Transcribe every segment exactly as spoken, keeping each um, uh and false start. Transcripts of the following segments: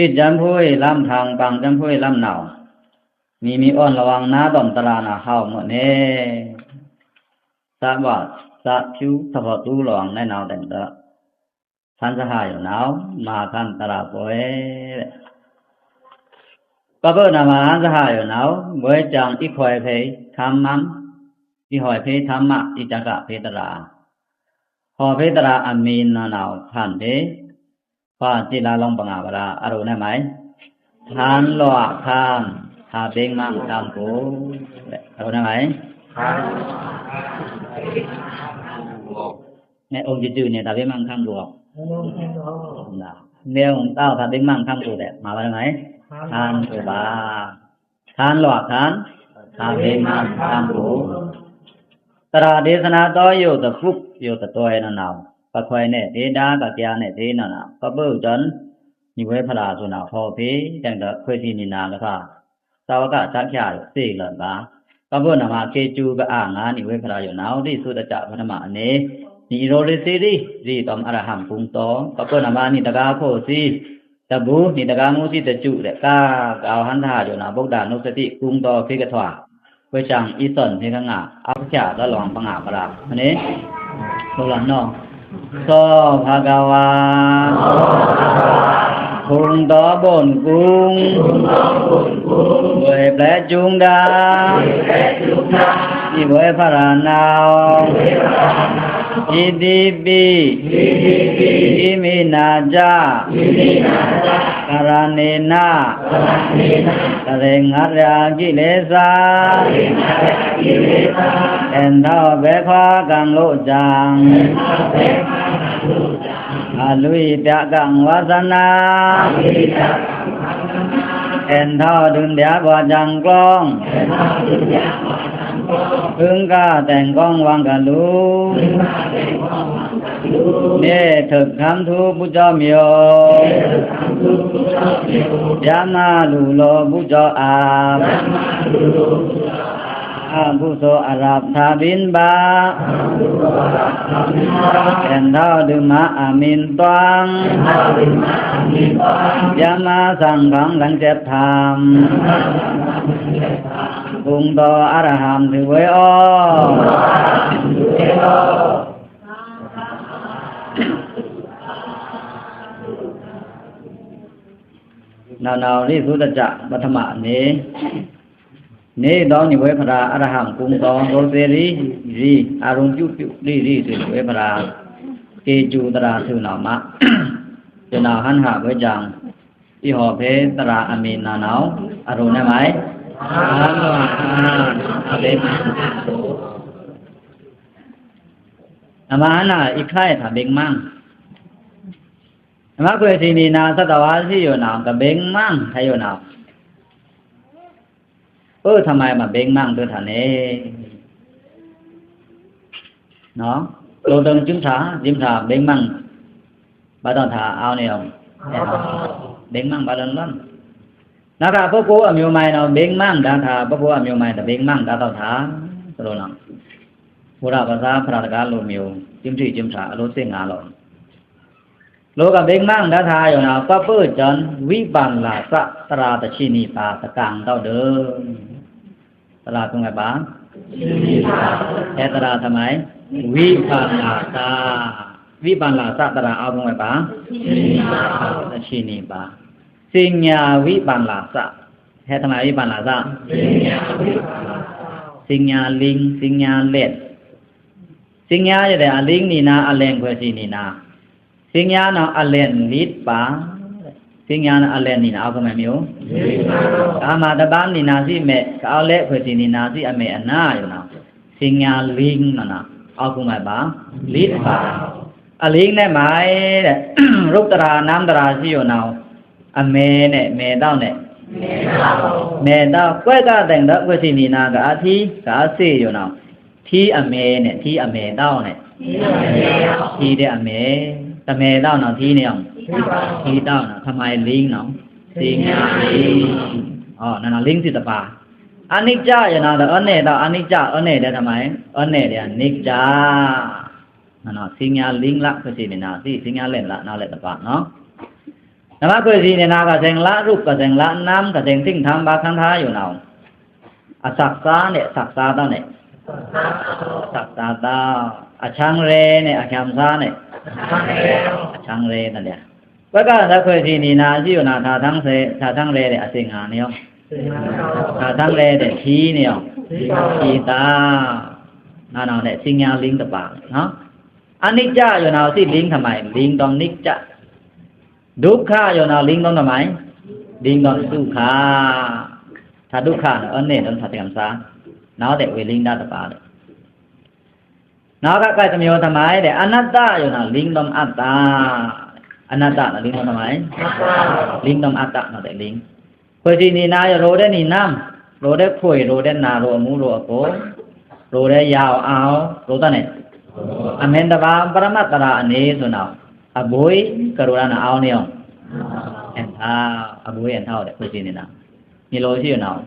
သိတ်စံဖိုဝ်းလမ်းထင် ပန်စံဖိုဝ်းလမ်းနဝ်၊ မီမီအွဉ်လဝင် နားတွမ်တြးနဟဝ်မွတ်နေ။ သဝတ်သဖြူ သဖော်တူလဝင် နဝ်တဲင်တ ဟန်သဟယိုနဝ် မဟာကံတြးပွေ။ ကပ္ပနမဟန်သဟယိုနဝ် ဘွဲကြံ အီခွဲဖေးထမ်းမံ အီဟွဲဖေးထမ်းမံ အီတကဖေးတြး ဟွဲဖေးတြးအမံၤနဝ် ဖန်ဖေး ဖာတိလာလောင်ပငါပရာ အရုဏမၢႆ ဟန်လွှာခမ်း ဟဘိမ်းမံခမ်းပူ အရုဏမၢႆ နဲ အောင်ကြည်သူ နဲ ဟဘိမ်းမံခမ်းပူ နဲ အောင်တောက် ဟဘိမ်းမံခမ်းပူ နဲ မၤပါလဲၣ် မၢႆ ခမ်းပူပါ ဟန်လွှာခမ်း ဟဘိမ်းမံခမ်းပူ တြးဒေသနာတော် ယိုတဖုတ် ယိုတတွဲနနဝ် ပခွဲးနဲၣ်ဒေဒါ ကကျားနဲၣ်ဒေနနဝ် ကဘုတ်တန် ညီဝဲဖရာသူနဝ် ဟောဖေး တဲင်တခွဲးသီနံၤနၤကဖၣ် သဝကစၢ်ချၢၣ် သေလၢဘၣ် ကဘုတ်နမ ခေတ်ကျူကအါငါ ညီဝဲဖရာယိုနဝ် ဒိသုတစၢ် ပထမအနေ နံၣ်အီရိုးလေးသီးရီး ရီးတွမ်အရဟံကုန်းတော် ကဘုတ်နမ နံၣ်တကာခိၣ်သီး တဘူ နံၣ်တကာငူသီးတစူး လၢကါ ကဝ်ဟန်သဟယိုနဝ် ဗုဒ္ဓနုစတိ ကုန်းတော် ဖေးကထွါ ဝဲစံအီသွန် ဖေးကငါ အဖျၢၣ်လလောင်ပငါပရာ မန့ၣ် လိုလီၤနီၤ သောဘဂဝါ ခုန်တော်ဘုန်းကွင်း ဝဲပျဲကျူံဒါ ညီဝဲဖရာနဝ် ဟီဒံဘံ ဟီမံနၤစၢ် ကရဏီန ကရေငါရကိလေသာ အဲၣ်ထောက်ဘဲခွါကံလိကြံ အလွိတကံဝါသနာ အဲၣ်ထောက်ဒုံဒျားဘွားစံကလောင်း ဟုံးကႃႈတဲင်ကောင်းဝံကလူ နေထုတ်ခမ်းထူးဘူးကြောမျိုး ဗျာမလူလိုဘူးကြောအာ အကုသိုလ်အရပ်သာဘိန်းပါ အဲၣ်ထောက်ဒုံမအမင်းတွင်း ဗျာမသံဃံလင်ကျက်ထမ်း ကုံတော်အရဟံသူဝဲအော နဝ်နဝ် ရိသုတစၢ် ပထမန့ၣ် နေတော်ညီဝဲဖရာ အရဟံကုံတော် ရိုသေရီးရီး အာရုံပြုပြုရီးရီး သူညီဝဲဖရာ ကေကျူသရၣ်သူနဝ်မး သူနဝ်ဟန်ဟဝဲစံ အီဟောဖေးသရၣ်အမံၤနဝ်နဝ် အရုဏမၢႆ ဟန်လွှာခမ်း ဟဘိမ်းမံ နမဟန်နၤ အီခွဲးဖးဘိမ်းမံ နမခွဲးသီနံၤနၤ သတ္တဝါသီယိုနဝ် ကဘိမ်းမံထါယိုနဝ် ပႂ်ထမၢႆ မဘိမ်းမံပႂ်ထၢၣ်န့ၣ် နီၤ လိုဒုံကၠိမ်ထၢၣ် ကၠိမ်ထၢၣ် ဘိမ်းမံ ဘၣ်တၢ်ထၢၣ် အဝ်န့ၣ် ဘိမ်းမံဘၣ်လွၼ်လွၼ် နခါ ပုဂ္ဂိုလ်အမျိုးမၢၢ်နီၤ ဘိမ်းမံဒါထၢၣ် ပုဂ္ဂိုလ်အမျိုးမၢၢ် တဘိမ်းမံဒါတၢ်ထၢၣ် သလိုနီၤ ဘုရားဘာသာ ဘာသာစကားလိုမျိုး ကၠိမ်ထီၣ်ကၠိမ်ထၢၣ် အလိုသ့ၣ်ငါလီၤ လိုကဘိမ်းမံဒါထၢၣ်ယိုနဝ် ပပၢၢ်စၢၣ် ဝိပန္နလၢသ သရၣ်တဆံနံၣ်ပၤ သကၢင်တဝ်ၣ်ဒၢ သရၣ်သူငယ်ပါ ဟဲသရၣ်ထမၢၣ် ဝိပန္နလၢသ ဝိပန္နလၢသ သရၣ်အဝ်သူငယ်ပါ တဆံနံၣ်ပၤ သိင်္ညာဝိပန္နလၢသ ဟဲထမၢၣ် ဝိပန္နလၢသ သိင်္ညာလင်း သိင်္ညာလင်း သိင်္ညာယဲဒၣ် အလင်းနံၤနၤ အလဲၢ်ခွဲးသီနံၤနၤ သိင်္ညာနဝ် အလဲၢ်လံတပၤ သိင်္ညာနဝ် အလဲၢ်နံၤနၤ အဝ်ခုမၢ်မီး ကမၣ်တဘၣ်နံၤနၤသီမဲာ် ကအဝ်လဲၢ်ခွဲးသီ နံၤနၤသီအမဲာ်အနါယိုနဝ် သိင်္ညာလင်းနဝ် အဝ်ခုမၢ်ဘၣ် လံတပၤ အလင်းနဲၣ်မၢ် ရုပ်သရၣ် နာမ်သရၣ်သီယိုနဝ် အမဲာ်နဲၣ် မဲာ်တဝ်ၣ်နဲၣ် မဲာ်တဝ်ၣ် ကွဲးကၢ်တဲင်ဒီး ခွဲးသီနံၤနၤ ကအထံ ကအသ့ၣ်ယိုနဝ် ထံအမဲာ်နဲၣ် ထံအမဲာ်တဝ်ၣ်နဲၣ် ထံဒဲအမဲာ် တမဲာ်တဝ်ၣ်နဝ် ထံန့ၣ် ထံတဝ်ၣ်နဝ် ထမၢၣ်လင်းနဝ် သိင်္ညာလင်း အိ နနဝ် လင်းသီတပၤ အနိစ္စယိုနဝ် ဒီးအနဲၣ်တဝ်ၣ် အနိစ္စ အနဲၣ်ဒဲထမၢၣ် အနဲၣ်ဒဲအနိစ္စ နနဝ် သိင်္ညာလင်းလၢ ခွဲးသီနံၤနၤသီ သိင်္ညာလင်းလၢ နဝ်လဲၣ်တပၤနီၤ နမခွေစီနီနာကသင်လရုပ်ကသင်လနမ်းကသင်သင်ထမ်းဗာႏခန္ဓာယိုနဝ်။ အစက်သားနဲ့ စက်သားသားနဲ့ စက်သားသား၊ အချမ်းရဲနဲ့ အချမ်းသားနဲ့ အချမ်းရဲသားနဲ့။ ဝဲကသခွေစီနီနာစီယိုနာ ထါသင်ရဲ ထါသင်ရဲတဲ့အစင်ငါနေအောင်၊ ထါသင်ရဲတဲ့ထီနေအောင်၊ ထီသား၊ နာနာနဲ့စင်ညာလင်းတစ်ပါးနော်။ အနိစ္စယိုနာစီလင်းထမိုင်၊ လင်းတော်နိစ္စ၊ ဒုက္ခယိုနာလင်းတော်ထမိုင်၊ လင်းတော်သုခ။ ထါဒုက္ခနော် အနည်းတော်ထါသင်္ခါရ၊ နောက်တဲ့ဝေလင်းဓာတ်တစ်ပါးတဲ့။ နောက်ကကိုက်တစ်မျိုးထမိုင်တဲ့ အနတ္တယိုနာလင်းတော်အတ္တ၊ အနတ္တနော်လင်းတော်ထမိုင်၊ လင်းတော်အတ္တနော်တဲ့လင်း။ ခွေစီနီနာယိုရိုးတဲ့နီနမ်း၊ ရိုးတဲ့ခွေ၊ ရိုးတဲ့နာ၊ ရိုးအမူ၊ ရိုးအကို၊ ရိုးတဲ့ယောင်အောင်၊ ရိုးတဲ့နဲ့ အမင်းတစ်ပါး ပရမတ်တရာအနေဆိုနော် အဘိုးကရိုးရနာအောင်နေအောင်၊ အန်ထား၊ အဘိုးအန်ထားတဲ့ခွေစီနီနာ။ ညီလိုရှိနော်၊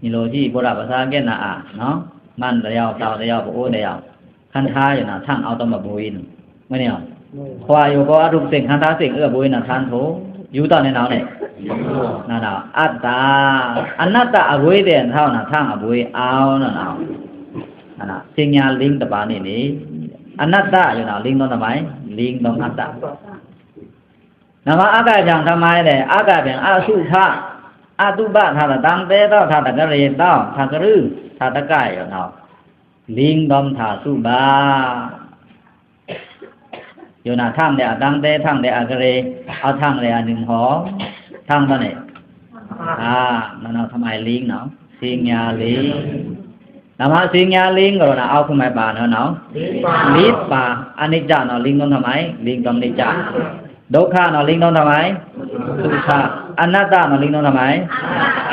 ညီလိုရှိ ဘုရားဘာသာကဲနာအာနော်၊ မန်တရား၊ တောင်တရား၊ ပအိုးတရား၊ ခန္ဓာယနာထံအောင်တော့မဘိုးနော်။ မနေအောင်၊ ခွာယိုကောအရုပ်သင်ခန္ဓာသင်အဘိုးနော် ထမ်းထိုးယူတော့နေနော်နဲ့။ နာနာအတ္တ၊ အနတ္တအဘိုးတဲ့ထောင်းနာထမ်းအဘိုးအောင်နော်နော်။ နာနာစင်ညာလင်းတစ်ပါးနေနေ၊ အနတ္တယိုနာလင်းတော်ထမိုင်၊ လင်းတော်အတ္တ။ နမအကၢၢ်ဖြောင်ထမိုင်တဲ့ အကၢၢ်ဖြောင်အသုဖ၊ အသုဘထါတတမ်းတဲတော့ ထါတကရေတော့ ထါကရု ထါတကၢၢ်ယိုနာ လင်းတော်ထါသုဘယိုနာ၊ ထမ်းတဲ့အတမ်းတဲ၊ ထမ်းတဲ့အကရေ၊ အထမ်းတဲ့အနုင်ဟော၊ ထမ်းတော့နဲ့။ အာ၊ နာနာထမိုင်လင်းနော်၊ စင်ညာလင်း။ နမစင်ညာလင်းကရိုးနာ အောက်ခုမဲပါနော်နော်။ လစ်ပါ၊ အနိစ္စနော်လင်းတော်ထမိုင်၊ လင်းတော်နိစ္စ။ ဒုက္ခနော်လင်းတော်ထမိုင်၊ သုခ။ အနတ္တနော်လင်းတော်ထမိုင်၊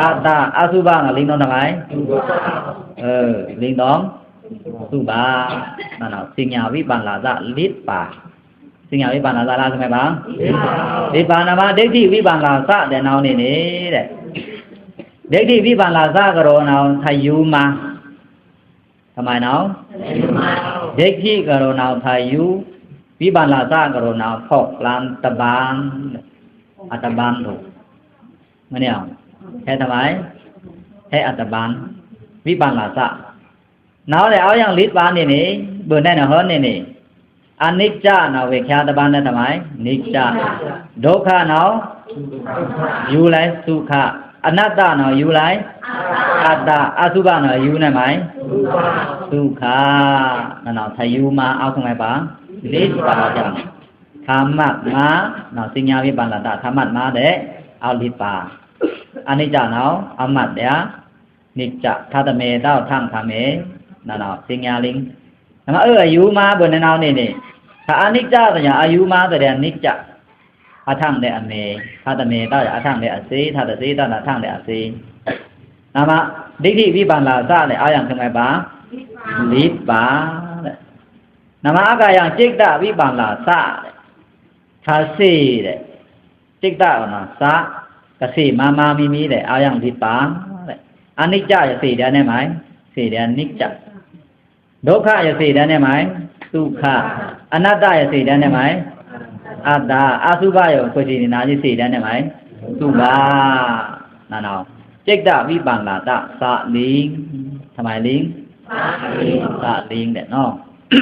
အတ္တ။ အသုဘနော်လင်းတော်ထမိုင်၊ အဲ၊ လင်းတော်သုဘ။ နာနာစင်ညာဝိပန္နာစလစ်ပါ၊ စင်ညာဝိပန္နာစလားခုမဲပါ၊ လစ်ပါ။ နမဒိဋ္ဌိဝိပန္နာစတဲ့နော်နေနေတဲ့။ ဒိဋ္ဌိဝိပန္နာစကရိုးနာ ထယူမ၊ ထမိုင်နော်၊ ဒိဋ္ဌိကရိုးနာထယူ၊ ဝိပန္နာစကရိုးနာဖောက်ပြန်တပန်း၊ အတပန်းတို့။ မနေအောင်၊ ထဲထမိုင်၊ ထဲအတပန်း၊ ဝိပန္နာစ။ နောက်တဲ့အောက်ယံလစ်ပါနေနေ၊ ဘုံနဲ့နော်ဟောနေနေ။ အနိစ္စနော်၊ ဝေခါတပန်းနဲ့ထမိုင်၊ နိစ္စ။ ဒုက္ခနော်၊ ယူလိုက်၊ သုခ။ အနတ္တနော်၊ ယူလိုက်၊ အတ္တ။ အသုဘနော်၊ ယူနေမိုင်၊ သုခ။ နာနာထယူမ၊ အောက်ခုမဲပါ၊ လစ်ပါကြောင့်၊ ထမ်းမှတ်မှနော်၊ စင်ညာဝိပန္နာစထမ်းမှတ်မှတဲ့၊ အောက်လစ်ပါ။ အနိစ္စနော်၊ အမှတ်တဲ့၊ နိစ္စ၊ ထါတမဲတော့၊ ထမ်းထမဲ၊ နာနာစင်ညာလင်း။ နမအဲ၊ အယူမဘုံနဲ့နော်နေနေ၊ ထါအနိစ္စတဲ့၊ အယူမတဲ့၊ အနိစ္စ၊ အထမ်းတဲ့အမဲ၊ ထါတမဲတော့၊ အထမ်းတဲ့အစေ၊ ထါတစေတော့၊ အထမ်းတဲ့အစေ။ နမဒိဋ္ဌိဝိပန္နာစတဲ့၊ အောက်ယံခုမဲပါ၊ လစ်ပါတဲ့။ နမအကၢၢ်ယံစိတ်တဝိပန္နာစတဲ့၊ ထါစေတဲ့၊ စိတ်တနော်၊ စ၊ ကစေမမမီမီတဲ့၊ အောက်ယံလစ်ပါတဲ့။ အနိစ္စယသေတဲ့နေမိုင်၊ သေတဲ့နိစ္စ။ ဒုက္ခယသေတဲ့နေမိုင်၊ သုခ။ အနတ္တယသေတဲ့နေမိုင်၊ အတ္တ။ အသုဘယခွေစီနီနာယသေတဲ့နေမိုင်၊ သုဘ။ နာနာစိတ်တဝိပန္နာစလင်း၊ ထမိုင်လင်း၊ စလင်းတဲ့နော်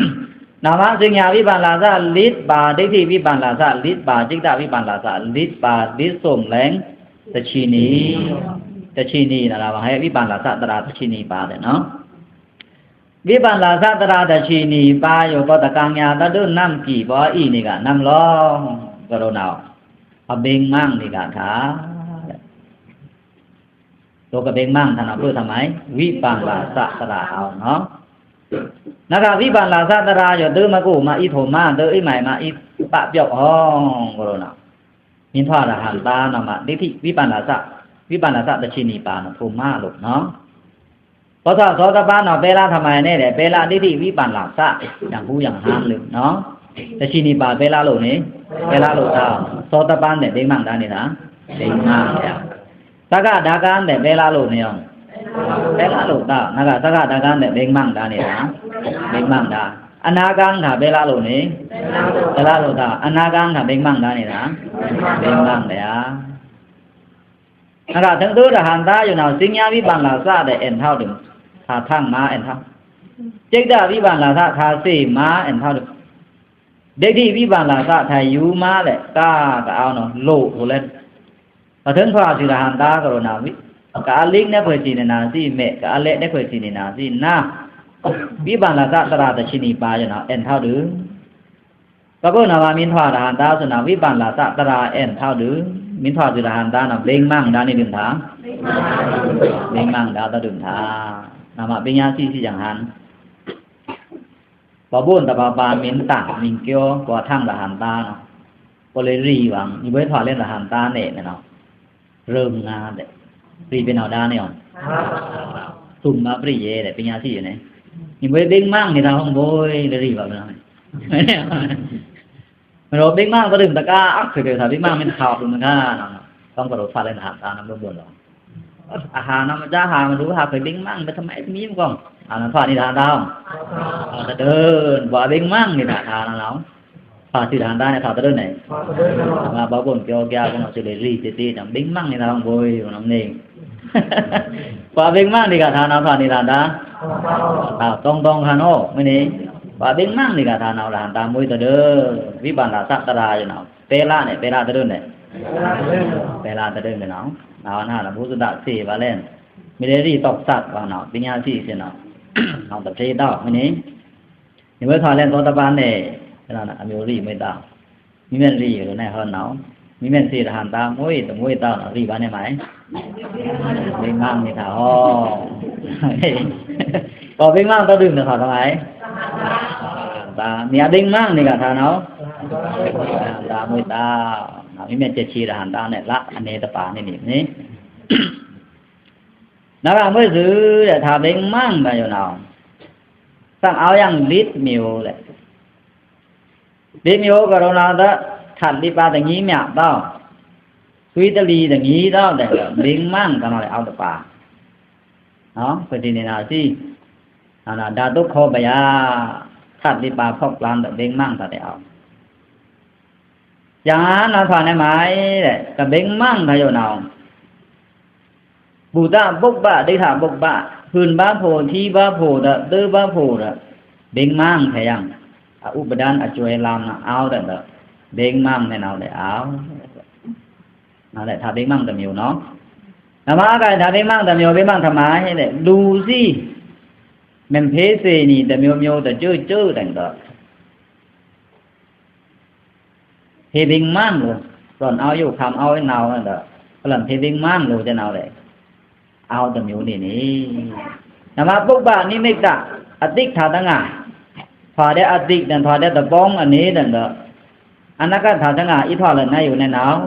။ နမစင်ညာဝိပန္နာစလစ်ပါ၊ ဒိဋ္ဌိဝိပန္နာစလစ်ပါ၊ စိတ်တဝိပန္နာစလစ်ပါ၊ လစ်စုံလင်၊ တချီနီ၊ တချီနီနာနာဟဲဝိပန္နာစတရာတချီနီပါတဲ့နော်။ ဝိပန္နာစတရာတချီနီပါယိုကောတကံညာတဒုနမ်းကီး၊ ဘီအီနီကနမ်းလောင်းကရိုးနာ၊ အဘိင်မန်းနီကထါ။ တို့ကဘိင်မန်းထါနော်၊ ဘုထမိုင်၊ ဝိပန္နာစတရာအောင်နော်။ နကဝိပန္နာစတရာယိုဒုမကူမအီထိုမ၊ ဒုအိမ်မိုင်မအီပပြောက်အောင်ကရိုးနာ။ မင်းထွားရဟန္တာနော်၊ မဒိဋ္ဌိဝိပန္နာစ၊ ဝိပန္နာစတချီနီပါနော်၊ ထိုမလို့နော်။ ပောက်သာသောတပန်းနော်၊ ပဲလာထမိုင်နဲ့တဲ့၊ ပဲလာဒိဋ္ဌိဝိပန္နာစ၊ ယံဟူယံဟန်လို့နော်။ တချီနီပါပဲလာလို့နေ၊ ပဲလာလို့တာ။ သောတပန်းတဲ့၊ ဒိင်မန်ဒါနေတာ၊ ဒိင်မန်ဒါ။ သဂ္ဂဒါကံတဲ့၊ ပဲလာလို့နေအောင်၊ ပဲလာလို့တာ။ နကသဂ္ဂဒါကံတဲ့၊ ဒိင်မန်ဒါနေတာ၊ ဒိင်မန်ဒါ။ အနာဂံထာဘဲလလိုနေ ဘဲလလိုတာ အနာဂံထာဘိန်းမံဒါနေဒါ ဘိန်းမံဒါ အဂါ ထိုင်တိုးတဟန်တာယိုနဝ် သိညာဝိပန္နသဒဲ အဲန်ထောက်ဒုံ ထႃထင်မါအဲန်ထောက် စိတ်ဓာတ်ဝိပန္နသ ထႃသေမာအဲန်ထောက်ဒုံ ဒိဋ္ဌိဝိပန္နသ ထႃယူမါလဲ့ ကအဝ်နော လိုဆိုလဲ့ ပထိုင်ထွါသွိတဟန်တာကရောနဝိ ကအလိတ်နဲခွေစံနေနာစံမဲ့ ကအလဲ့နဲခွေစံနေနာစံနာ ဝိပန္နသတရာတဆံနံပါးယိုနဝ် အဲန်ထောက်ဒုံ ပကုဏဝါမင်းထွါတဟန်တာဆိုနဝ် ဝိပန္နသတရာအဲန်ထောက်ဒုံ မင်းထွါသွိတဟန်တာနဝ် ဘိန်းမံဒါနေဒုံထႃ ဘိန်းမံဒါတဒုံထႃ နမဘိညာစံစံယံဟန် ပဘို့တပာ်ပါမင်းတန်မင်းကျော် ပှၤထင်တဟန်တာနဝ် ပလီရီဝံ ညီဘွဲထွါလဲ့တဟန်တာနဲနဝ် ရူမ်ငါဒဲ ရီပနဝ်ဒါနဲအံၤ သုမ်မပရိယဲဒဲ ပညာရှိယိုနဲ ညီဘွဲဘိန်းမံနေထႃ ဟောင်းဘွဲလီရီဝံ မရောဘိန်းမံကဒုံတကာ အခွေကဲထႃ ဘိန်းမံမင်းထႃသုမ်မခါနဝ် တောင်းကရောဖာလဲ့တဟန်တာနဝ် ဘို့ဘို့လီၤ အဟါနဝ် မကြာဟါမဒူဟါခွေဘိန်းမံ မ့ၢ်ထမံမံမကွန် အနထွါနေတဟန်တာ တဒုံ ဘို့ဘိန်းမံနေထႃ ထႃနဝ် ထွါသွိတဟန်တာနဲ ထွါတဒုံနဲ မဘို့ဘို့ကျော်ကျါကနဝ် သွိလီရီတ့တ့နဝ် ဘိန်းမံနေထႃ ဟောင်းဘွဲနဝ်န့ၣ် ဘို့ဘိန်းမံနေကထၢနဝ် ထွါနေတဟန်တာ အတုံတုံခါနဝ် မ့ၢ်န့ၣ် ဘို့ဘိန်းမံနေကထၢနဝ် တဟန်တာမွဲတဒုံ ဝိပန္နသတရာယိုနဝ် ပဲလနဲ ပဲလတဒုံနဲ ပဲလတဒုံနဲနဝ် နဝ်နဟါနဝ် ဘုဇဒသေပါလဲ့ မ့ၢ်လီရီတော့သတ်ပါနဝ် ပညာရှိစံနဝ် နဝ်တထေးတော့ မ့ၢ်န့ၣ် ညီဘွဲထွါလဲ့သောတပန်နဲ အမျိုးရီမွဲတၢ် မီးမဲန်ရီလိုနဲဟောနဝ် မီးမဲန်သေတဟန်တာမွဲတမွဲတၢ်နဝ် ရီပါနဲမး ဘိန်းမံနေထႃဟော ပဘိန်းမံတဒုံနဲထႃ တမံ တၢ် မီးအဘိန်းမံနေကထၢနဝ် တၢ်မွဲတၢ် မီးမဲန်စဲးဆံတဟန်တာနဲ လၢအနဲတပါန့ၣ်န့ၣ် နဂါမွဲသုဒဲး ထႃဘိန်းမံဒါယိုနဝ် သံအဝ်ယံလိတ်မျိုးလဲ့ လိတ်မျိုးကရောနဝ်ဒၣ် ထၢတ်လိပ်ပါတငီးမျှောက်သော သွေးတလီတငီးသော ဒဲး ဘိန်းမံကနဝ်လဲ့ အဝ်တပါ ခွေစံနေနာစံ ဓာတုခော်ပြာ ထၢတ်လိပ်ပါဖောက်ပြန်ဒဲး ဘိန်းမံထႃဒဲးအဝ် ယံနထွါနဲမးဒဲး ကဘိန်းမံထႃယိုနဝ် ဘူတပုပ်ၢ်ပ ဒိဋ္ဌပုပ်ၢ်ပ ဟုၼ်ပါဖို့ ထီပါဖို့ဒီး ဒိပါဖို့ဒီး ဘိန်းမံထဲယံ အဥပါဒံအစွဲလမ်းနဝ် အဝ်ဒဲးဒီး ဘိန်းမံနဲနဝ်ဒဲးအဝ် နဝ်ဒဲး ထၢဘိန်းမံတမျိုးနဝ် နမဂါထၢဘိန်းမံတမျိုး ဘိန်းမံထမးဟဲဒဲး လူစံ မ့ၢ်ဖေးသေနံၤ တစ်မျိုးမျိုး တစ်ကျိုးကျိုးဒဲးဒီး ဖေးဘိန်းမံလို တွန်အဝ်ယို ခမ်အဝ်နဝ်ဒီး ပလန်ဖေးဘိန်းမံလို တနဝ်ဒဲး အဝ်တမျိုးန့ၣ်န့ၣ် နမပုပ်ၢ်ပ နိမိတ်တ အတိတ်ထၢတငါ ထွါဒဲးအတိတ်ဒဲး ထွါဒဲးတပေါင်းအနံၤဒဲးဒီး အနာဂတ်ထၢတငါ အံထွါလၢနယိုနဲနဝ်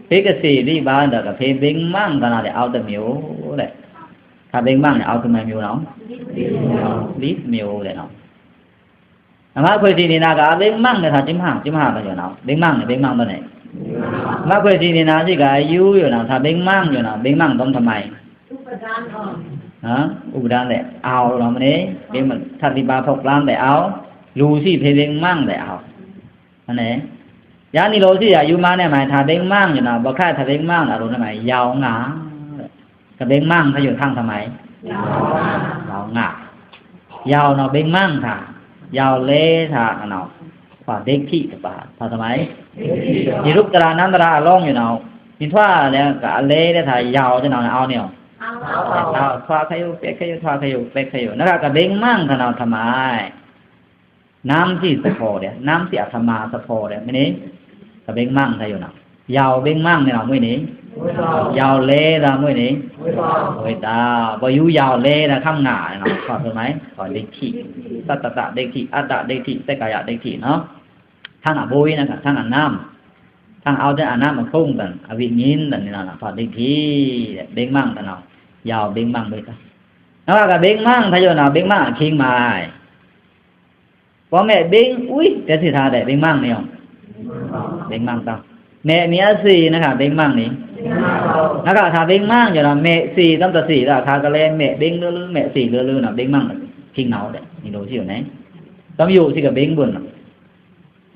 ဖေးကသေဒံးဘၣ်ဒီး ကဖေးဘိန်းမံတနဝ်ဒဲး အဝ်တမျိုးလဲ့ ထၢဘိန်းမံန့ၣ် အဝ်တမျိုးနဝ် လိတ်မျိုးလဲ့နဝ် နမခွေစံနေနာက အဘိန်းမံန့ၣ် ထၢစံမဟါ စံမဟါဘၣ်ယိုနဝ် ဘိန်းမံန့ၣ် ဘိန်းမံဘၣ်နဲ နမခွေစံနေနာစံက အယူယိုနဝ် ထၢဘိန်းမံယိုနဝ် ဘိန်းမံဒံးထမး ဥပါဒံဒဲး အဝ်နဝ်မ့ၢ်န့ၣ် ထၢတ်လိပ်ပါဖောက်ပြန်ဒဲးအဝ် လူစံဖေးဘိန်းမံဒဲးအဝ် အန့ၣ် ယၤနံၤလိုစံယၤ ယူမးနဲမး ထၢဘိန်းမံယိုနဝ် ဘၣ်ခါထၢဘိန်းမံအလိုနဲမး ယဝ်ငါ ကဘိန်းမံထၢယိုထၢထမး ယဝ်ငါ ယဝ်နဝ် ဘိန်းမံထၢ ယဝ်လဲထၢနဝ် ထွါဒိဋ္ဌိတပါ ထွါထမး ယရုပ်တရားနာမ်တရားအလုံးယိုနဝ် မ့ၢ်ထွါလဲက အလဲလဲထၢ ယဝ်တနဝ်န့ၣ် အဝ်န့ၣ် ထွါခဲယို ပဲခဲယို ထွါခဲယို ပဲခဲယို နဂါကဘိန်းမံထၢနဝ်ထမး နာမ်စံသဖော်ဒဲး နာမ်စံအထမးသဖော်ဒဲး မ့ၢ်န့ၣ် ကဘိန်းမံထၢယိုနဝ် ယဝ်ဘိန်းမံန့ၣ်နဝ် မ့ၢ်န့ၣ် ယဝ်လဲထၢမ့ၢ်န့ၣ် မ့ၢ်တၢ် ပယူယဝ်လဲထၢခမ်ငါန့ၣ်နဝ် ထွါထမး ထွါဒိဋ္ဌိ သတ်တတဒိဋ္ဌိ အတ္တဒိဋ္ဌိ သက္ကာယဒိဋ္ဌိနဝ် ထၢနဝ်ဘိဝိနခါ ထၢနဝ်နာမ် ထၢနဝ်အဝ်တၢ်အနာမ်အဖုံတၢ် အဝိညာဉ်တၢ်န့ၣ်နဝ် ထွါဒိဋ္ဌိ ဘိန်းမံထၢနဝ် ယဝ်ဘိန်းမံဘိတၢ် နဂါကဘိန်းမံထၢယိုနဝ် ဘိန်းမံအခံမး ပော်မဲာ်ဘိန်းဝီး တဲသ့ထၢဒဲး ဘိန်းမံန့ၣ် ဘိန်းမံတၢ် မဲာ်မံအသေနခါ ဘိန်းမံန့ၣ် နဂါထၢဘိန်းမံယိုနဝ် မဲာ်သေတၢ်တသေတၢ် ခါကလဲမဲာ်ဘိန်းလၢလၢ မဲာ်သေလၢလၢနဝ် ဘိန်းမံခံနဝ်ဒဲး နံၤလိုစံယိုနဲ တမ်းယိုစံကဘင်းဗွိုန်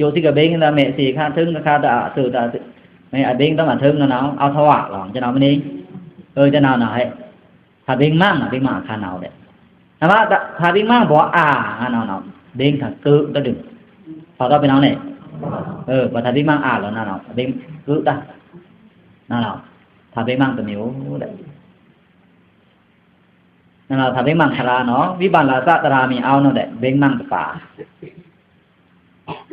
ယိုစံကဘင်း တမဲစီခါထိုင်ခါတအာ သိုတာ မဲအဘင်းတမ်းအထိုင်နဝ် အသဝလို ကျွန်တော်မင်း အဲ ကျွန်တော်နော် ဟဲ့ ထဘင်းမန်း ဘင်းမန်းခါနော်တဲ့ နမ ထဘင်းမန်းဘောအာ နော်နော် ဘင်းထကုတ်တဒု ဖတ်တော့ပင်အောင်နဲ့ အဲ ပထဘင်းမန်းအာလို့နော်နော် ဘင်းကုတ်တာ နော်နော် ထဘင်းမန်းတစ်မျိုးတဲ့ နော်နော် ထဘင်းမန်းခရာနော် ဝိပန္နသတရာမီအောင်နော်တဲ့ ဘင်းမန်းတစ်ပါး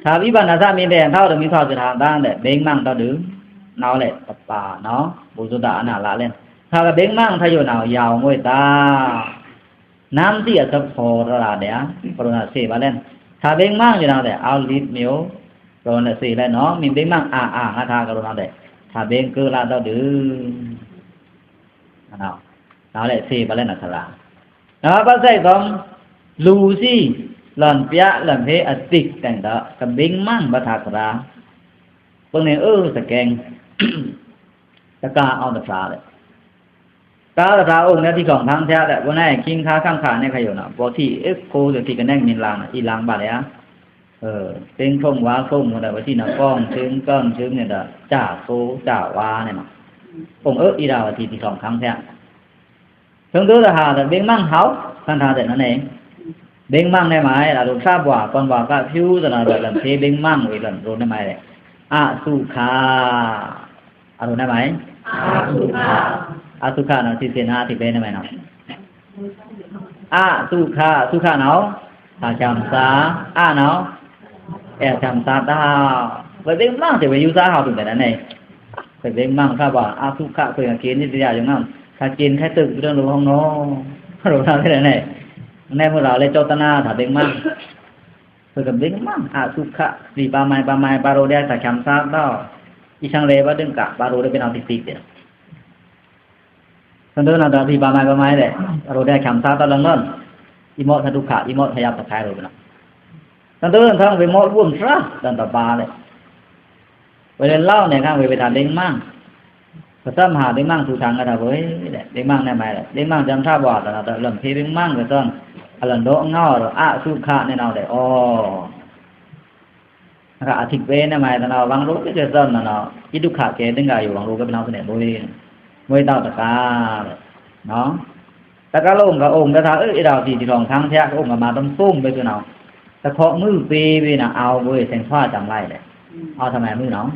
ထဝိပန္နသမီးတဲ့ ထောက်တမီးထောက်စထန်တန်းတဲ့ ဘင်းမန်းတော့ဒု နော်လေ တစ်ပါးနော် ဘုဇုတအနာလာလဲ ထကဘင်းမန်းထယိုနော် ရောင်ဝေတာ နမ်းသီးအသဖော်ရတာတဲ့ ကရုဏာစေပါလဲ ထဘင်းမန်းယိုနော်တဲ့ အောက်လစ်မျိုး ကရုဏာစေလဲနော် မင်းဘင်းမန်းအာအာ ငါထကရုဏာတဲ့ ထဘင်းကုတ်လာတော့ဒု နော် နော်လေ စေပါလဲနော် ခရာ နော် ပါဆိုင်တော့ လူစီ လွန်ပြလွန်ဖေးအသစ်တင်တော့ ကဘင်းမန်းဘထခရာ ပနေ အဲ စကဲင်း တကားအောင်တစ်ဖျားလေ ကားတစ်ဖျား အိုင်နဲ့ ထီးခေါင်ထန်းဖျားတဲ့ ပနေ ကင်းခါခန့်ခါနဲ့ ခယိုနော် ပေါ်ထီး အဲ ခိုးတဲ့ ထီးကနဲမင်းလန်း အီလန်းပါလေ အဲ တင်းထုံးဝါထုံး မူဒါ ဝတီနော် ကောင်းချင်း ကောင်းချင်းနဲ့တော့ ကြာသိုး ကြာဝါနဲ့နော် အိုင် အဲ အီရာဝတီ ထီးခေါင်ထန်းဖျား ထိုင်တိုးတဟာ ဘင်းမန်းဟောက် ဆန်းထားတဲ့နော်နဲ့ ဘင်းမန်းနဲ့မိုင် အလိုဆပ်ဘွား ကွန်ဘွားကဖြူ တနာတော့ လမ်းဖေးဘင်းမန်းဝေး လမ်းရိုးနဲ့မိုင်လေ အသုခ အလိုနဲ့မိုင် အသုခ အသုခနော် စီစေနာ စီပဲနဲ့မိုင်နော် အသုခ သုခနော် သာချမ်းသာ အနော် အဲချမ်းသာတဟောက် ဝေးဘင်းမန်းတဲ့ ဝေးယူသားဟောက်တူတယ်နဲ့ ခွေဘင်းမန်းခါဘွား အသုခ ခွေကင်းနေတရားရုံငမ်း ခါကင်းခဲတုပ်ပြီးတော့ လောဟောင်းနော် ရိုးသားတဲ့နဲ့ နဲ့ မူဒါလဲ ကြောက်တနာ ထဘင်းမန်း ခွေကဘင်းမန်း အသုခ စီပါမိုင်ပါမိုင် ပါရိုးတဲ့ သာချမ်းသာတော့ အီဆန်းလေးပါဒင်းက ပါရိုးတဲ့ ပင်အောင်တိတိတဲ့ သံတိုးနော် စီပါမိုင်ပါမိုင်တဲ့ ပါရိုးတဲ့ ချမ်းသာတော့ လမ်းနော် အီမော့ထဒုခ အီမော့ထယပ်တခါရိုးနော် သံတိုးနော် ထန်းဝေမော့ဝုံထရာ တန်တပါလေ ဝေးလောက်နဲ့ ခါဝေးဝေးထဘင်းမန်း ပသမ်ဟာ ဘင်းမန်းသူထန်းကတာဝေးတဲ့ ဘင်းမန်းနဲ့မိုင်လေ ဘင်းမန်းချမ်းသာဘွား တနာတော့ လမ်းဖေးဘင်းမန်းကသွန် အလန်တော့ငေါ်တော့ အသုခနဲ့နော်တဲ့ အော် အခါ အသစ်ပဲနဲ့မိုင်တနော် ဝံရိုးကဲကသွန်နော် အီဒုခကဲ တင်းကယူဝံရိုးကဲ ပနောက်နဲ့ မွေး မွေးတော့တကားလေ နော် တကလုံးကအိုင်တထ အဲ အီရာဝတီ ထီးခေါင်ထန်းဖျား ကအိုင်ကမါတမ်းသုံးပဲသူနော် တခေါ့မွေးပေးပေးနော် အောက်ဝေး စင်ထွားတမ်းလိုက်လေ အောက်ထမိုင်မွေးနော်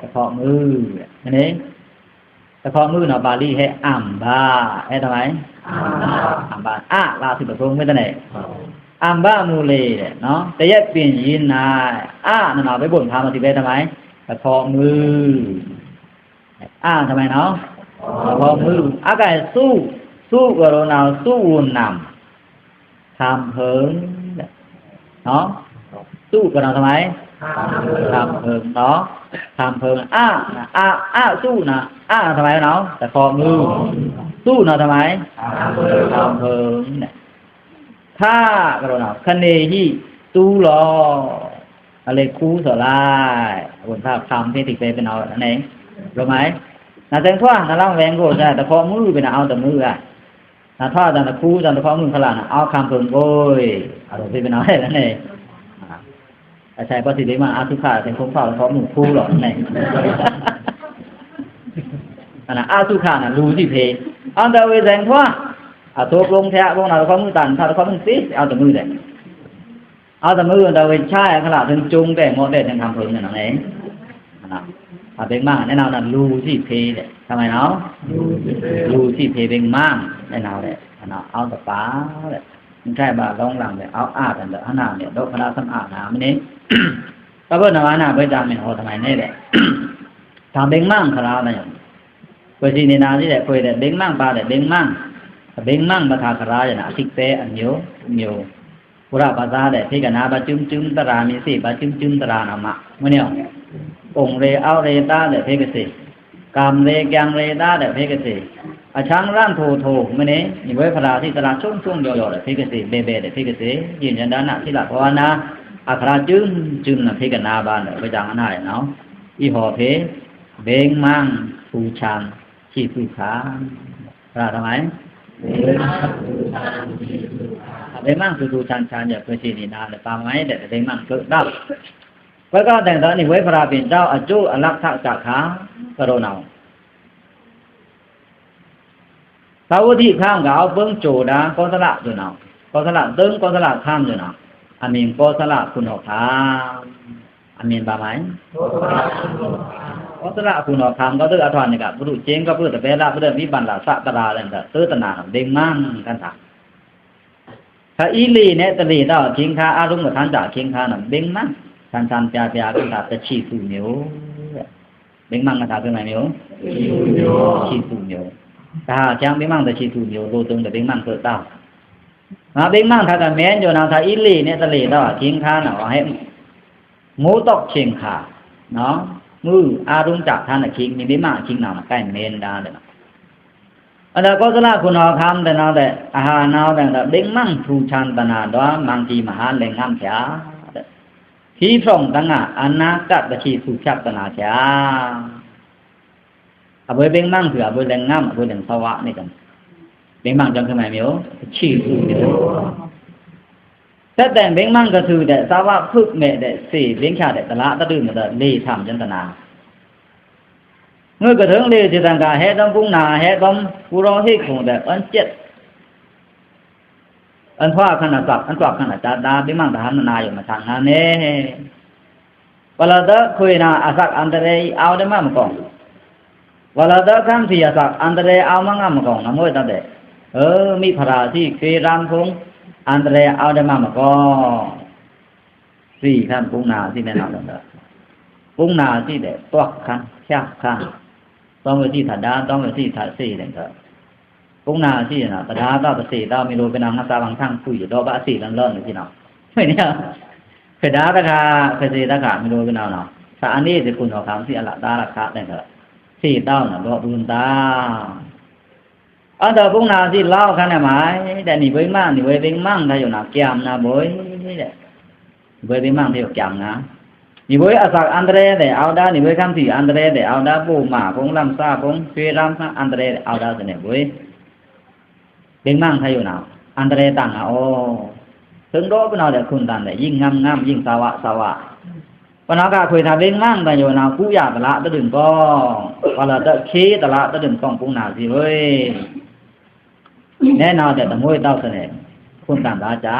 တခေါ့မွေး မင်းနေ တခေါ့မွေးနော် ပါလီဟဲ အမ်ဘါ ဟဲထမိုင် အမ်ဘါ အလာသူပသုံးမွေးတနေ အမ်ဘါမူလေနော် တယက်ပင်ရင်းနာ အနော်နော် ဝေးဘုံဖာမတိပဲထမိုင် တခေါ့မွေး အ ထမိုင်နော် တခေါ့မွေး အကဲ သု သုကရောနော် သုဝုဏ်နမ် ထမ်ဖုံ နော် သုကရောနော် ထမိုင် ထမ်ဖုံနော် ထမ်ဖုံ အ အ အသုနော် အ ထမိုင်နော် တခေါ့မွေး သုနော် ထမိုင် ထမ်ဖုံ ထကရောနော် ခနေဟိ တူးလော် အလေခူးသော်လိုက် အဝတ်ဖားဖမ်းဖေးတိတ်ပဲပင်အောင်နဲ့ ရမိုင် နသင်ထွား နလောင်းဝဲငို့ တခေါ့မွေးပင်အောင်တမွေးက နထွားတန်တခူးတန်တခေါ့မွေးခလာနော် အောက်ခံဖုံကို အလိုဖေးပင်အောင်နဲ့ အဆိုင်ပေါ်စီဒီမှာ အသုခ သင်ခုံးထွားတခေါ့မွေးခူးလော်နဲ့ အသုခနော် လူစီဖေး အန်တဝေသင်ထွား အသိုးပလုံးထဲအပလုံးနော် တခေါ့မွေးတန် တခေါ့မွေးစီ အောက်တမွေးတဲ့ အောက်တမွေးတဝေချားခလာ သင်ကျုံးတဲ့ မော့တဲ့ သင်ခံဖုံးနေနော်နဲ့ အဘင်းမန်းနဲ့နော် လူစီဖေးတဲ့ ထမိုင်နော် လူစီဖေးဘင်းမန်းနဲ့နော်တဲ့ အောက်တပါတဲ့ မင်းထိုင်ပါလောင်းလံတဲ့ အောက်အတန်တဲ့ ဟနာနဲ့ ဒုက္ခရသမ်အာနာမင်းနေ ကဘနာဝနာ ဘိုက်တမင်းဟောထမိုင်နဲ့တဲ့ ထဘင်းမန်းခရာတဲ့ ခွေစီနေနာစီတဲ့ ခွေတဲ့ ဘင်းမန်းပါတဲ့ ဘင်းမန်း ဘင်းမန်းပထခရာတဲ့နော် အသစ်ပဲအမျိုးမျိုး ဘုရားဘာသာတဲ့ ဖေကနာ ဗာကျုံးကျုံးတရာ မီးစေ့ ဗာကျုံးကျုံးတရာနာမ မွေးနေအောင် အိုင်ရေအောက်ရေသားတဲ့ ဖေကစေ ကမ်ရေကံရေသားတဲ့ ဖေကစေ အချောင်းရန်ထိုထို မွေးနေ ညီဝဲဖရာသီတရာ ချုံးချုံးယော်ယော်တဲ့ ဖေကစေ ဘဲဘဲတဲ့ ဖေကစေ ယဉ်ယဉ်ဒါန သီလ ဘာဝနာ အခရာ ကျုံးကျုံးနဲ့ ဖေကနာပါတဲ့ ဝေဒင်အနာရနော် အီဟော်ဖေ ဘင်းမန်း ထူချံ ချီသူခါ ဖရာသမိုင် ဗိမံသူသူဆန်ဆန်ယခွေစီနီနာလပါမွဲတဲ့ဗိမံသူတော့ ကွဲကောင်းတဲ့တော့နိဝေဖရာပင်တော့အကျိုးအလက္ခဏာကရောနောင် သာဝတိခမ်းကအဝ်ပင်းစူဒါကောသလယိုနောင် ကောသလသင်းကောသလခမ်းယိုနောင် အမင်းကောသလခုနောခမ်း အမင်းပါမိုင် ကောသလခုနောခမ်းကဒုအထွာနကပုရုကျင်းကပုတပဲလပုဒ်မိဗန္ဒသတရာတဲ့သတနာဗိမံကန္တာ ခါအီလီနဲ့တလီတော့အခင်းခါအရုံးကထန်တာအခင်းခါနော်ဗိမံဆန်ဆန်ပြပြကန္တာတချီသူမျိုး ဗိမံကန္တာဗိမံမျိုးချီသူမျိုး ဒါကြောင့်ဗိမံတချီသူမျိုးလို့တုံးတဲ့ဗိမံဆိုတော့ ငါဗိမံထားကမင်းညိုနာထားအီလီနဲ့တလီတော့အခင်းခါနော်ဟဲမိုးတော့ချင်းခါနော်မူအရုံးจากท่านအချင်းနိဗိမံအချင်းနော်ကိုင်းမင်းဒါတဲ့နော် အဒါကောသလခုနောခမ်းတဲ့နော်တဲ့အဟါနော်တဲ့ဗိမံသူချန်တနာတော့မင်္ဂီမဟာလင်္ကမ်ဖြာတဲ့ ဖြီးဖြောင့်တငါအနာဂတ်တချီသူဖြတ်တနာဖြာ အဘွေဗိမံသူအဘွေလင်္ကမ်အဘွေလင်္ကမ်သဝါနေကန် ဗိမံကြောင့်ခမဲမျိုးချီသူမျိုး သက်တဲ့ဗိမံကသူတဲ့သဝါဖုတ်မဲ့တဲ့စေဗိမံချတဲ့တလားတဒုမတဲ့လေထမ်းကျန်တနာ ငွေကထုံးလေစေတံကဟဲဒံပုန်းနာဟဲဒံပုရောဟိတ်ခုံတဲ့အန်ကျက် အန်ထွာခဏစပ်အန်ထွာခဏတာဒါဗိမံတဟမ်းနာယမထံနာနေ ပလဒခွေနာအစက်အန္တရာယ်အောက်တမမကောင်း ပလဒခမ်းစီအစက်အန္တရာယ်အောက်မငမကောင်းနမွေတတဲ့ အမိဖရာစီခွေရန်ဖုံအန္တရာယ်အောက်တမမကောင်း စီခမ်းပုန်းနာစီနဲ့နော်ပုန်းနာစီတဲ့တွက်ခမ်းဖြတ်ခမ်း တောင်းဝစီထဒါတောင်းဝစီထစေတဲ့ပုန်းနာစီနော်တဒါတော့တစေတော့မီလိုကနာငါစားဘင်ထန်းခွေတော့ဘာစီလန်လန်စီနော်မင်းညဖဒါတခါဖစေတခါမီလိုကနာနော်သာအနည်းစခုနော်ခမ်းစီအလဒါတခါတဲ့စေတော့နော်တော့ဘုံသား အဒါပုန်းနာစီလောက်ခါနဲ့မိုင်တဲ့နိဗိမံနိဗိမံဒါယိုနာကျမ်းနာဘွေတဲ့ ဗိမံတဲ့ကျမ်းနာ နိဗိအစက်အန္တရာယ်တဲ့အောက်ဒါနိဗိခမ်းစီအန္တရာယ်တဲ့အောက်ဒါဘုံမဖုံလမ်းစားဖုံဆွေရမ်းခမ်းအန္တရာယ်တဲ့အောက်ဒါစနေဘွေ ဗိမံဒါယိုနာအန္တရာယ်တန်နာအို သင်တော့ပနာတဲ့ခုန်တန်တဲ့ယိင်ငမ်ငမ်ယိင်သဝသဝ ပနာကခွေထဗိမံဒါယိုနာကူရတလားတဒုံကောင်းပလဒခေတလားတဒုံကောင်းပုန်းနာစီဝေ နဲနာတဲ့တမွေတော့စနေခုန်တန်ဒါကြာ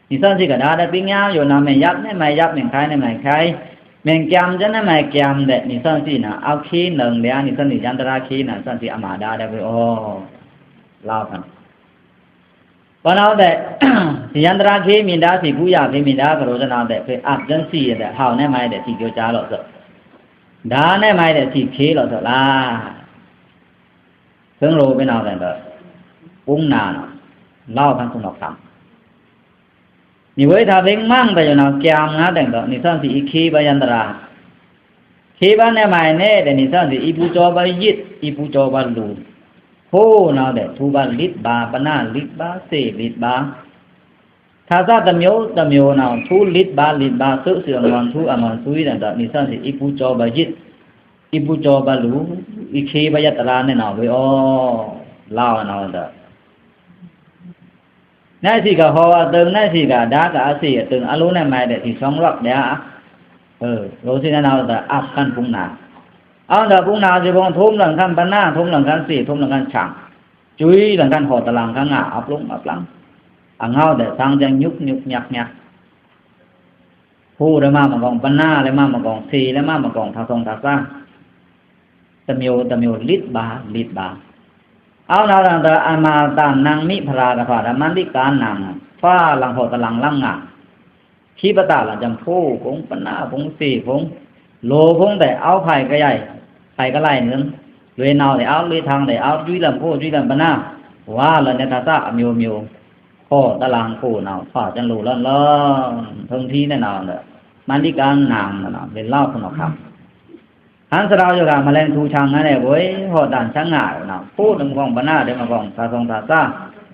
နိသန်စီကဒါတဲ့ပညာယိုနာမင်းရပ်နဲ့မရပ်မင်းခိုင်းနဲ့မင်းခိုင်းမင်းကျမ်းကျမ်းနဲ့မင်းကျမ်းတဲ့နိသန်စီနာအောက်ခေနံတဲ့နိသန်စီယန္တရာခေနာသန်စီအမဒါတဲ့ဘွေအိုလောက်ခမ်း ပနာတဲ့စီယန္တရာခေမင်းဒါစီကူရခေမင်းဒါကရောဇနာတဲ့ဖေအပ်ကျမ်းစီတဲ့ဟောင်းနဲ့မိုင်တဲ့စီကြောကြလို့ဆိုဒါနဲ့မိုင်တဲ့စီခေလို့ဆိုလား သင်လိုပနာတဲ့ပုန်းနာနော်လောက်ခမ်းခုနော်ခမ်း နိဝေထဗိမံဒါယိုနာကျမ်းနာတဲ့တော့နိသန်စီအီခေဘယန္တရာ ခေဘနဲ့မိုင်နဲ့တဲ့နိသန်စီအီပူကျော်ဘယစ်အီပူကျော်ဘလူ ဟိုနော်တဲ့သူဘလစ်ဘာပနာလစ်ဘာစေလစ်ဘာ ထသတမျိုးတမျိုးနော်သူလစ်ဘာလစ်ဘာသုစုအမွန်သူအမွန်သူတဲ့တော့နိသန်စီအီပူကျော်ဘယစ်အီပူကျော်ဘလူအီခေဘယတရာနဲ့နော်ဝေအော်လောက်နော်တဲ့ နစီကဟောအတုံနစီကဒါကအစီအတုံအလိုနဲ့မိုင်တဲ့စီဆောင်ရွက်တဲ့အဲလိုစီနဲ့နော်တဲ့အပ်ခမ်းပုန်းနာ အောင်းဒါပုန်းနာစီဘုံထုံးလင်ခမ်းပနာထုံးလင်ခမ်းစီထုံးလင်ခမ်းချံ ကျွီလင်ခမ်းဟော်တလင်ခမ်းငါအပလုံးအပလင် အငေါ်တဲ့သင်ကျညုကညုကညက်ညက် ဟိုးလည်းမမကောင်ပနာလည်းမမကောင်စီလည်းမမကောင်ထဆောင်ထဆာ တမျိုးတမျိုးလစ်ပါလစ်ပါ အောင်းနာတန်တအမတန်နင်မိဖရာကဖရာမန္တိကာနင်ဖရာလင်ဟော်တလင်လင်ငါ ခိပတလင်ကျန်ဖိုးဖုံပနာဖုံစေဖုံ လိုဖုံတဲ့အောက်ဖိုင်ကရိုင်ဖိုင်ကလိုင်နင် လွေနောင်တဲ့အောက်လွေထောင်တဲ့အောက်ကျွီလံဖိုးကျွီလံပနာ ဝါလံနဲ့ထဆာအမျိုးမျိုး ဟော်တလင်ဖိုးနောင်ဖရာကျန်လိုလန်လန်ထုံထီနဲ့နောင်တဲ့မန္တိကာနင်နော်လေလောက်ခုနော်ခမ်း ဟန်စရာယိုကမလဲင်ထူချောင်ငါနဲ့ဘွေဟော်တန်ချောင်ငါနော်ဖိုးနမကောင်ပနာတဲ့မကောင်သာဆောင်သာသာ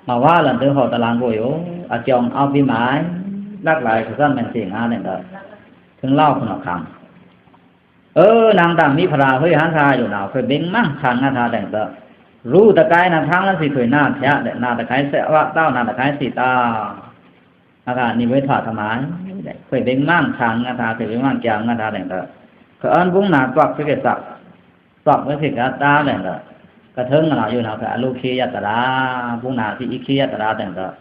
မဝါလန်တဲ့ဟော်တလန်ဘွေယိုအကြောင်းအောက်ပြီးမိုင် လတ်လိုက်ခစံမန်စင်ငါနဲ့တော့ ถึงလောက်ခုနော်ခမ်း เออ နင်တန်မိဖရာဟွေဟန်စာယိုနော်ခွေဘိင်မန်းဆန်ငါသာတဲ့တော့ ရူးတကိုင်းနထန်းလသီထွေနထျꩻတဲ့ နတကိုင်းသဝတဝ်း နတကိုင်းသီတဝ်း အဂၤ နဝေးထွားထမိုင် ခွေဗိုင်းမန်းထန်းငါထါ ခွေဗိုင်းမန်းကျာငါထါ တဲ့တော့ ကအွန်ဗုံးနတွားခွေကစပ် တွားခွေကတားတဲ့တော့ ကထိုင်းငါလာယူနော် ကအလုခေယတရာ ဗုံးနသီအီခေယတရာတဲ့တော့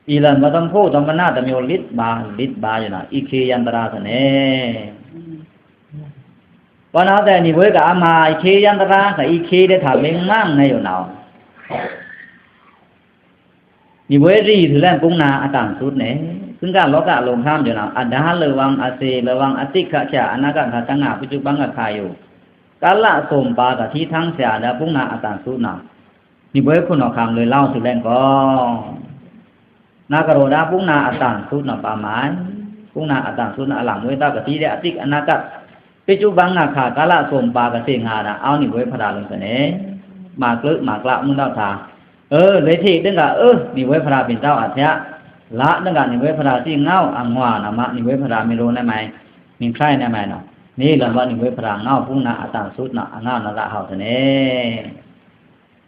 အီလန်ဗဒံဖိ သမ္မနာတမျိုး လစ်ဗာ လစ်ဗာယူနော် အီခေယန္တရာသနဲ့ ပနာတဲ့ နဝေးကအမဟာအီခေယန္တရာ ကအီခေတဲ့ ထဗိုင်းမန်းနဲ့ယူနော် နဝေးရီထွေလဲန် ဗုံးနအတန်သုတ်နဲ့ ကွင်းကလောကအလုံးခမ်းယူနော် အဒါလဝ်အံၤ အသေလဝ်အံၤ အတိတ်ခါ အနာဂတ်ခါ တငါ ပစ္စုပ္ပန်ကခါယူ ကလသောမ်ပါကထီထန်းဆရာဒါ ဗုံးနအတန်သုတ်နော် နဝေးခုနော်ခမ်းလွေလောက်ထွေလဲန်ကော နကရောဒါ ဗုံးနအတန်သုတ်နော် ပါမိုင် ဗုံးနအတန်သုတ်နော် အလံဝေးတကထီတဲ့ အတိတ် အနာဂတ် ပစ္စုပ္ပန်ကခါ ကလသောမ်ပါကသေငါဒါ အဝ်နဝေးဖရာလွေသနဲ့ မၤကျုမၤကျားမုန်းတော့ထါ အႂ် လွေထေဒင်က အႂ် နဝေးဖရာပင်တဝ်းအထျꩻ လဒင်က နဝေးဖရာသီငဝ်း အငွါနမ နဝေးဖရာမီးလိုနဲမိုင် မီးခြဲးနဲမိုင်နော် မီးလန်ဝနဝေးဖရာငဝ်း ဗုံးနအတန်သုတ်နော် အငဝ်းနရဟဝ်သနဲ့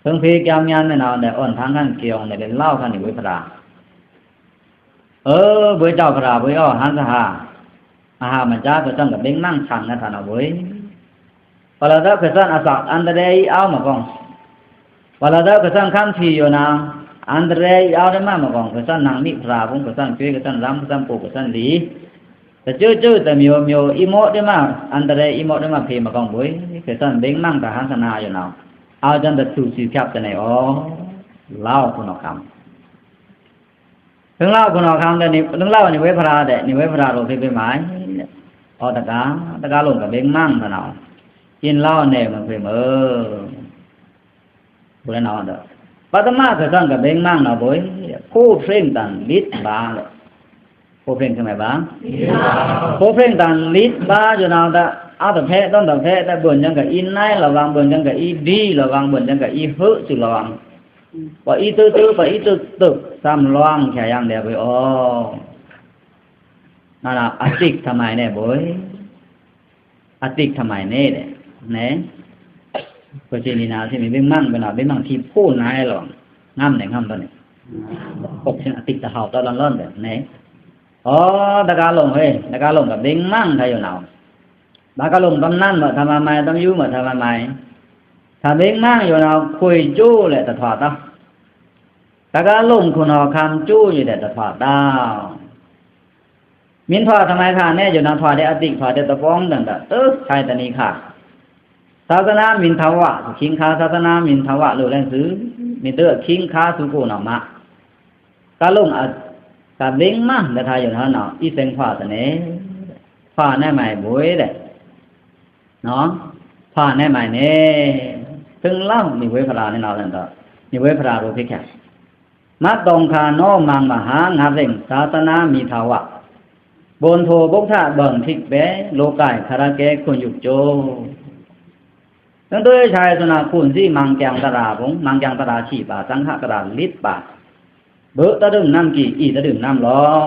ထိုင်ဖေးကျမ်းညမ်းနဲ့နော် ဒီး အွန်ထန်းခန့် ကီယွင်နဲ့ လဝ်ခန့် နဝေးဖရာ အႂ် ဗွေးကျောင်းဖရာ ဗွေးအီဟန်သဟာ အဟမကြား ကစၢၢ်ကဗိုင်းမန်းထန်းငါထါနော် ဗွေး ပလဒၢကစၢၢ်အသး အန္တရာယ်အီအဝ်မကောင်း ပလဒၢကစၢၢ်ခမ်းထီယူနော် အန္တရာယ်အီအဝ်ဒၣ်မမကောင်း ကစၢၢ်နင်မီးဖရာဗုံး ကစၢၢ်ကွေး ကစၢၢ်ရမ် ကစၢၢ်ပို ကစၢၢ်လီ တစူးစူးတမျိုးမျိုး အီမော့ဒၣ်မ အန္တရာယ်အီမော့ဒၣ်မဖေးမကောင်း ဗွေး ကစၢၢ်ဗိုင်းမန်းကဟန်သနာယူနော် အဝ်စၢၢ်တသူစီဖြတ်သနဲ့ အီ လဝ်ခုနော်ခမ်း ထိုင်လဝ်ခုနော်ခမ်းဒီး ထိုင်လဝ်နဝေးဖရာဒီး နဝေးဖရာလိုဖေးဖေးမိုင် အီတကာ တကာလိုကဗိုင်းမန်းသနာ ကဵင်လဝ်နဲမုၢ်ဖေးမုၢ် ဗွေးနော်ဒီး ပထမကစၢၢ်ကဗိုင်းမန်းနော် ဗွေး ဖိဖြိုင်တန်လစ်ဗာ ဖိဖြိုင်တန်လစ်ဗာ ဖိဖြိုင်တန်လစ်ဗာယူနော်ဒီး အတဖဲးတွန်တဖဲးဒီး ဗိုင်းကကအီနဲလဝ် ဗိုင်းကကအီဒံလဝ် ဗိုင်းကကအီဟုသူလဝ် ပအီတုတု ပအီတုတု သမ်လွင်ချယံၤဒဲး ဗွေး အီ နန အတိတ်ထမိုင်နဲ ဗွေး အတိတ်ထမိုင်နဲ နဲ ပစံးနံၤနၤ စံးမံၤဗိုင်းမန်း ဗိုင်းမန်းထီဖိုနဲလဝ် ငမ်းနဲ ငမ်းတွန်နဲ ပစံးအတိတ်တဟဝ်တလွံၢ်လွံၢ်ဒဲး နဲ အီ တကာလို ဟဲ တကာလိုကဗိုင်းမန်းထါယူနော် တကာလိုကဗိုင်းမန်း မထမိုင် တမယူမထမိုင် ထဗိုင်းမန်းယူနော် ခွေစူးလဲ့တထွာတဝ် တကာလိုခုနော်ခမ်းစူးယူလဲ့တထွာတဝ် မီးထွာထမိုင်ခါနဲယူနော် ထွာဒဲးအတိတ် ထွာဒဲးတပောင်းဒင်ဒီး တၢ်ဆဲးတနံၤခါ သာသနာမီးထဝ ခံခါ သာသနာမီးထဝ လိုလဲန်သု မီးတၢ်ခံခါသုကိုနော်မ ကလိုအကဗိုင်းမန်းဒၣ်ထါယူနော် အီသင်ထွာသနဲ ထွာနဲမိုင် ဗွေးဒဲး ထွာနဲမိုင်နဲ ထိုင်လဝ်နဝေးဖရာနဲနော် နဝေးဖရာလိုဖေးချာ မတ်တောင်ခါ နီမင်မဟာငါးသိင် သာသနာမီးထဝ ဘွန်ထိုဗုဒ္ဓဘင်ထိပ်ပဲ လိုကၢ်ခရကဲခွန်ယုတ်ကၠိ တွင်းတွဲဆဲးသုနခွန်စံ မင်ကျင်တရာဖုံ မင်ကျင်တရာဆံပါ သင်္ဃတရာလစ်ပါ ဗွဲတဒုံနမ်းကီ အီတဒုံနမ်းလော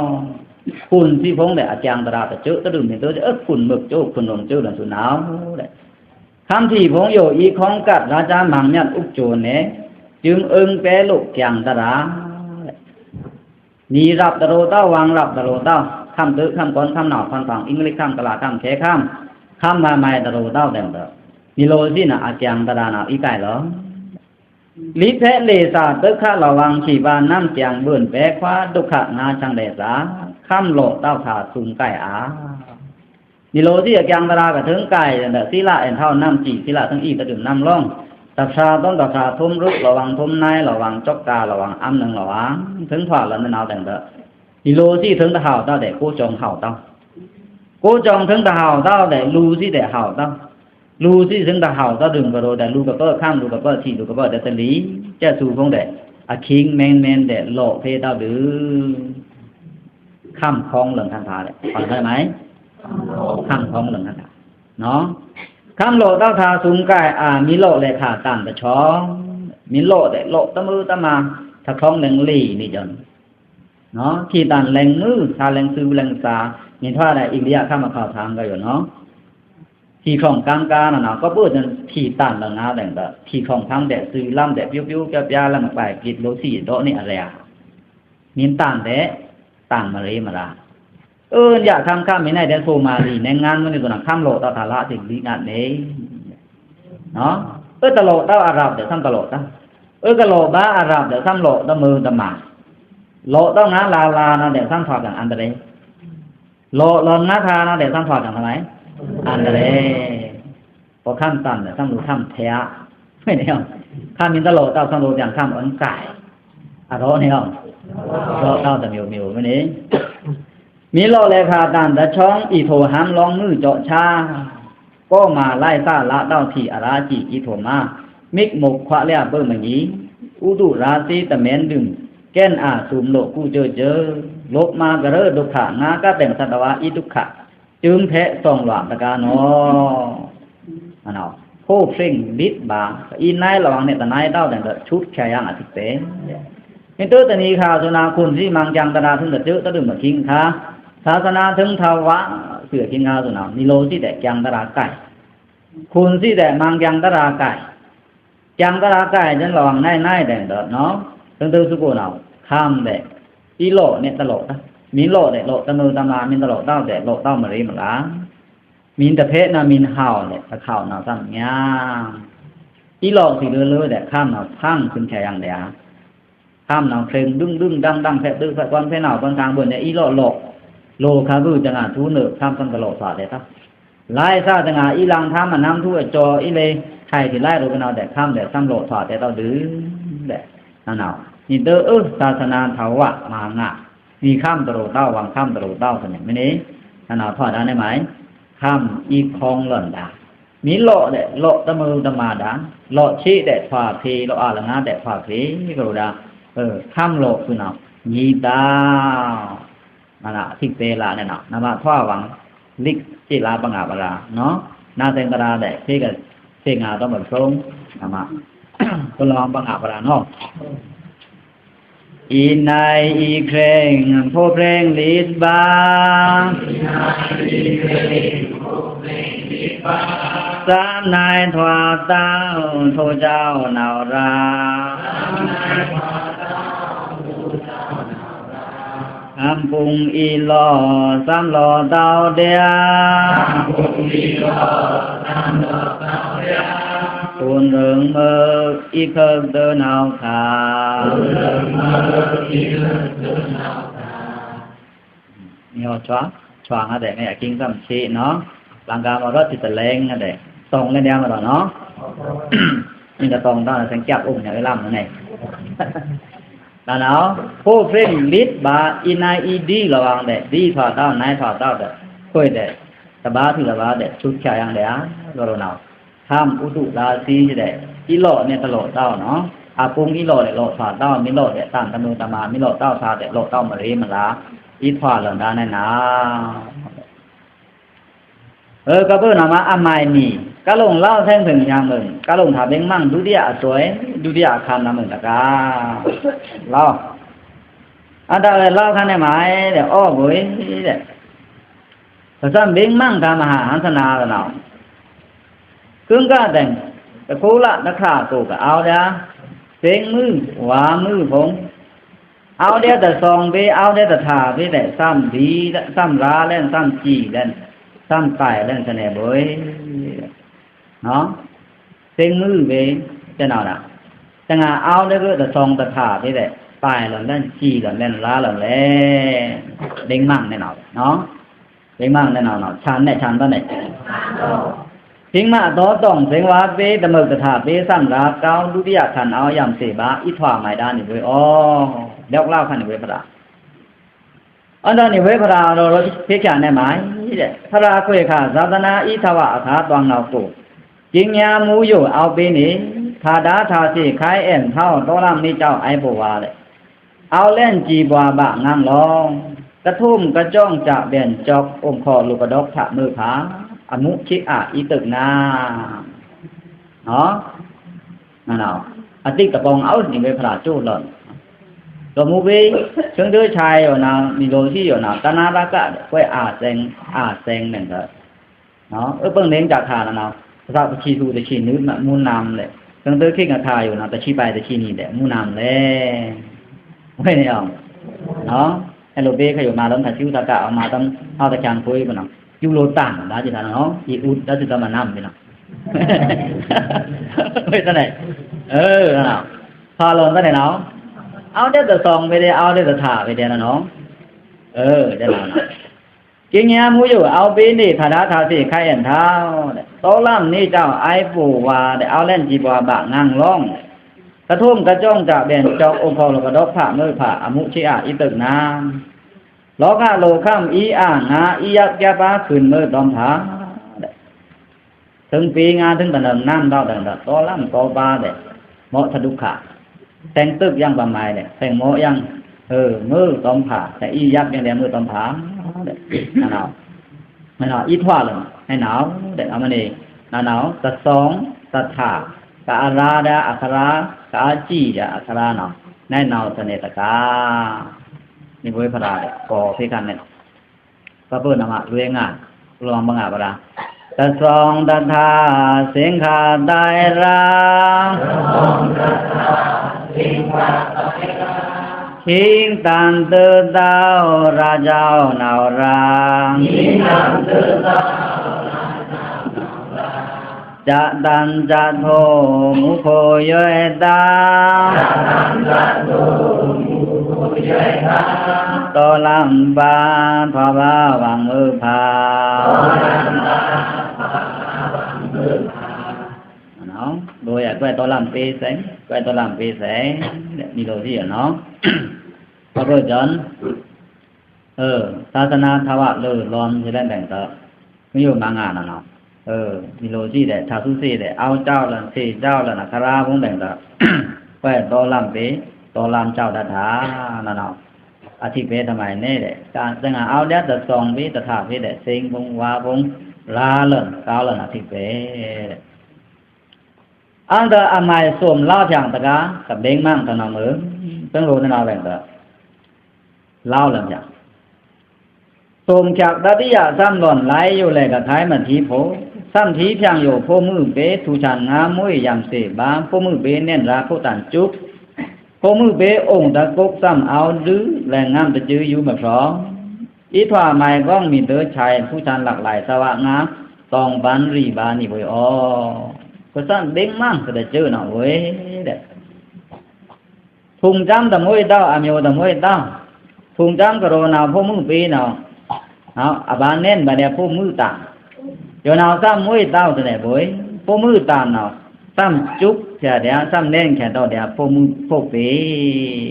ခွန်စံဖုံဒဲး အကျင်တရာတကၠိ တဒုံမီးတကၠိ ခွန်မုတ်ကၠိ ခွန်လူင်ကၠိ ဒုံသုနဝ်ဒဲး ခမ်းထီဖုံ ယိုအီခွန်ကတ် ရာဇာမင်မြတ် အုပ်ကၠိနဲ ကျိုင်းအိုင်ပဲလိုကျင်တရာ နံရပ်တရူတဝ် ဝင်ရပ်တရူတဝ် ခမ်းတွိခမ်းကွန် ခမ်းနဝ်ခမ်းဖင် အင်္ဂလိပ်ခမ်း ကလႃးခမ်း ခဲခမ်း ခမ်းမမိုင်တရူတဝ်ဒဲးဒီး နံလိုစံနၤ အကျင်တရာနဝ် အီကိုင်လော လီဖဲလေသာ ဒုက္ခလဝ် ဆံပါ နမ်းကျင်ဗွိုန်ပဲခွါ ဒုက္ခငါးချမ်းသာသာ ခမ်းလိုတဝ်ထႃသုမ်းကိုင်အာ နံလိုစံအကျင်တရာကထိုင်းကိုင်ဒဲးဒီး သီလအဲၣ်ထဝ်နမ်းကီ သီလထိုင်းအီတဒုံနမ်းလောင် တဖြာတွန်တဖြာ ထုံးရုပ်လဝ် ထုံးနဲလဝ် ကြောက်တာလဝ် အမ်းနုံလဝ် ထိုင်းထွာလဝ်နနဝ်ဒဲးဒီး နံလိုစံထိုင်းတဟဝ်တဝ်ဒဲး ကိုးကျောင်းဟဝ်တဝ် ကိုးကျောင်းထိုင်းတဟဝ်တဝ်ဒဲး လူစံဒဲးဟဝ်တဝ် လူစံထိုင်းတဟဝ်တဝ်ဒုံကရူဒဲး လူကပၢၢ်ခမ်း လူကပၢၢ်ထီ လူကပၢၢ်ဒဲးတလီ ကဲသူဖုံဒဲး အခိင်းမင်းမင်းဒဲး လိုဖေးတဝ်ဒုံ ခမ်းခေါင်းလင်ခမ်းထႃဒဲး ဖန်ဆဲမိုင် ခမ်းခေါင်းလင်ခမ်းထႃ နော် ခမ်းလိုတဝ်ထႃသုမ်းကိုင်အာ မီးလိုလဲခါတန်တချောင်း မီးလိုဒဲး လိုတမုတမ ထါချောင်းလဲင်လီနံယွန်း နော် ထီတန်လဲင်မု ထါလဲင်သုလဲင်သာ မီးထွာဒဲး အိန္ဒိယခမ်းအခေါ်ထၢင်ကယွန်း နော် ထီႏခုံကံကါနနဝ် ကဘုတ်တန်ထီႏတန်လငါဒဲင်ဒီး ထီႏခုံဖန်းဒဲး သွိုလမ်းဒဲး ပြုံးပြုံးပြားပြားလမ်း ကွိုက်ပြစ်လိုသီး ဒေါ့နေအရဲ မီးတန်ဒဲး တန်မရေမရာ အွို ယခမ်းခမ်းမီးနုဲင်းဒဲး သိုမာလီ နဲင်ႏငါးမီးနုဲင်း သိုနာ် ခမ်းလော့တဝ်း ထလာသိုပ်လီနတ်နေ အွို တလော့တဝ်း အရပ်ဒဲး သမ်တလော့တဝ်း အွို ကလော့ဗား အရပ်ဒဲး သမ်လော့တမုာ်တမာ လော့တဝ်းငါလာလာနဝ်ဒဲး သမ်ထွားကံအန္တရာယ် လော့လော့ငါခါနဝ်ဒဲး သမ်ထွားကံသမိုင်း အန္တရာယ် ပခမ်းတန်ဒဲး သမ်လိုသမ်ထဲ မီးနုဲင်း ခမ်းမီးတလော့တဝ်း သမ်လိုသင်ခမ်းအွို အရော့နေ လော့တဝ်းတမျိုးမျိုး မီးနုဲင်း မီးလော့လဲခါတန် တချောင်းအီထိုဟမ်း လောင်းမွုသော့ဆား ကော့မာလၢႆးသႃလတဝ်း ထီႏအရာစံအီထိုမာ မိတ်မုခ်ခွါလျာဘိုမညီ ဥဒုရာသီတမဵၼ်ဒုံ ကဲန်အာသုမ်လို့ကူစၢစၢ လိုပ်မာကရၢဒုက္ခ ငါကပဵၼ်သတ္တဝါအီဒုက္ခ စုံဖဲသွင်လွာ်တကားနီၤ အနဝ် ဖိုးဖြိင်လိတ်ဗာ အီနွိုင်လဝင်န့ၣ် တနွိုင်တဝ်းဒဲင်ဒီး ဆူတ်ချာယင်အသီးပဲ မီးတိုတနံၤခါ သိုနာ် ခွန်စံမင်ကျင်တရာ ထုံးတတုတမုာ်ခိင်ခါ သာသနာထုံးထဝ သွေ့ခိင်ခါ သိုနာ် မီးလိုသီးဒဲး ကျင်တရာကိုင် ခွန်စံဒဲး မင်ကျင်တရာကိုင် ကျင်တရာကိုင် ဒဲင်လဝင်နွိုင်နွိုင်ဒဲင်ဒီးနီၤ တိုင်တိုင်သုကိုနဝ် ခမ်းဒဲး အီလော့န့ၣ်တလော့တဝ်း မီးလော့ဒဲး လော့တမုာ်တမာ မီးတလော့တဝ်းဒဲး လော့တဝ်းမရေမရာ မီးတဖဲနဝ် မီးဟဝ်ဒဲး တခဝ်နဝ်သမ်ညါ အီလော့သွီလိူဝ်လိူဝ်ဒဲး ခမ်းနဝ်ဖန်းသွံချာယင်ဒဲး ခမ်းနဝ်ဖြိုင်ဒုံဒုံဒင်ဒင် ဖဲဒုဖဲကွမ်း ဖဲနဝ်ပန်သင်ဘိုၼ်န့ၣ် အီလော့လော့ လိုခါဘုတငါထူးနုဲ ခမ်းသမ်တလော့ထွားဒဲးတဝ်း လၢႆသႃတငါ အီလင်ထမ်းအနမ်းထူးအစီအီလေ ထိုင်ထီၣ်လၢ်ရိုးကနဝ်ဒဲး ခမ်းဒဲးသမ်လော့ထွားဒဲးတဝ်းဒုံ ဒဲး နနဝ် မီးတိုအွို သာသနာထဝမဟာငါ မီးခမ်းတလို့တဝ်း ဝင်ခမ်းတလို့တဝ်းသန့ မီးနုဲင်း နနဝ်ထွားဒၣ်န့ၣ်မး ခမ်းအီခွင်လွံၢ်ဒါ မီးလော့ဒဲး လော့တမုာ်တမာဒါ လော့ဆံဒဲးထွားဖေ လော့အာလငါဒဲးထွားဖေ ကရိုဒါ အွို ခမ်းလော့သွုနဝ် ညီဒါ နနဝ် အသီးပဲလၢန့ၣ်နီၤ နမထွားဝင် လိတ်စံလၢပငါပရာနီၤ နသင်္ဃရာဒဲး ဖေက ဖေငါတော့မဆုံး နမ ပလောင်ပငါပရာနီၤ အီနွိုင်အီဖြိင် ဖိုးဖြိင်လိတ်ဗာ သမ်နွိုင်ထွားတဝ်း ထိုံကၠီနဝ်ရာ ခမ်းပုင်အီလော့ သမ်လော့တဝ်းဒဲး ပုန်ရင်မွိုး အီခၢၵ်ႈတၢနဝ်ခါ မီးဟော ချွါ ချွါငါဒဲး မ့ၢ်အကင်းသမ်ချေနီၤ လင်္ကာမတော် တစ်တလဲငါဒဲး သွင်လဲဒဲးမတော်နီၤ မ့ၢ်တသွင်တဝ်းန့ၣ် သင်ကျပ်အုံးညါဝဲလမ်းန့ၣ် နနဝ် ဖိုးဖြိင်လိတ်ဗာ အီနွိုင်အီဒ်လဝင်ဒဲး ဒ်ထွားတဝ်း နွိုင်ထွားတဝ်းဒဲး ခွေဒဲး တဘါထွံၣ်တဘါဒဲး ဆူတ်ချာယင်ဒဲး ကရိုနီၤ ခမ်းဥတုရာသီဒဲး အီလော့န့ၣ်တလော့တဝ်းနီၤ အပုင်အီလော့ဒဲး လော့ထွားတဝ်း မီးလော့ဒဲး တန်တမုာ်တမာ မီးလော့တဝ်းထွားဒဲး လော့တဝ်းမရေမရာ အီထွားလၢဒါန့ၣ်နၤ အွို ကဘုနမ အမိုင်မီး ကလုင်လဝ်းသင်ထိုင်ယံမုင် ကလုင်ထႃဘိင်မင် ဒုတိယအသွဲ ဒုတိယအခမ်းနမုင်တကား လဝ်း အတၢ်ဝဲလဝ်းခါန့ၣ်မး ဒဲး အိုးဘွေဒဲး ပသမ်ဘိင်မင် တႃမဟာဟင်္စနာတနဝ် ကုင်းကႃႈတၢင် တခိလတခရၣ်ကိုကအိုဝ်ဒႃ သဵင်မွုၼ်ဝႃမွုၼ်ဖုံ အိုဝ်ဒႃတသွင်ပေ အိုဝ်ဒႃတထႃႇပေဒဲး သမ်လီ သမ်ရာလဲၼ်ႉ သမ်စီလဲၼ်ႉ သမ်ပၢႆႇလဲၼ်ႉ သန့ၣ်ဘွေ သဵင်မွုၼ်ပေ တနဝ်ဒႃ တငါအိုဝ်ဒႃကတသွင်တထႃႇပေဒဲး ပၢႆႇလၢၼ်ႇလဲၼ်ႉ စီလၢၼ်ႇလဲၼ်ႉ ရာလၢၼ်ႉလဲၼ်ႉ ဘိင်မင်န့ၣ်နဝ် ဘိင်မင်န့ၣ်နဝ် ဆၢၼ်ႇန့ၣ် ဆၢၼ်ႇတၢ်န့ၣ် ဘိင်မင်အတီၢ်တွင်ႇ သဵင်ဝႃပေ တမုၵ်ႉတထႃႇပေ သမ်ရာ ကဝ်ဒုတိယၶၼ်ႇဢဝ်ယမ်သေဘႃ အီထွၼ်မၢႆဒၢၼ်ၼႆႉဝေဢေႃႈ လႅဝ်းလၢဝ်းၶၼ်ႇၼႆႉဝေၽြႃး အၼ်တၢင်းၼႆႉဝေၽြႃး ရေႃးရေႃး သေၶႃႈၼႆႉမႃး သြႃႇၵွႆးၶႃႈ သႃႇသၼႃႇဢီႇထၢဝ်ႇဢထႃႇ တွင်းလဝ်ႈၵူဝ်ႇ ၵိင်ႇၺႃႇမူႇယိူဝ်ႇဢဝ်ပေၼေႇ ထႃႇတႃႇထႃႇသေႇ ၶၢႆဢႅၼ်ႇထဝ်ႈ တေႃးလၢမ်းၼႆႉၸဝ်ႈ ဢၢႆႈပူဝ်ႇဝႃႈလႄႈ ဢဝ်လႅၼ်ႈၸီႇပႂႃႇပႃႇငၢင်းလွင်း ကထူမ်ႈၵၸွင်ႈၸႃႇပႅၼ်ႇၸွၵ်ႈ ဢုမ်ႇၶေႃႇလုၵ်ႈၵႃႈတွၵ်ႇထႃႈမိူဝ်းၽႃႇ ဢမူႇၶိၵ်ႉဢႃႇ ဢီႇတိုၵ်ႉၼႃႇ ၼေႃႈ ၼၼ်ႉၼေႃႈ ဢတိၵ်ႉတပွင်ႇဢဝ် ၼႆႉဝေႈၽြႃးၸူဝ်းလွၼ်ႉ တေႃႇမူဝ်ႈဝေႈ သိူင်ႇတိူဝ်းသၢႆဢေႃႈၼႃႇ မီးလူႇသီႇဢေႃႈၼႃႇ တၼ်ႇႁႃႇရႃႇၵႃႉ ၵွႆးဢႃႇသႅင်ႇ ဢႃႇသႅင်ႇၼင်ႇၵေႃႈ နော် အုပ်ပိူင်လင်ကြခါနနော် သသချီသူတချီနုမမူနမ်လဲ သင်တခိကခါယိုနော် တချီပိုင်တချီနီလဲ မူနမ်လဲ ဝဲနေအောင် နော် အဲ့လိုပေးခါယိုမါတမ်းသချူသကအမါတမ်းဟောက်တချံခွေးပနော် ယူလိုတန်ဒါကြည့်တာနော် ဒီဥဒတ်စစ်တမနမ်ပနော် ဝဲတနေ เออ နော် ဖာလုံတနေနော် အောက်တဲ့သဆောင်ပဲတဲ့ အောက်တဲ့သထာပဲတဲ့နော် เออ တဲ့နော် ကင်းညာမှုယို့ အောက်ပေးနေ ထာဒါထာစေ ခိုင်းအံထောက်တဲ့ တောလမ်းနေကြောင်း အိုက်ပိုဝါတဲ့ အောက်လမ်းကြီးပွားဘငန်းလုံးတဲ့ ကထုံးကကြောင်းကြတဲ့ ကျောင်းအိမ်ဖော်လို့ ကဒေါဖမွေးဖ အမှုချစ်အား အီးတုတ်နာ လောကလိုခမ်း အီးအာငါ အီးရပ်ကြပါ ခင်မွေးတော်ဖတဲ့ ထိုင်ပေးငါ ထိုင်တနံနမ်းတော့တဲ့ တောလမ်းတောပါတဲ့ မော့သဒုက္ခ သင်တုပ်យ៉ាងပမိုင်တဲ့ သင်မော့យ៉ាង เออ မွေးတော်ဖ သင်အီးရပ်យ៉ាងတဲ့ မွေးတော်ဖတဲ့ နော် နော် အီးထွားလုံးဟဲ့နော်တဲ့ အမနေ နော် နော် သဆောင်သထာ ကအရာဒအခရာ ကအကြည့်ဒအခရာနော် နဲနော်သနေတကာ နိဗ္ဗာန်ဖရာတဲ့ ကော်ဖေးခါနဲ့ ပပုနမလွေငါ လွန်မငါပရာ သဆောင်သထာ သင်္ခါတရာ ဟိင်းတန်တသောရာဇဝ်နဝ်ရာ ဇတန်ဇထိုမူခိယွဲတာ တောလမ်းပါ ထွားပါဝင်မွေးဖ နော် လိုရကွဲ့တောလမ်းပေးဆိုင် ကွဲ့တောလမ်းပေးဆိုင် ဒီလိုရှိရနော် ဘာလို့ကြောင့် เออ သာသနာထဝလွန်ရတဲ့တိုင်တော့ မယို့မငါနော်နော် เออ ဒီလိုရှိတဲ့ ထာသူစေတဲ့ အောက်ကျောင်းလန် စေကျောင်းလန် အခရာဘုံတိုင်တော့ ကွဲ့တောလမ်းပေး တောလမ်းကျောင်းတတ်တာနော်နော် အထိပ်ပဲသမိုင်းနဲ့တဲ့ ကစင်ငါအောက်တဲ့သဆောင်ပေး တထာပေးတဲ့ စိန်ဘုံဝါဘုံ ရာလန် ကောင်းလန် အထိပ်ပဲတဲ့ အန်တအမိုင်စုံလောက်ဖြန့်တကား ကဘိန်းမန့်တနော်မွေး ပင်းလိုတနော်ဘဲတော့ လောက်လန်ဖြန့် စုံဖြန့်တတိယ သမ်လွန်လိုက်ယို့လဲက ခိုင်းမထီးဖို့ သမ်ထီးဖြန့်ယို့ ဖို့မွေးပေး ထူဆန်ငါမွေး ယမ်စေ့ပါ ဖို့မွေးပေး နဲန်ရာ ဖို့တန်ကျုပ် ဖို့မွေးပေး အိုင်တကုတ် သမ်အောက်ဒုး လဲငမ်းတကျုပ် ယူမဖြောင်း အီးထွားမိုင်ကောင်းမီး ဒို့ချိုင်ထူဆန်လၢၵ်လိုက် သဝငါ တောင်ပန်းရီပါ နိဗ္ဗာန်အော် ကစံဘိန်းမန့်ကတဲ့ကျုပ်နော်ဝဲတဲ့ ထုံကျမ်းတမွေးတောင်း အမျိုးတမွေးတောင်း ထုံကျမ်းကရောနော် ဖို့မွေးပေးနော် နော် အဘၣ်နဲန်ဘၣ်ဒီး ဖို့မွေးတန် ယို့နော် သမ်မွေးတောင်းတနဲ့ဘွဲ့ ဖို့မွေးတန်နော် သမ်ကျုပ်ဖြန့်ဒီး သမ်နဲန်ဖြန့်တော့ဒီး ဖို့မွေး ဖို့ပေး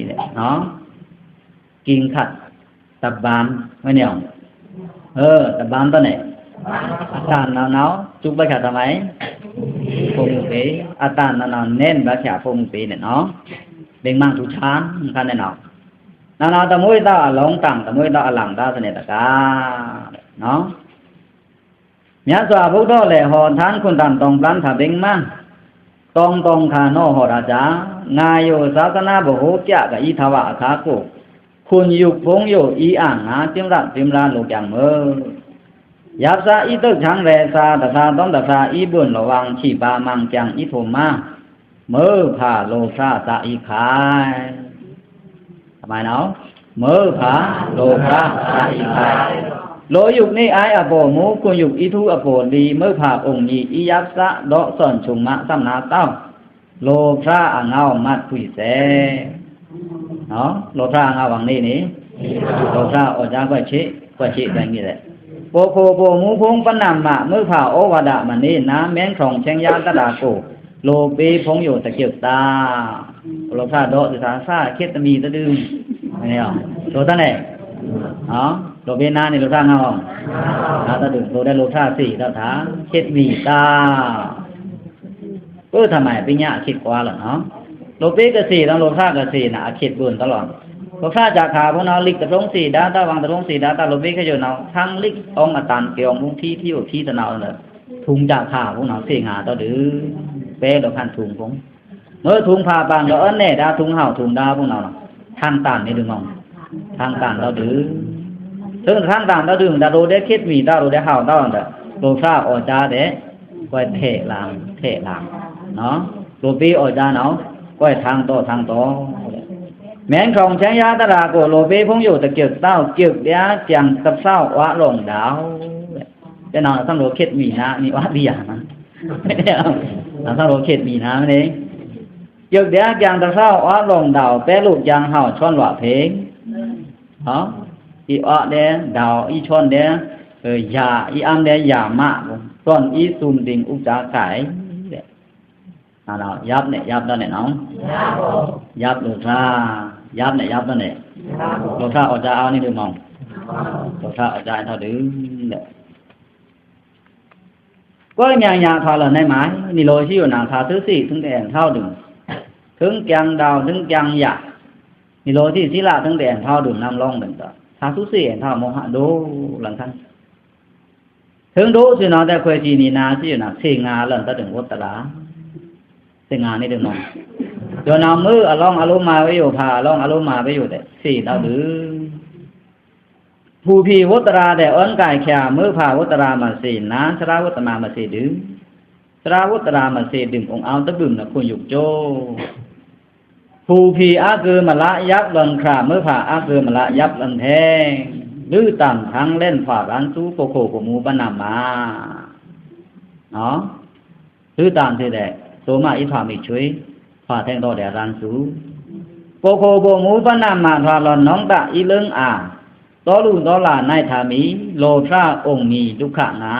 တဲ့ နော် ကင်းခတ် တပန်း ဝဲနေအောင် เออ တပန်းတော့နဲ့ အတန်နော်နော် ကျုပ်ဘၣ်ဖြန့်သမိုင်း ဖို့မွေးပေး အတန်နော်နော် နဲန်ဘၣ်ဖြန့် ဖို့မွေးပေးနဲ့နော် ဘိန်းမန့်ထူဆန်ခါနဲ့နော် နော်နော် တမွေးတောင်းအလောင်းတန် တမွေးတောင်းအလံတားသနဲ့တကား နော် မြတ်စွာဘုရားလည်း ဟောထားခွင့်တန် တောင်းပန်ထားဘိန်းမန့် တောင်းတောင်းခါနော် ဟောထားကြ ငါယို့သာသနာ့ဘုရားပြကအီးထဝအခါကို ခွင့်ယူဖုံးယို့အီးအာငါ တိမ်ရတိမ်ရလိုကံမွေး ယပ်စအီးတုတ်ချံရဲသာ တသာတောင်းတသာအီးဘွန်း လဝံချီပါမံကျံအီးထိုမါ မွေးဖါလိုဖြါသာအီးခိုင် သမိုင်းနော် မွေးဖါလိုဖြါသာအီးခိုင် လိုယုၢ်နေအိုင်အပိုမူ ခွင့်ယူအီးထူအပိုလီ မွေးဖါအိုင်ညီအီးယပ်စ ဒေါ်စွန်ချုံမါ သမ်နာတောင်း လိုဖြါအငေါ်မတ်ခွီစဲ နော် လိုဖြါအငေါ်ဝင်နေနေ လိုဖြါအိုက်ဒါကွက်ချေ ကွက်ချေပင်ကြီးတဲ့ ပိုဖိုပိုမူဖုံးပနမ်မ မွေးဖါအိုဝါဒမနေနာ မင်းဆောင်ချင်းရတတ်တာကို လိုပေးဖုံးယို့တကျုပ်တာ လိုဖြါဒေါ်သစာစခေတ်သမီးတဒု မနေအောင် လိုတတ်နဲ့ နော် လိုပေးနာနေ လိုဖြါငေါ် ငါတဒု လိုတဲ့ လိုဖြါစေတော့တာ ခေတ်မီတာ ပထမပညာအခေတ်ကွာလနော် လိုပေးကစေတော့ လိုဖြါကစေနာ အခေတ်ဘွန်းတလောင်း လိုဖြါကြခါဖုံးနော် လိကတဖုံးစေဒါ တဝံတဖုံးစေဒါ တလိုပေးခယို့နော် ထန်းလိကအောင်အတန် ကအောင်ဖုံးထီးထီးအိုထီးတနော်လ ထုံကြခါဖုံးနော် စေငါတော့ဒု ပဲလိုခန့်ထုံဖုံး မွေးထုံဖါပန်တော့ အနဲဒါ ထုံဟောက်ထုံဒါဖုံးနော် ထန်းတန်နေဒုမောင် ထန်းတန်တော့ဒု ထိုင်ထန်းတန်တော့ဒု ဒါလိုတဲ့ခေတ်မီ ဒါလိုတဲ့ဟောက်တော့ လိုပ်သၣ်အော်ဒါတဲ့ ကွဲးထဲ့လင် ထဲ့လင် လိုပ်ပေးအော်ဒါနော် ကွဲးထင်တော့ ထင်တော့ မဲထောင်ချင်ရသရာကို လိုပ်ပေးဖုံးယိုတကึပ်သောက် ကึပ်လျားကျန်တစ်သောက်ဝါလုံတောင် တဲ့နော် သံလိုပ်ခေတ်မီနာ မီဝါလီယာနော် သံလိုပ်ခေတ်မီနာမနေ ကឹပ်လျားကျန်တစ်သောက်ဝါလုံတောင် ပဲလို့ကျန်ဟောက်ချွန်လွတ်ဖေး ဟော အီးအော့ဒဲ ဒေါက် အီးချွန်ဒဲ အီးယၢ အီးအမ်းဒဲ ယၢမ တွန်အီးသုမ်ဒိင်ဥစ္စာကိုင် တဲ့ နော် ယပ်နဲ့ ယပ်တော့နဲ့နော် ယပ်လိုပ်သၣ် ယပ်နဲ့ ယပ်တော့နဲ့ လိုပ်သၣ်အော်ဒါအောက်နေဒုမောင် လိုပ်သၣ်အော်ဒါထောက်ဒုတဲ့ ကွဲ့ညံ့ညံ့ထွာလွန်နေမိုင် နီလိုရှိယိုနာ သးသူစံး ထိုင်တအဲန်ထောက်ဒု ထိုင်ကျန်ဒေါက် ထိုင်ကျန်ယၢ နီလိုရှိစံးလၢ ထိုင်တအဲန်ထောက်ဒု နမ်းလောင်းဒုံတော့ သးသူစံးအဲန်ထောက် မောဟဒို့လန်ဆန်း ထိုင်ဒို့စံးနော် တဲခွဲးစံးနီနာ စံးယိုနာ သ့ၣ်ငါလွန်တတ်တုံဝတ်တရာ သ့ၣ်ငါနေဒုမောင် ယိုနာ မွိုအလောင်းအလိုမာဝဲယို ဖါအလောင်းအလိုမာဝဲယို တဲ့ သ့ၣ်ထောက်ဒု ဖူဖီဝတ်တရာတဲ့ အွန်ကိုင်ချာ မွိုဖါဝတ်တရာမသ့ၣ်နာ သရၣ်ဝတ်တရာမသ့ၣ်ဒု သရၣ်ဝတ်တရာမသ့ၣ်ဒု အိုင်အောက်တဘုံနခွန်ယုကကျို ဖူဖီအါကုမလယပ်လွန်ချာ မွိုဖါအါကုမလယပ်လွန်ထဲ လွို့တန်ထင်လဲန်ထွာရန်သူ ပိုၵ်ႉခိၣ်ပိုၵ်ႉမူပနမ်မ နော် လွို့တန်ထဲတဲ့ သိုမအီးထွာမီဆွေ ထွာထဲတော့ဒဲရန်သူ ပိုၵ်ႉခိၣ်ပိုၵ်ႉမူပနမ်မ ထွာလွန်နောင်တၢ်အီးလၢင်းအာ သောလူသောလာ၌ထားမည် လိုပ်သၣ်အိုင်မီဒုက္ခငါ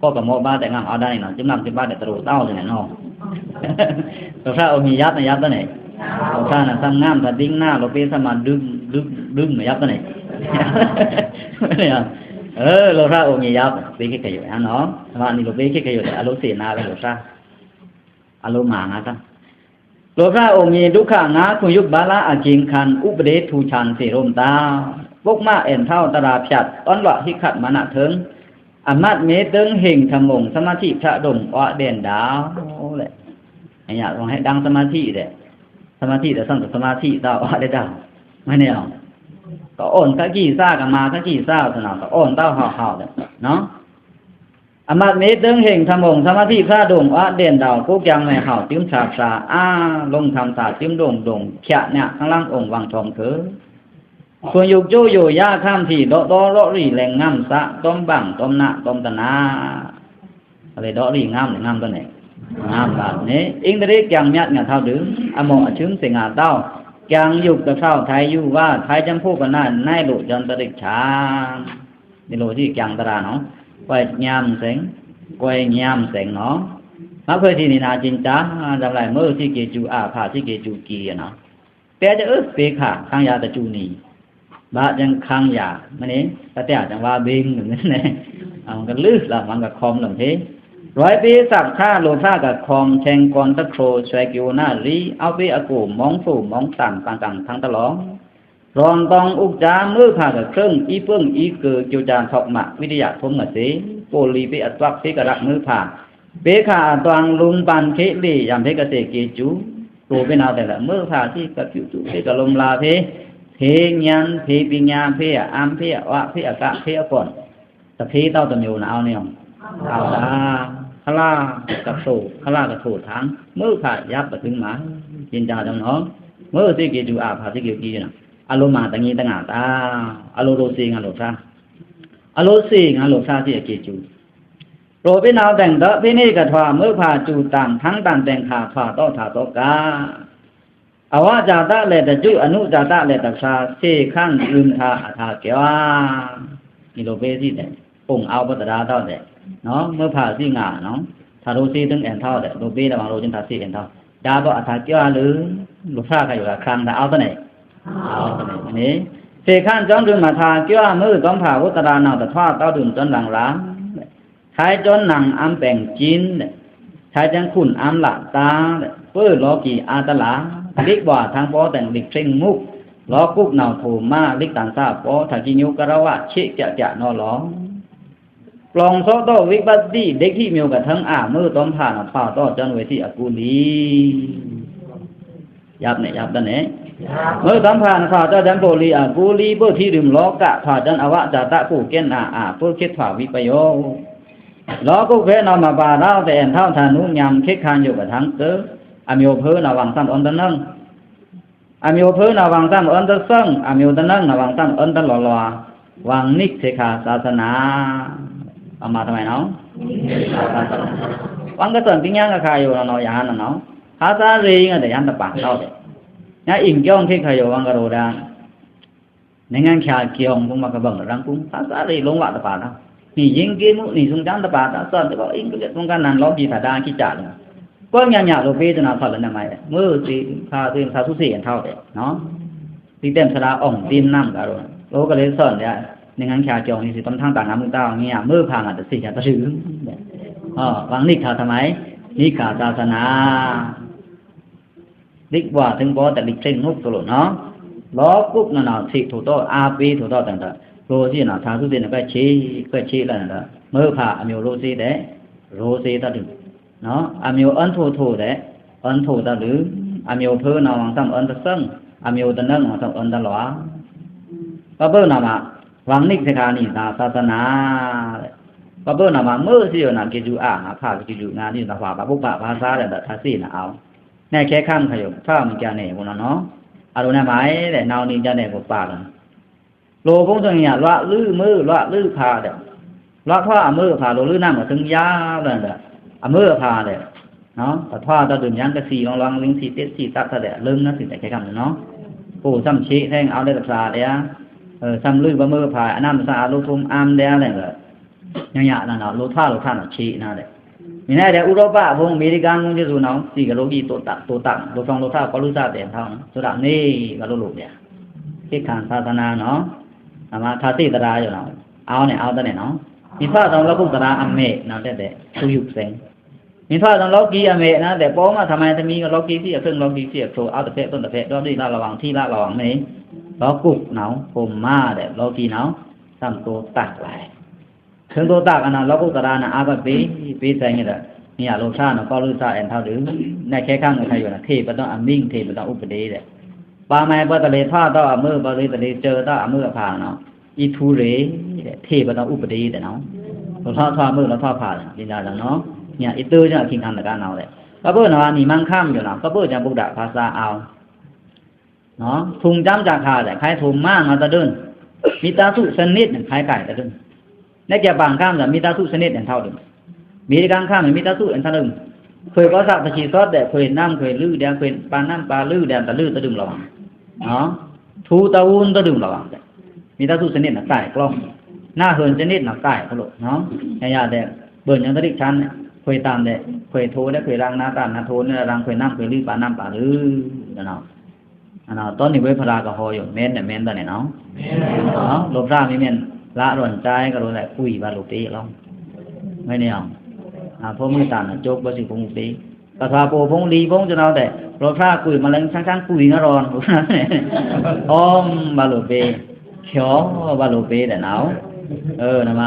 ကော့ကမော့ဘါတဲ့ငါ အော်ဒါနေနော် ကျုံးနပ်ကျုံးဘါတဲ့တရူးတောက်နေနော် လိုပ်သၣ်အိုင်မီယပ်နဲ့ ယပ်တော့နဲ့ လိုပ်သၣ်နာသမ်ငမ်းသဒိင်းနာ လိုပ်ပေးသမ်မဒုဒုဒုမယပ်တော့နဲ့ အဲ လိုပ်သၣ်အိုင်မီယပ် ပေးခေတ်ခယိုနော် သမ်မနီလိုပ်ပေးခေတ်ခယို အလိုသ့ၣ်နာပဲ လိုပ်သၣ် အလိုမာငါတၢ် လိုပ်သၣ်အိုင်မီဒုက္ခငါ ခွန်ယုတ်ဘါလါအကျဉ်းခံ ဥပဒေထူထောင်စေလွမ်တာ ပုဒ်မအဲန်ထောက်တရာဖြတ် တွန်းလွတ်ဟိတ်ခတ်မနုတ်ထိုင် အမှတ်မေး တင်းဟိင်ထမုံ သမာဓိဖြတ်ဒုံ ဝါဒဵန်ဒาว လဲ့ အညတော့ဟဲဒင်းသမာဓိတဲ့ သမာဓိတဲ့ သမ်သမာဓိတဲ့ ဝါဒဵန်ဒาว မနေအောင် ကအွန်ကကီးစား ကမၤကကီးစား သနာ ကအွန်တော့ဟောက်ဟောက်တဲ့ နော် အမှတ်မေး တင်းဟိင်ထမုံ သမာဓိဖြတ်ဒုံ ဝါဒဵန်ဒาว ကိုးကျန်မဲဟောက် ကျုံးဆာဆာ အာ လုံထမ်သၣ် ကျုံးဒုံဒုံ ချာညါ ခလမ်အိုင်ဝမ်ထွမ်ထွမ် ခွန်ယုတ်ကျိုယိုယါခမ်းထီႇ ဒေါ့ဒေါ့ရီရီလဲင်ငမ်းသၣ် တွမ်ဘင်တွမ်နၢ တွမ်တနၢ အလဲ့ ဒေါ့ရီငမ်း ငမ်းတော့နဲ့ ငမ်းဘၣ်နဲ့ အိန္ဒြေကျန်မျတ်ငါထောက်ဒု အမော့အချုံးသင်ငါတောက် ကျန်ယုတ်တထောက် ထိုင်ယူဝါ ထိုင်ကျန်ဖို့ပနၢ် နိုင်လို့ကျန်တရစ်ချာ နီလိုရှိကျန်တရာနော် ကွဲ့ညံ့စင် ကွဲ့ညံ့စင်နော် မခွဲ့ထီၣ်နီနာကျဉ်းတာ ဒံးလိုက် မွိုစံးကေကျူအာ ဖါစံးကေကျူကီးနော် တဲတအုပ်ပေးခါ ခန်းရာတကျူနီ ဘၣ်ကျန်ခန်းရာ မနေ တတဲကျန်ဝါဘိင်း မနေ အကလုလမန်ကခွမ်လမ်ဖေ ရွိုက်ပေးသပ်ခါ လိုပ်သၣ်ကခွမ် ဆဲင်ကွန်တခရို ဆွဲကျိုနာရီ အောက်ပေးအကို မောင်းသို့မောင်းတန် ပန်ကန်ထန်းတလောင် ရွန်တောင်ဥက္စာ မွိုဖါကခရူင် အီးပူင်အီးကူ ကျိုးကျန်ထောက်မ ဝိရိယထုံးငါစေ ပိုလီပေးအသွက်ဖေးကရက်မွိုဖါ ပေးခါအသွင် လူမ်ပန်ခေးလေ ယမ်ဖေးကသေ့ကေကျူ လိုပ်ပေးနဝ်တဲလဲ့ မွိုဖါစံးကပြုစုဖေးကလူမ်လာဖေး ဖေးညံ ဖေးပညာ ဖေးအအမ်း ဖေးအဝါ ဖေးအက ဖေးအကွန် တဖေးတောက်တမျိုးနဝ်နေအောင် အောက်တာ ခလာကထို ခလာကထိုထန်း မွိုဖါယပ်ပတုံးမ ကျဉ်းတာတော့နော် မွိုစံးကေကျူအာ ဖါစံးကေကျူကီးနော် အလိုမာတငီးတငါတာ အလိုလိုစံးငါလိုပ်သၣ် အလိုစံးငါလိုပ်သၣ်စံးအကေကျူ လိုပ်ပေးနဝ်တဲင်တော့ ဖေးနေကထွာ မွိုဖါကျူတန် ထန်းတန်တဲင်ခါ ထွာတော့ထါတော့ကါ အဝဇာတလဲ့တကျူ အနုဇာတလဲ့တဆါ သေခန့် လွံၢ်ထါ အထါကွၢ် နီလိုပ်ပေးစံးတဲ့ အိုင်အောက်ပတရာတော့တဲ့ နော် မွိုဖါစံးငါနော် ထါလိုစံးတင်းအဲန်ထောက်တဲ့ လိုပ်ပေးတမန်လိုစံးထါစံးအဲန်ထောက် ဒါတော့အထါကွၢ်လၢ လိုပ်သၣ်ခါယိုခါ ခရံာ်တအောက်တဲ့ အောက်တဲ့ မနေ သေခန့် ကျောင်းတွင်မထါကွၢ် မွိုတွမ်ဖါဝတ်တရာ နဝ်တထွာတော့ဒုံတွမ်လင်ရာ ထိုင်ကျန်နင်အမ်းပင်ကျဉ်း ထိုင်ကျန်ခွန်အမ်းလတာ ပိုလောကီအာတလာ လိပ်ဝါထန်းပော်တဲင်လိပ်ဆင်းမုတ် လောကုပ်နဝ်ထိုမ လိပ်တန်သပော် ထါကီညိုကရဝချေ့ကျကျနော်လော ပလောင်သောတော့ဝိပဿိ ဒိဋ္ဌိမျိုးကထန်းအာ မွိုတွမ်ဖါနထွာတော့ကျန်ဝေသီအကူလီ ယပ်နဲ့ ယပ်တနဲ့ မွိုတွမ်ဖါနထွာတော့ကျန်ပိုလီအကူလီ ပိုထီဒုံလောကထွာကျန်အဝဇာတ ပိုကဲနာအာ ပိုခေတ်ထွာဝိပယို လောကုပ်ဖဲနောမပါဒ် တအဲင်ထောက် ထၢနုညံခ့ခါယုပ်ကထင်သု အမျိူးဖုနဝ် ဝင်သမ်ဢွၼ်တနွင်း အမျိူးဖုနဝ် ဝင်သမ်ဢွၼ်တသွင်း အမျိူးတနွင်းနဝ် ဝင်သမ်ဢွၼ်တလွာ်လွာ် ဝင်နံၣ်သေခါသာသနာ အမၤတမံၤနဝ် ဝင်ကသွင်းပညံကခါယုပ်နဝ် ယဟန်နဝ် ဖဆါရေငါတယံတပၤနဝ် ညါအင်ကျောင်းခ့ခါယုပ် ဝင်ကရောဒၣ် နိုင်ငံခြားကျောင်း ဘုံမကဘင်ရန်ကုန် ဖဆါရေလုံးဝတပါဒ် နေရင်း ကီမူ နေဆုံးကျောင်းတပါဒ် သွင်းတကော အင်္ဂလိပ် ဘုံကနန်လောကီ ဖဒါခိကြလို့ ကောညံညံလို့ပေးတနာ ဖလနမယ မွေးသေး ဖာသေး ဖာသူသေး အင်ထောက်တယ်နော် ဒီတမ်သရာ အောင်တင်းနမ် ကတော့ လောကလေး သွင်းတယ် နိုင်ငံခြားကျောင်း နေစီ တမ်ထန်း တန်ငါမှု တောင်း ငြိမ်း မွေးဖာငါ တသိကြ တလူ ဟော ဝင်နံၣ်ခါ သမိုင်း နံၣ်ခါ သာသနာ လိပ်ဝါထိုင်ပေါ် တလိပ်ထိုင်ငုပ် ဆိုလို့နော် လောကုပ်နနာ သေထိုးတော့ အားပေးထိုးတော့ တန်တာ ရိုးစီနော် သာသူသေးနော် ကချေ ကချေလာနော် မွေးဖာ အမျိူးရိုးသေးတဲ့ ရိုးသေးတတ်တယ်နော် အမျိူးအွန်းထိုးထိုးတဲ့ အွန်းထိုးတတ်တယ် အမျိူးဖုနော် ဝင်သမ်အွန်းတသွင်း အမျိူးတနွင်း ဝင်သမ်အွန်းတလွာ် ပဘိုးနာမ ဝင်နံၣ်သေခါ နံၣ်သာ သာသနာ ပဘိုးနာမ မွေးစီနော် ကီယူအာ ငါဖာ ကီယူငါ နံၣ်သာ ဖာ ပပုပ္ပ ဖာသာတဲ့ သာသေးနော် အောင် နဲခဲခမ်းခါယုပ် ထွားမကြနဲ့ ဘုန်းနော် အလိုနဲ့မိုင်တဲ့ နောက်နေကြနဲ့ကို ပါလာ လိုဘုန်းဆိုရင် လွတ်လွတ်မွေး လွတ်လွတ်ဖာတဲ့ လွတ်ထွားအမွေးအဖာ လိုလွတ်နမ်က သင်ရတဲ့ အမွေးအဖာတဲ့ နော် ပထွားတတ်တယ် ညံကစီ လွင်လွင်လင်းစီ တစ်စီ တတ်တတ်တဲ့ အလုံးနဲ့စီတဲ့ ခဲခမ်းနော် ကိုယ်သမ်ချေ ထဲအောင်တဲ့ တဖျားတဲ့ အဲ သမ်လွတ်ပမွေးအဖာ အနမ်သမ် အလိုထုံး အမ်တဲ့ လဲ ညံ့ညံ့နော်နော် လိုထွား လိုထွားနော် ချေနော်တဲ့ မင်းနဲ့တဲ့ ဥရောပဘုံ အမေရိကန်ဘုံ ကျေးဇူးနော် စီကလိုကြီး တိုးတက် တိုးတက် လိုဆောင် လိုထွား ကလူစားတဲ့ ထောင်း ဆိုတာ နေ ကလိုလိုဗျာ ခေတ်ခံသာသနာနော် အမ သာသေးသရာ ရောနော် အောင်းနဲ့ အောင်းတဲ့နဲ့နော် မိဖုရားတော် လောကုတ္တရာ အမေနော် တဲ့တဲ့ သူယူဆိုင် မိဖုရားတော် လောကီ အမေနော် တဲ့ ပေါ်မှာ သမိုင်းသမီး လောကီ စီအဖုံ လောကီ စီအဖုံ အောက်တစ်ဖက် သုံးတစ်ဖက် တော့ ဒီလား လဝံ ထီလား လဝံ မင်း လောကုပ်နော် ဟိုမှာ တဲ့ လောကီနော် သမ်တိုးတက်လာ ထိုင်တိုးတက်ကနော် လောကုတ္တရာနော် အားကပေး ပေးဆိုင်ရတဲ့ နေရာ လိုစားနော် ကလူစား အဲထောက်တယ် နဲခဲခမ်းခါယုပ်နော် ထေပဒံအမိန့် ထေပဒံဥပဒေတဲ့ ပါမိုင် ပတလေထွားတော့အမွေး ပလေတလေကျဲတော့အမွေးအဖာနော် အီထူရေတဲ့ ထေပဒံဥပဒေတဲ့နော် လိုထွားထွားအမွေး လိုထွားဖာတဲ့နော် ဒီလားနော် ညံ့ အီတိုကြောင့် ခင်ခံတကားနော်တဲ့ ကဘိုးနော် နီမန်းခမ်းယုပ်နော် ကဘိုးကြောင့် ဗုဒ္ဓဘာသာအောင် နော် ထုံးတမ်းကြခါတဲ့ ခိုင်းထုံးမန်းနော် တဒိုင် မိသားစုစနစ်နဲ့ ခိုင်းကိုင်တဒိုင် နဲ့ ဂျပန်ခမ်းတဲ့ မိသားစုစနစ်နဲ့ ထောက်တယ် အမေရိကန်ခမ်း မိသားစု အဲထောက်တယ် ခွေးကောသ ပချီသော့တဲ့ ခွေးနမ် ခွေးလုတဲ့ ခွေးပါနမ် ပါလုတဲ့ တလုတဒုံလဝံ နော် ထူတဝုန်းတဒုံလဝံ မိသားစုစနစ်နဲ့ ကိုင်ကျီ နတ်ဟူင်းစနစ်နဲ့ ကိုင်ကျီ နော် ရရတဲ့ ဘုံညံတရိတ်ဆန်း ခွေးတမ်တဲ့ ခွေးထိုးတဲ့ ခွေးရံ နတ်တမ် နတ်ထိုးနဲ့ ရံ ခွေးနမ် ခွေးလု ပါနမ် ပါလု နော် အနော် တောနေဝဲဖရာကဟောယုပ် မင်းနဲ့ မင်းသားနဲ့နော် နော် လိုဖရာမင်းမင်း လာရွန်တိုင်းကလို့လည်း ကွီပါလို့ပေးလောင်း မင်းနေအောင် အဖိုးမုတန်နော် ကျိုးပါစီဖုံးပေး ကထွားပို့ဖုံးလီဖုံး ကျွန်တော်တဲ့ လိုဖရာကွီမလင်းဆန်းဆန်းကွီငါရွန် အောမ်ပါလို့ပေး ချောပါလို့ပေးတဲ့နော် အဲ နမ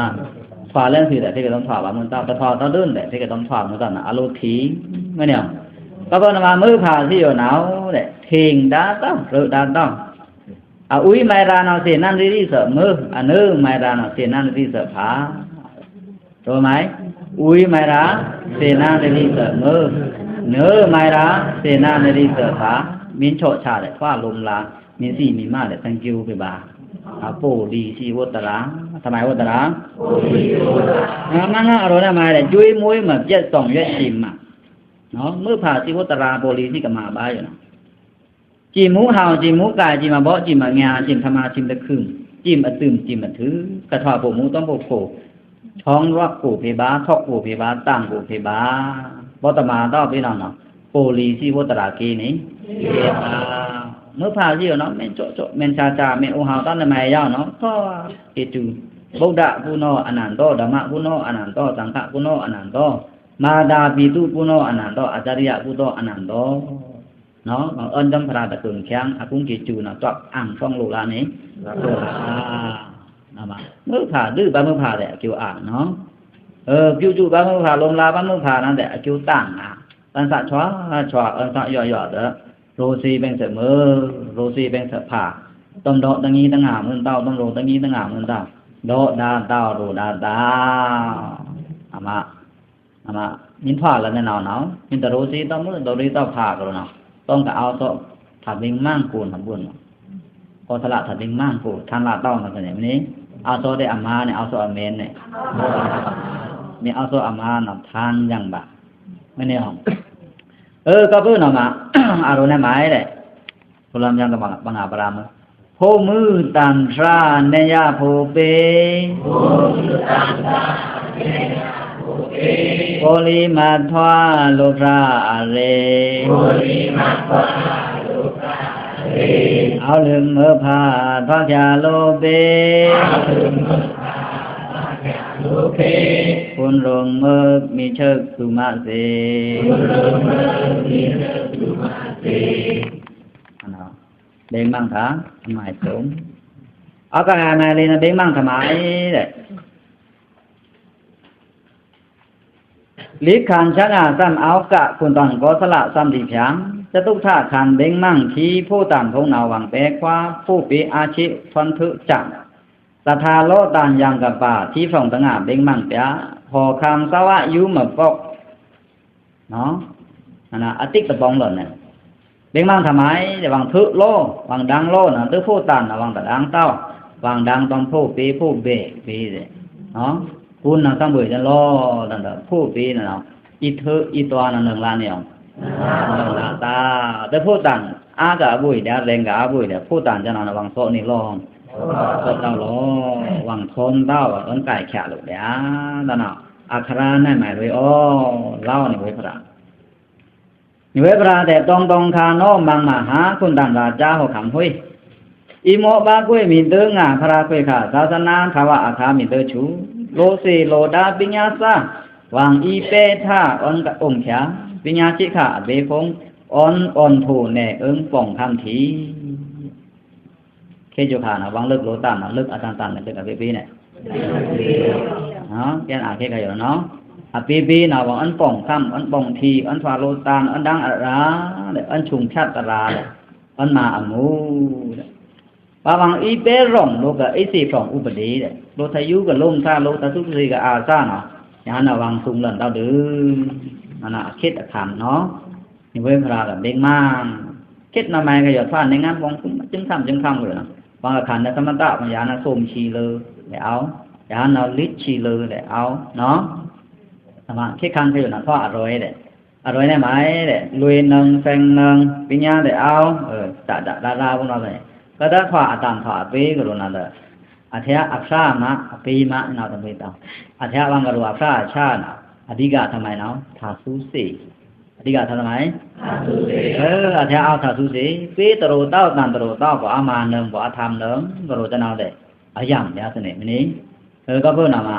ထွားလင်းစီတဲ့ ထေကတုံးထွားပါမွန်းတောက် တထွားတဒိုင်တဲ့ ထေကတုံးထွားမွန်းတောက်နော် အလိုထီ မင်းနေအောင် ကဘိုးနမ မွေးဖာစီယုပ်နော်တဲ့ ထင်ဒါတော့ ရဒါတော့ အဝိမရာနော် စေနန္ဒရီစမွေး အနွေမရာနော် စေနန္ဒရီစဖာ တို့မိုင် ဝိမရာ စေနန္ဒရီစမွေး နွေမရာ စေနန္ဒရီစဖာ မင်းချော့ချတဲ့ ထွားလိုမ်လာ မင်းစီမင်းမတဲ့ တန်ကျူးပြပါ အပိုလီစီဝတ်တရာ သမိုင်းဝတ်တရာ ငါမငါအရောနဲ့မိုင်တဲ့ ကျွေးမွေးမပြတ် ဆောင်ရွက်ချင်မှ နော် မွေးဖာစီဝတ်တရာ ပိုလီစီကမှာပါယုပ်နော် ကျိမူဟောင် ကျိမူကိုင် ကျိမဘော့ ကျိမငါ ကျိမထမ ကျိမတခုမ် ကျိမအတုမ် ကျိမထု ကထွားပို့မူ တွန်းပို့ဖို့ ထောင်းရွက်ကိုဖေပါ ထောက်ကိုဖေပါ တန်ကိုဖေပါ ဘော့တမတော့ ပြီးတော့နော် ပိုလီစီဝတ်တရာကင်းနေ မွေးဖာစီယုပ်နော် မင်းကျိုးကျိုး မင်းချာချာ မင်းအိုဟောင်တန်းနမရောက်နော် ထွား ကေတူ ဗုဒ္ဓကုဏော အနန္တော ဓမ္မကုဏော အနန္တော သံဃကုဏော အနန္တော မာတာပိတုကုဏော အနန္တော အာচার্যကုဏော အနန္တော နော် အွန်ဒမ်ဖရာတကုံချံ အကုံကေကျူနော် တွပ်အံဖောင်းလို့လားနေ ဆိုလား နော် မွေးဖာ ဒုပါမွေးဖာတဲ့ အကျိုးအာနော် အဲ ပြုစုပါမွေးဖာ လိုမ်လာပါမွေးဖာနော်တဲ့ အကျိုးတန်အာ တန်ဆာချွာချွာ အန်ဆာယွာယွာတဲ့ ရိုးစေပင်စမွေး ရိုးစေပင်စဖာ တွမ်ဒေါ်တငီးတငါမွန်းတောက် တွမ်ရိုးတငီးတငါမွန်းတောက် ဒေါ်ဒါတောက် ရိုးဒါတောက် အမ အမ မင်းထွားလနဝ်နဝ် မင်းတရိုးသေးတော့မလို့ တရိုးသေးတော့ဖာကလို့နော် တော့ကအဝ်သော ထပ်ဘင်းမန်းကိုနော် ဘုန်းနော် ကောသလ ထပ်ဘင်းမန်းကို ထမ်းလာတော့နော် တနေ့မင်း အဝ်သောတဲ့အမါနဲ့ အဝ်သောအမဲနဲ့ မင်းအဝ်သောအမါနော် ထမ်းយ៉ាងပါ မင်းနေအောင် เออ ก็เปิ้นเอามา อารมณ์เนี่ยหมายแหละ พลมยังกับบังอาบราม โฮมือตันทราเนยะโพเป โพลิมัทวาโลพระอเร เอาลืมเมอพาทวาแคโลเป คุณรงเมิกมีเชิกสุมาเส เบงมั่งถา หมายสม เอากะหาหมายเลยนะ เบงมั่งถาหมายแหละ လိပ်ခန်ချာငါသမ်ဢဝ်က คุณต้านโกศละ သမ်တီဖြာင် จะตุ๊กธาขันเบงมั่ง ที่ผู้ต้านพงหนาวหวังแปะคว้า ผู้ปีอาชิทนทุจัก ศรัทธาโลต้านยังกะป่า ที่ฝ่องตะหง่าเบงมั่งเปีย หอคำสวะยุมาปก နော် အနအတိတ်တပေါင်းလော်နဲ့ ဘိန်းမန်းထမိုင် ဝၢင်းထုးလော် ဝၢင်းဒင်လော်နော် တဖုတန်နော် ဝၢင်းတဒင်တဝ် ဝၢင်းဒင်တွမ်ဖုပေ ဖုဘဲပေတဲ့ နော် ကုန်းနော် သံဘွေတလော် တန်တဖုပေနော် အီထုးအီတွားနော် နင်လါနေအောင် နင်လါတဝ် တဖုတန် အါကအဘွေတဲ့ ရင်ကအဘွေတဲ့ ဖုတန်ကျနော် ဝၢင်းသောနေလော် သောတဝ်လော် ဝၢင်းသွန်တဝ် ဝၢင်းကိုင်ချလို့တဲ့ တနော် အခရာနဲ့ မိုင်ရွေး အော် လောက်နေဝေးဖရာ နေဝေးဖရာတဲ့ တောင်တောင်ခါနော် မင်မဟာ ခွန်တန်ရာကြားဟောခမ်းဟွေး အီမော့ဘါကွေ့မီဒိုငါ ဖရာခွေခါ သာသနာထဝအခါမီဒိုချူ လိုစေလိုဒါပညာစာ ဝၢင်းအီပဲထ အွန်ကအုံချာ ပညာရှိခါအပေဖုံ အွန်အွန်ဖူနဲ့ အုံပောင်ခမ်းထီ ခေတ်ကြိုခါနော် ဝၢင်းလုတ်လိုတန်နော် လုတ်အတန်တန်နဲ့ လုတ်အပေပေနဲ့ နော် ကျန်အခေတ်ကရောနော် အပေပေနော် ဝၢင်းအွန်ပောင်ခမ်း အွန်ပောင်ထီ အွန်ထွာလိုတန် အွန်ဒင်အရာတဲ့ အွန်ချုံဖြတ်တရာတဲ့ အွန်မဟာအမှုတဲ့ ဘာဝံအီပဲရောင် လိုကအီစေဖြောင်ဥပဒေတဲ့ လိုထယူကလိုမ်သာ လိုတသုစေကအသာနော် ညာနော် ဝၢင်းသုင်လွန်တော့ဒု နော် အခေတ်အခါနော် နေဝေးဖရာက ဘိန်းမန်း ခေတ်နမိုင်ကရောထွား နိုင်ငံပေါင်းစုံ ကျင်းခမ်း ကျင်းခမ်းကလို့နော် ဝၢင်းအခါနဲ့ သမတ မယာနာ သုံးချီလို့လည်းအောင် ရဟန်းတော် လေးချီလို့လည်းအောင် နော် အမ ခေတ်ခမ်းကရောနော် ထွားအရွယ်တဲ့ အရွယ်နဲ့မိုင်တဲ့ လွေနင် ဆယ်နင် ပညာတဲ့အောင် အဲ တဒါဒါဒါဘုနော်တဲ့ ကဒါထွားအတန်ထွားအပေကလို့နော် အထက်အဖျားမ အပေမ နော် တမေးတော့ အထက်ဝၢင်းကလို့ အဖျားအချားနော် အဓိကထမိုင်နော် ထါသူစေ့ အဓိကထမိုင် အဲ အထက်အောက်ထါသူစေ့ ပေတရိုးတဝ် တန်တရိုးတဝ် ပအမနုံ ပအထမ်နုံ ကလို့တနော်တဲ့ အယံတဲ့ အစနေ မနီ အဲ ကဖုနော်မ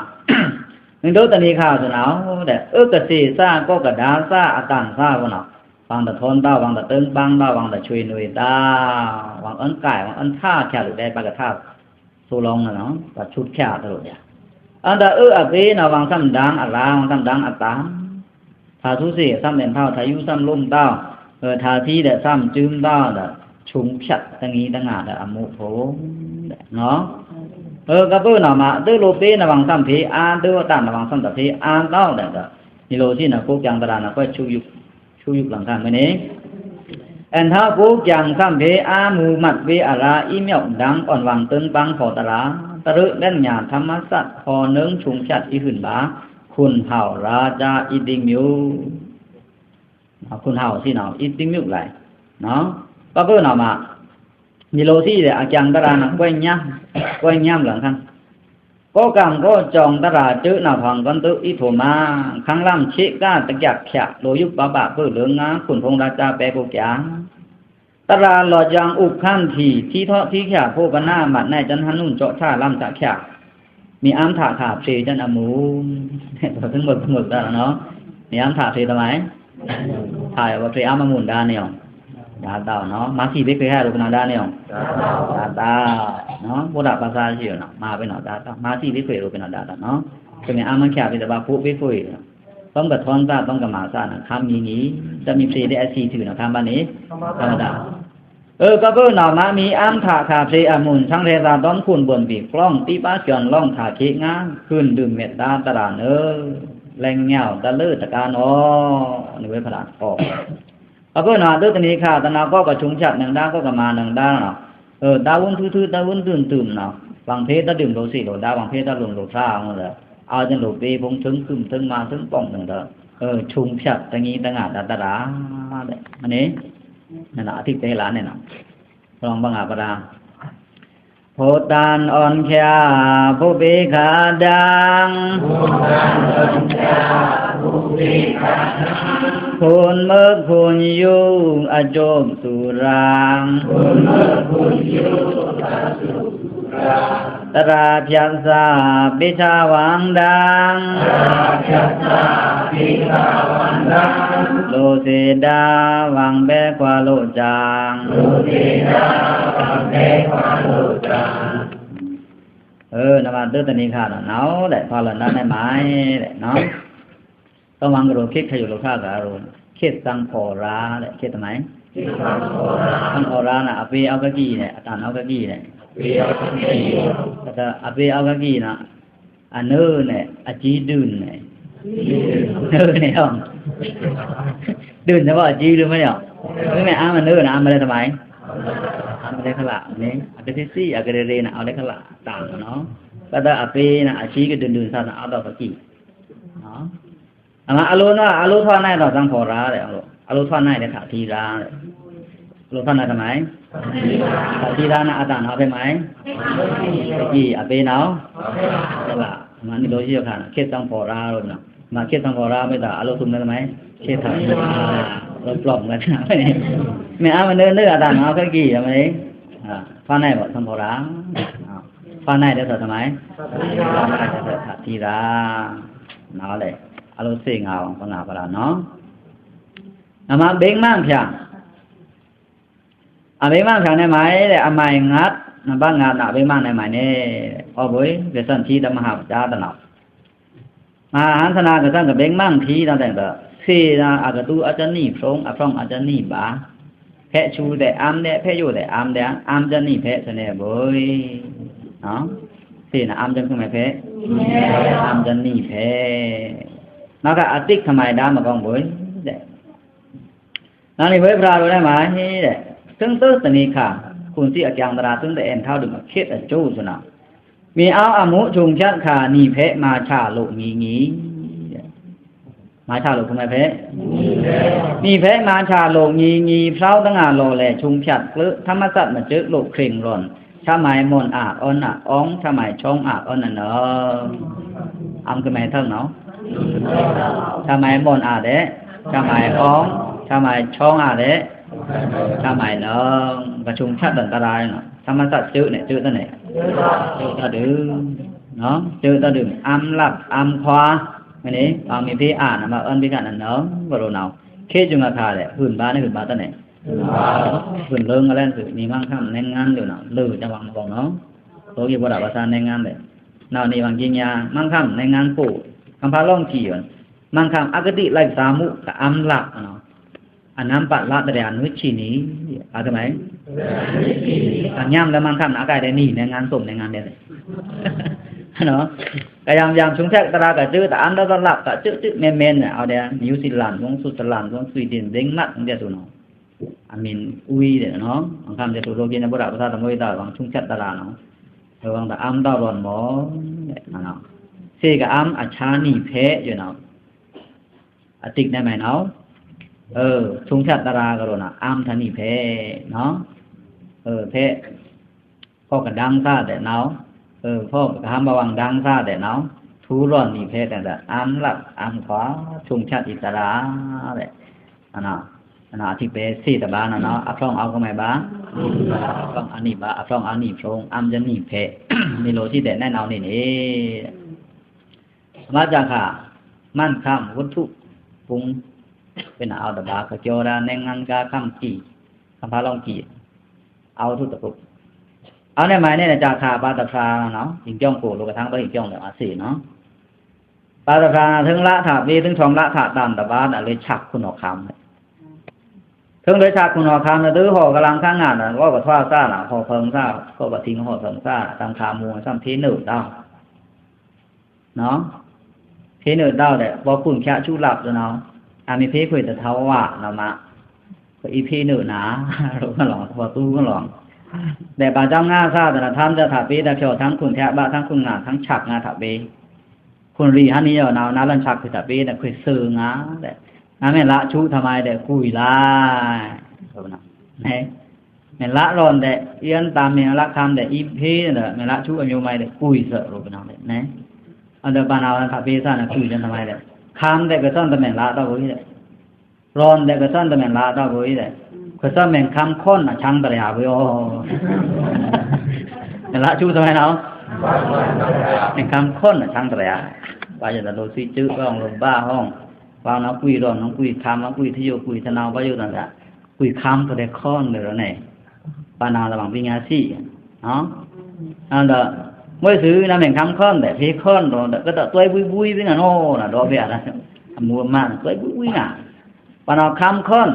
မင်းတို့တနည်းခါဆိုနော်တဲ့ အကစေ့စ ကောကဒါစ အတန်စဘုနော် ဝၢင်းတထွန်တဝ် ဝၢင်းတတင်းပင်းတဝ် ဝၢင်းတဆွေနွေတဝ် ဝၢင်းအွန်ကိုင် ဝၢင်းအွန်ထါချလို့တဲ့ ပကထါ ဆိုလောင်းနော် ပဆုတ်ချတလို့တဲ့ အန်တအွအပေနော် ဝၢင်းသမ်ဒင်အရာ ဝၢင်းသမ်ဒင်အတန် ထါသူစေ့သမ်ပင်ထဝ် ထါယူသမ်လိုမ်တဝ် အဲ ထါသီးတဲ့ သမ်ကျိုမ်တဝ်တဲ့ ချုံဖြတ်တငီတငါတဲ့ အမှုဖို့တဲ့ နော် အဲ ကဖုနော်မ အတလိုပေနော် ဝၢင်းသမ်ဖေး အါတဝ်တန်နော် ဝၢင်းသမ်တဖေး အါတဝ်တဲ့ ဒီလိုရှိနော် ကိုယ်ကြံတရာနော် ကွဲ့ချူယူ ချူယူလင်ခါမနေ အဲ ထါကိုယ်ကြံသမ်ဖေး အါမူမတ်ဖေးအရာ အီမျောက်ဒင် အွန်ဝၢင်းတင်းပင်းဖော်တရာ တရူးလက်ညာ ဓမ္မစက် ဟော်နုံချုံဖြတ် အီဟွန်ဘါ ခွန်ဟောက်ရာဇာ အီတင်းမြုက် နော် ခွန်ဟောက်ရှိနော် အီတင်းမြုက်လိုက် နော် ကဖုနော်မ ဒီလိုရှိတဲ့ အကြံတရာနော် ကွဲ့ညမ်း ကွဲ့ညမ်းလင်ခါ ကောကံကောကြောင့်တရာ ကျိုးနဖောင်ကွန်းတုအီထိုမ ခန်းလမ်းချေကတကြဖြတ် လိုယုပပပုလငါ ခွန်ဖုံရာဇာပဲပုကံ တရာလော်ကြံဥက္ခန္တီ ထီထော့ထီချာ ဖို့ပနာမတ်နဲ့ ကျန်ဟနုံကြော့ချလမ်းချချာ မီအမ်းထခါဖြေကျန်အမူ တော့သင်မုတ်မုတ်ဒါနော် မီအမ်းထဖြေတမိုင် ထါရဝဖြေအမမုန်ဒါနေအောင် ဒါတော့နော် မသီဘိခွေဟဲလို့ကနော်ဒါနေအောင် ဒါတော့နော် ဘုရားဘာသာရှိနော် မဟာဘိနော် ဒါတော့ မသီဘိခွေလို့ကနော်ဒါတော့နော် ခင်ဗျာ အမန်ချာပြီးတော့ ဘုဘိခွေနော် သုံးကထွန်းသား သုံးကမ္မစနော် ခမ်းမီငီ တမီဖြေတဲ့အစီအစဉ်နော် ခမ်းပါနေ ခမ်းပါ အဲ ကဖုနော်မ မီအမ်းထခါဖြေအမုန် ဆန်းရဲသာ တွမ်းခွန်ဘွန်ဘီ ကျောင်း တိပါကျော်လောင်း ထါခေငါ ခွန်ဒုံမက်ဒါတရာနော် လဲငေါတလွတ်တကားနော နဝေးဖလာအော် အဃို့နဝ် ဒိုးတနံၤခါ တနာ်ကောကထုံဖြတ်နင်ဒါ ကောကမၤနင်ဒါနဝ် ဒါဝုန်းထွူထွူ ဒါဝုန်းတွိုန်တွိုန်နဝ် ဝင်ဖေးတဒိုင်လိုသေလိုဒါ ဝင်ဖေးတလွိုန်လိုသြာ်အီၤဒီး အဝ်ႏလိုပေဖုံ ထိုင်ကုမ် ထိုင်မၤ ထိုင်ပေါင်နင်ဒီး ထုံဖြတ်တနံၤတငါဒါတရာ မ့ၢ်န့ၣ် နဝ် အထံးတဲလးန့ၣ်နဝ် လွင်ဘငါပရာ ဖိုတန်ႏအွန်ႏချာ ဖိုပေခါဒင် ဖိုန်ႏမွိုးဖိုန်ႏယူ အစူပ်သူရာ တရာဖြတ်စာ ပေဆာဝင်ဒင် လိုသေဒါ ဝင်ဘဲခွါလိုစင် အၢ နမၤဒိုးတနံၤခါနဝ် နဝ် လဲၣ် ဖီလာ်နဒါနဲမၤ လဲၣ် နဝ် တမန်ကရိုခေတ်ခယူလိုခါကရို ခေတ်သံဖော်ရာ လဲၣ် ခေတ်သမိုင်း သံဖော်ရာနဝ် အပေအဝ်ကကီးန့ၣ် အတန်အဝ်ကကီးန့ၣ် အပေအဝ်ကကီးနဝ် အနွိုးန့ၣ် အကီးဒုၣ်န့ၣ် နွိုးန့ၣ် ဒုၣ်န့ၣ်ဘၣ် အကီးဒုၣ်မ့ၢ်ယဝ် မ့မ့ၢ်အါမနွိုးနဝ် အါမလဲသမိုင်း အါမလဲခလာ်န့ၣ် အကသ့သ့ အကရရေနဝ် အါလဲခလာ်တန်နဝ် ကတၢၢ်အပေနဝ် အကီးကဒုၣ်ဒုၣ်သၢနဝ် အါဒီးကကီး အမၤအလိုနဝ် အလိုထွါနဲဒီး သံဖော်ရာ လဲၣ် အလိုထွါနဲဒီး ထီရာ လဲၣ် အလိုထွါနဲသမိုင်း ထီရာနဝ် အတန်နဝ် ဖဲမၤ ကကီး အပေနဝ် ခလာ် မၤန့ၣ်လိုယိုခါနဝ် ခေတ်သံဖော်ရာ လဲၣ် နဝ် မၤခေတ်သံဖော်ရာ မ့ၢ်တၢ် အလိုသူမၤနဲသမိုင်း ခေတ်ထီရာ အလိုပျီမၤနဲသမိုင်း မ့ၢ်အါမနွိုးနွိုးအတန်နဝ် ကကီး အမၤ ထွါနဲဘၣ် သံဖော်ရာ ထွါနဲဒီး သမိုင်း ထွါနဲဒီး ထီရာ နဝ် လဲၣ် အလိုသေငါ ပငါပရာနဝ် နမၤ ဗိမာန်ဖြာ အဗိမာန်ဖြာနဲမၤ လဲၣ် အမိုင်ငတ် နဘၣ်ငတ်နဝ် ဗိမာန်နဲမၤန့ၣ် အိုဘွေ ကစၢ်ထံတမဟာပဒါတနဝ် မဟာဟန်သနာကစၢ်က ဗိမာန်ထံနဝ် တဲင်ဒီး သေနဝ် အကတူအစနံၣ်ဖြိုင် အဖြိုင်အစနံၣ်ဘါ ဖဲဆူးဒီးအမ်းဒီး ဖဲယိုဒီးအမ်းဒီး အမ်းစနံၣ်ဖဲ သန့ၤဘွေ သေနဝ် အမ်းစနံၣ်ဖဲ အမ်းစနံၣ်ဖဲ နဝ် ကအသစ်သမိုင်းဒါမကောင်းဘွေ နဝ် နဝ် နဝ် ဝေးဖရာလိုနဲမၤ ဟဲ လဲၣ် ထိုင်သုတနံၤခါ ခုန်စံအကျန်တရာ ထိုင်တအဲၣ်ထောင်ဒုံး ခေတ်အကျိုးစနဝ် မီးအဝ်အမူထုံဖြတ်ခါ နံၣ်ဖဲမၤဆာလိုငီငီ မၤဆာလိုခုမဲဖဲ နံၣ်ဖဲမၤဆာလိုငီငီ ဖြောင်းတငါလိုလဲ ထုံဖြတ်ကျိုး ထမစတ်မစိုက်လို ခရင်ရွန် ထမိုင်မွန်အာ အွန်အာ အောင်း ထမိုင်ချောင်းအာ အွန်အာနဝ် အမ်ကမဲထက်နဝ် ထမိုင်မွန်အာဒီး ထမိုင်အောင်း ထမိုင်ချောင်းအာဒီး ထမိုင်နဝ် ကထုံဖြတ်တန်တရာနဝ် ထမစတ်စိုက်န့ၣ် စိုက်တန့ၣ် စိုက်တဒုံး စိုက်တဒုံး အမ်လပ် အမ်ခွါ မ့ၢ်န့ၣ် အမ်မီးဖေးအာနဝ် မၤအွန်ဘိကနဝ် ကရိုနဝ် ခေတ်ယူငါခါလဲၣ် ဟုန်ဘါန့ၣ် ဟုန်ဘါတန့ၣ် ဟုန်လိူင်ကလဲၣ်သု နံၤမန်းခမ်းနဲငါဒုံးနဝ် လိူင်တဝံၤမကောင်းနဝ် သိုကီးဘိုးဒၣ်ဘၣ်သၣ်နဲငါလဲၣ် နဝ် နံၤဝံၤကံညါ မန်းခမ်းနဲငါကို ကမ်ဖါလွင်ကီး မန်းခမ်းအကတိလိုက်စားမှု ကအမ်လပ်နဝ် အနမ်းပါတ်လပ်တရဲအနွိုးချီနံၤ အကမဲ အညမ်းလႄၣ် မန်းခမ်းနဝ် အကဲဒဲးနံၤနဲငါ သိုပ်နဲငါဒဲး နဝ် ကယံယံထုံဖြတ်တရာကစိုက် တအမ်တလပ်ကစိုက် စိုက်မဲမဲနဝ် အဝ်ဒဲး နယူးဇီလန် သုန်း ဆွစ်ဇာလန် သုန်း ဆွီဒင် ဒိန်းမတ် သုန်းဒဲးသုနဝ် အမံၤအူဝီးဒဲးနဝ် မန်းခမ်းဒဲးသု သိုကီးန့ၣ် ဘိုးဒၣ်ဘၣ်သၣ်တမွေးတၢ် ဝံၤထုံဖြတ်တရာနဝ် ဝံၤတအမ်တရောၣ်မော် နဝ် သေကအမ်အဆါနံၣ်ဖဲ ယနဝ် အသစ်နဲမၤနဝ် ထုံဖြတ်တရာကရိုနဝ် အမ်ထါနံၣ်ဖဲ နဝ် ဖဲ ဖီကဒံသၣ်ဒဲးနဝ် ဖီကဟၢမ်ဘဝ်ဒံသၣ်ဒဲးနဝ် ထူရွန်နံၣ်ဖဲ တဲဒၣ် အမ်လပ် အမ်ခွါ ထုံဖြတ်တရာ ဒဲး နဝ် အထံးပဲ သေတဘါနဝ် အဖြောင်းအဝ်ကမဲဘါ အဖြောင်းအနံၣ်ဘါ အဖြောင်းအနံၣ်ဖြိုင် အမ်စနံၣ်ဖဲ မ့ၢ်လိုစံးဒဲးနဲနဝ်န့ၣ်န့ၣ် အမၤစၢခါ မန်းခမ်းဝတ္ထုပုံ ပ့ၤနၢ်အဝ်တဘါ ကစၢ်ဒၣ်နဲငါကါခမ်းကီး ကမ်ဖါလွင်ကီး အဝ်ထုတပုတ် အဝ်နဲမၤန့ၣ် စၢခါ ဘါတဖျါနဝ် ဟိၣ်ကၠီၣ်ကို လိုကထါဘၣ်ဟိၣ်ကၠီၣ်လဲၣ် အသေနဝ် ဘါတဖျါနဝ် ထိုင်လါထးပေ ထိုင်ထွမ်လါထးတန်တဘါ နဝ် လွေးဆာ်ခုၣ်နီၣ်ခမ်း ထိုင်လွေးဆာ်ခုၣ်နီၣ်ခမ်းနဝ် သုဟီၣ်ကလၢင်ခါငါနဝ် ဂီၢ်ကထွါသၣ်နဝ် ဟီၣ်ဖၢင်သၣ် ဂီၢ်ကထိင်ဟီၣ်ဖၢင်သၣ် တမ်ခါမူ သမ်ၣ်ထေးနုာ်တဝ် နဝ် ဖေးနွော်တဝ်းဒဲး ဗော်ခွုန်ဖြတ် ဆူလပ် တနော် အမီးဖေးခွေတထောဝ်ဝါ နော်မ ခွေအီးဖေးနွော်နာ ရောကလောင် ဗော်တူကလောင် ဒဲး ဗာႏကျောင်းငါးဆာ တနော် ထမ်းတထပ်ပေး တဖြော် ထမ်းခွုန်ဖြတ် ဗာႏထမ်းခွုန်ငါ ထမ်းချက်ငါ ထပ်ပေး ခွုန်ရီဟန်နီယော နော် နားလန်ချက်ခွေထပ်ပေး ဒဲး ခွေသိုင်ငါ ဒဲး နားမဲလဆူ ထမိုင်း ဒဲး ကွီလာ နဲ မဲလရောန် ဒဲး အီးအန်တမ်း မဲလခမ်း ဒဲး အီးဖေး ဒဲး မဲလဆူ အမျိုးမိုင်း ဒဲး ကွီသိုင် ရောကလောင် ဒဲး နဲ အဒိုး ပနာဝန် ထပ်ပေးသနာ ကွီလန် ထမိုင်း ဒဲး ခမ်း ဒဲး ကသွန်တမဲလတဝ်း ဒဲး ရောန် ဒဲး ကသွန်တမဲလတဝ်း ဒဲး ကသွန်မဲခမ်းခွန် အချံတရယာ ဝေး အို မဲလဆူ ထမိုင်း နော် မဲခမ်းခွန် အချံတရယာ ဗာႏယတလိုသိုက် ဗာႏရောန်လိုဗာႏဟောင်း ဗာႏနော် ကွီရောန်နော် ကွီခမ်းနော် ကွီသယို ကွီသနာ ဗာႏယိုတန်တာ ကွီခမ်း ပဒဲခွန် ဒဲး ရော နဲ ပနာတမန် ပညာရှိ နော် အဒိုး မွေးစု နားမဲခမ်းခွန် ဒဲး ဖေးခွန် ရော ဒဲး ကတသွဲဘွီဘွီ ပနာ နော် နော် ဒိုး ဖေး အဒါ အမူအမ သွဲဘွီဘွီ နား ပနာ ခမ်းခွန်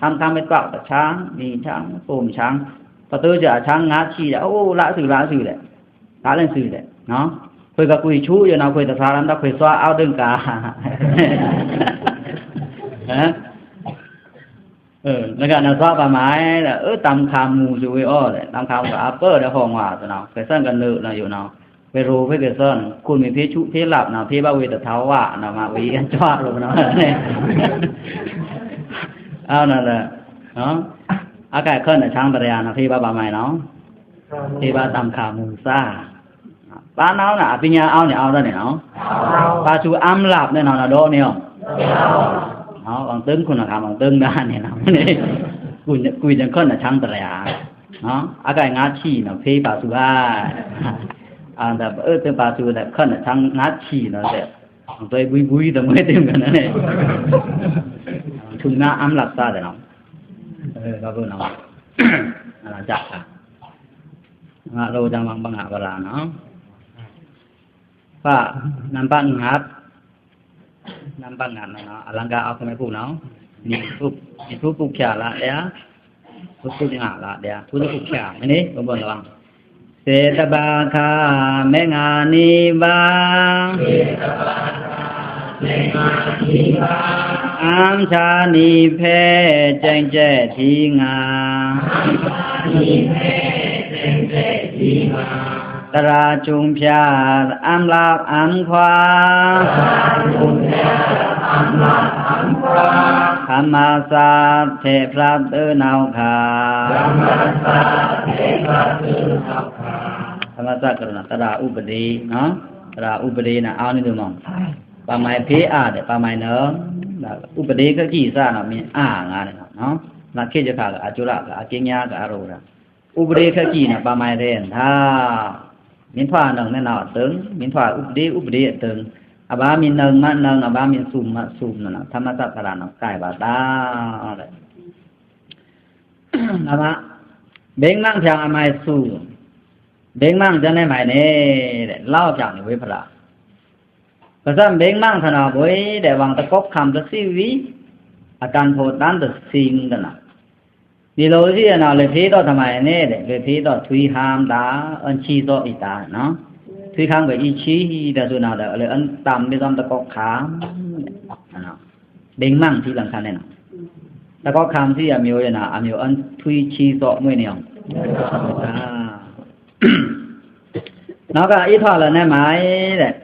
ခမ်း ခမ်း မဲကွက် ပချံ မီးချံ ပိုမ်ချံ ပတိုးစအချံ ငါးချီ ဒဲး အို လစု လစု ဒဲး လလန်စု ဒဲး နော် ခွေကကွီဆူ ယနော် ခွေတသရမ် ဒဲး ခွေသွါ အောက်ဒင်ကာ ဟမ် အဒိုး နကနသွါ ပမိုင်း ဒဲး အတမ်းခမ်းမူ စူဝေး အို ဒဲး တမ်းခမ်းမူ အပၢၢ် ဒဲး ဟောင်းဝါ တနော် ခွေသွန်ကနု နော် ယိုနော် ခွေရော ခွေကသွန် ခွုန်မီးဖေးဆူ ဖေးလပ် နော် ဖေးဗာႏဝေးတထောဝါ နော် မဝေး အီးအန်သွါ ရော နော် နဲ အဝ် နော် ဒဲး နော် အကဲခွန် အချံတရယာ နော် ဖေးဗာႏ ပမိုင်း နော် ဖေးဗာႏတမ်းခမ်းမူသာ ပနာဝ် နော် အပညာ အဝ် နဲ အဝ် ဒဲး နဲ နော် ပာႏသူ အမ်းလပ် နဲ နော် နော် ဒိုး နဲ နော် အောင်သိမ်းခွန်အခါ အောင်သိမ်းဒါ နဲ နော် ကွီ ကွီခွန် အချံတရယာ နော် အကဲငါးချီ နော် ဖေးပာႏသူ အာ အဒိုး အတပာႏသူ ဒဲး ခွန် အချံ ငါးချီ နော် ဒဲး သွဲဘွီဘွီ တမွေးတမ်ကနာ နဲ ထုံနာ အမ်းလပ်သာ ဒဲး နော် အဝ် ကဘိုနော် အဒါ ချက်ခါ ငါရော တမ်းမန် ပငါဗရာ နော် ပ နံပါတ်ငါး နံပါတ်ငါး နော် အလင်္ကာအောက် ခမဲပူ နော် နေဖူး နေဖူးပူးဖြာလာ ဒဲး ဖူးပူးငါလာ ဒဲး ဖူးပူးဖြာ မ့ၢ်န့ၣ် ဘိုးဘိုး နော် သေတပါးခါ မ့ၢ်ငါးနံပါး အမ်းချာနံဖဲ ကျဲင်ကျဲထီငါ သရၣ်ကျူံဖြတ် အမ်းလပ်အမ်းခွါ ခမသတ်ထဲဖြတ် သွေးနောက်ခါ သမ္မာသတ်ကရုဏာ သရၣ်ဥပဒေ နော် သရၣ်ဥပဒေ နော် အောက်နံဒိုမွန် ပမိုင်းဖေးအာ ဒဲး ပမိုင်း နော် ဥပဒေ ခက်ကြီး စ နော် မင်းအာ ငါ ဒဲး နော် နာ် ခေတ်တစ်ခါက အကျိုးရ ကအကျဉ်းများ ကအရောတာ ဥပဒေ ခက်ကြီး နော် ပမိုင်းရဲ ဒါ မင်းထွား နော် နဲ နော် အတင်း မင်းထွား ဥပဒေ ဥပဒေ အတင်း အဘၣ်မင်း နော် မ နော် အဘၣ်မင်း သုမ် မ သုမ် နော် သမ္မာသတ်ကရုဏာ ကိုင်ပါတာ ဘိန်းမန်းဖြန်အမိုင်သူ ဘိန်းမန်းကျန်တဲ့မိုင်နဲ့တဲ့ လောက်ဖြန်နေဝေးဖလား ကစံဘိန်းမန်းထနာဘွေတဲ့ ဝင်တကောက်ခမ်တသိဝီ အတန်ဖို့တန်တသိင်းတနာ ဒီလိုရှိရင်တော့ လေဖေးတော့တမိုင်နဲ့တဲ့ လေဖေးတော့ထွီဟမ်းတာ အန်ချီသောအီတာနော် ထွီဟမ်းကအီချီတဲ့ဆိုတော့ လေအန်တမ်ပြီးတော့တကောက်ခမ် ဘိန်းမန်းထီလန်ခါနဲ့နော် တကောက်ခမ်ထီအမျိုးရနော် အမျိုးအန်ထွီချီသောမွေးနေအောင် အာ နောက်က အီထွာလန်နဲ့မိုင်တဲ့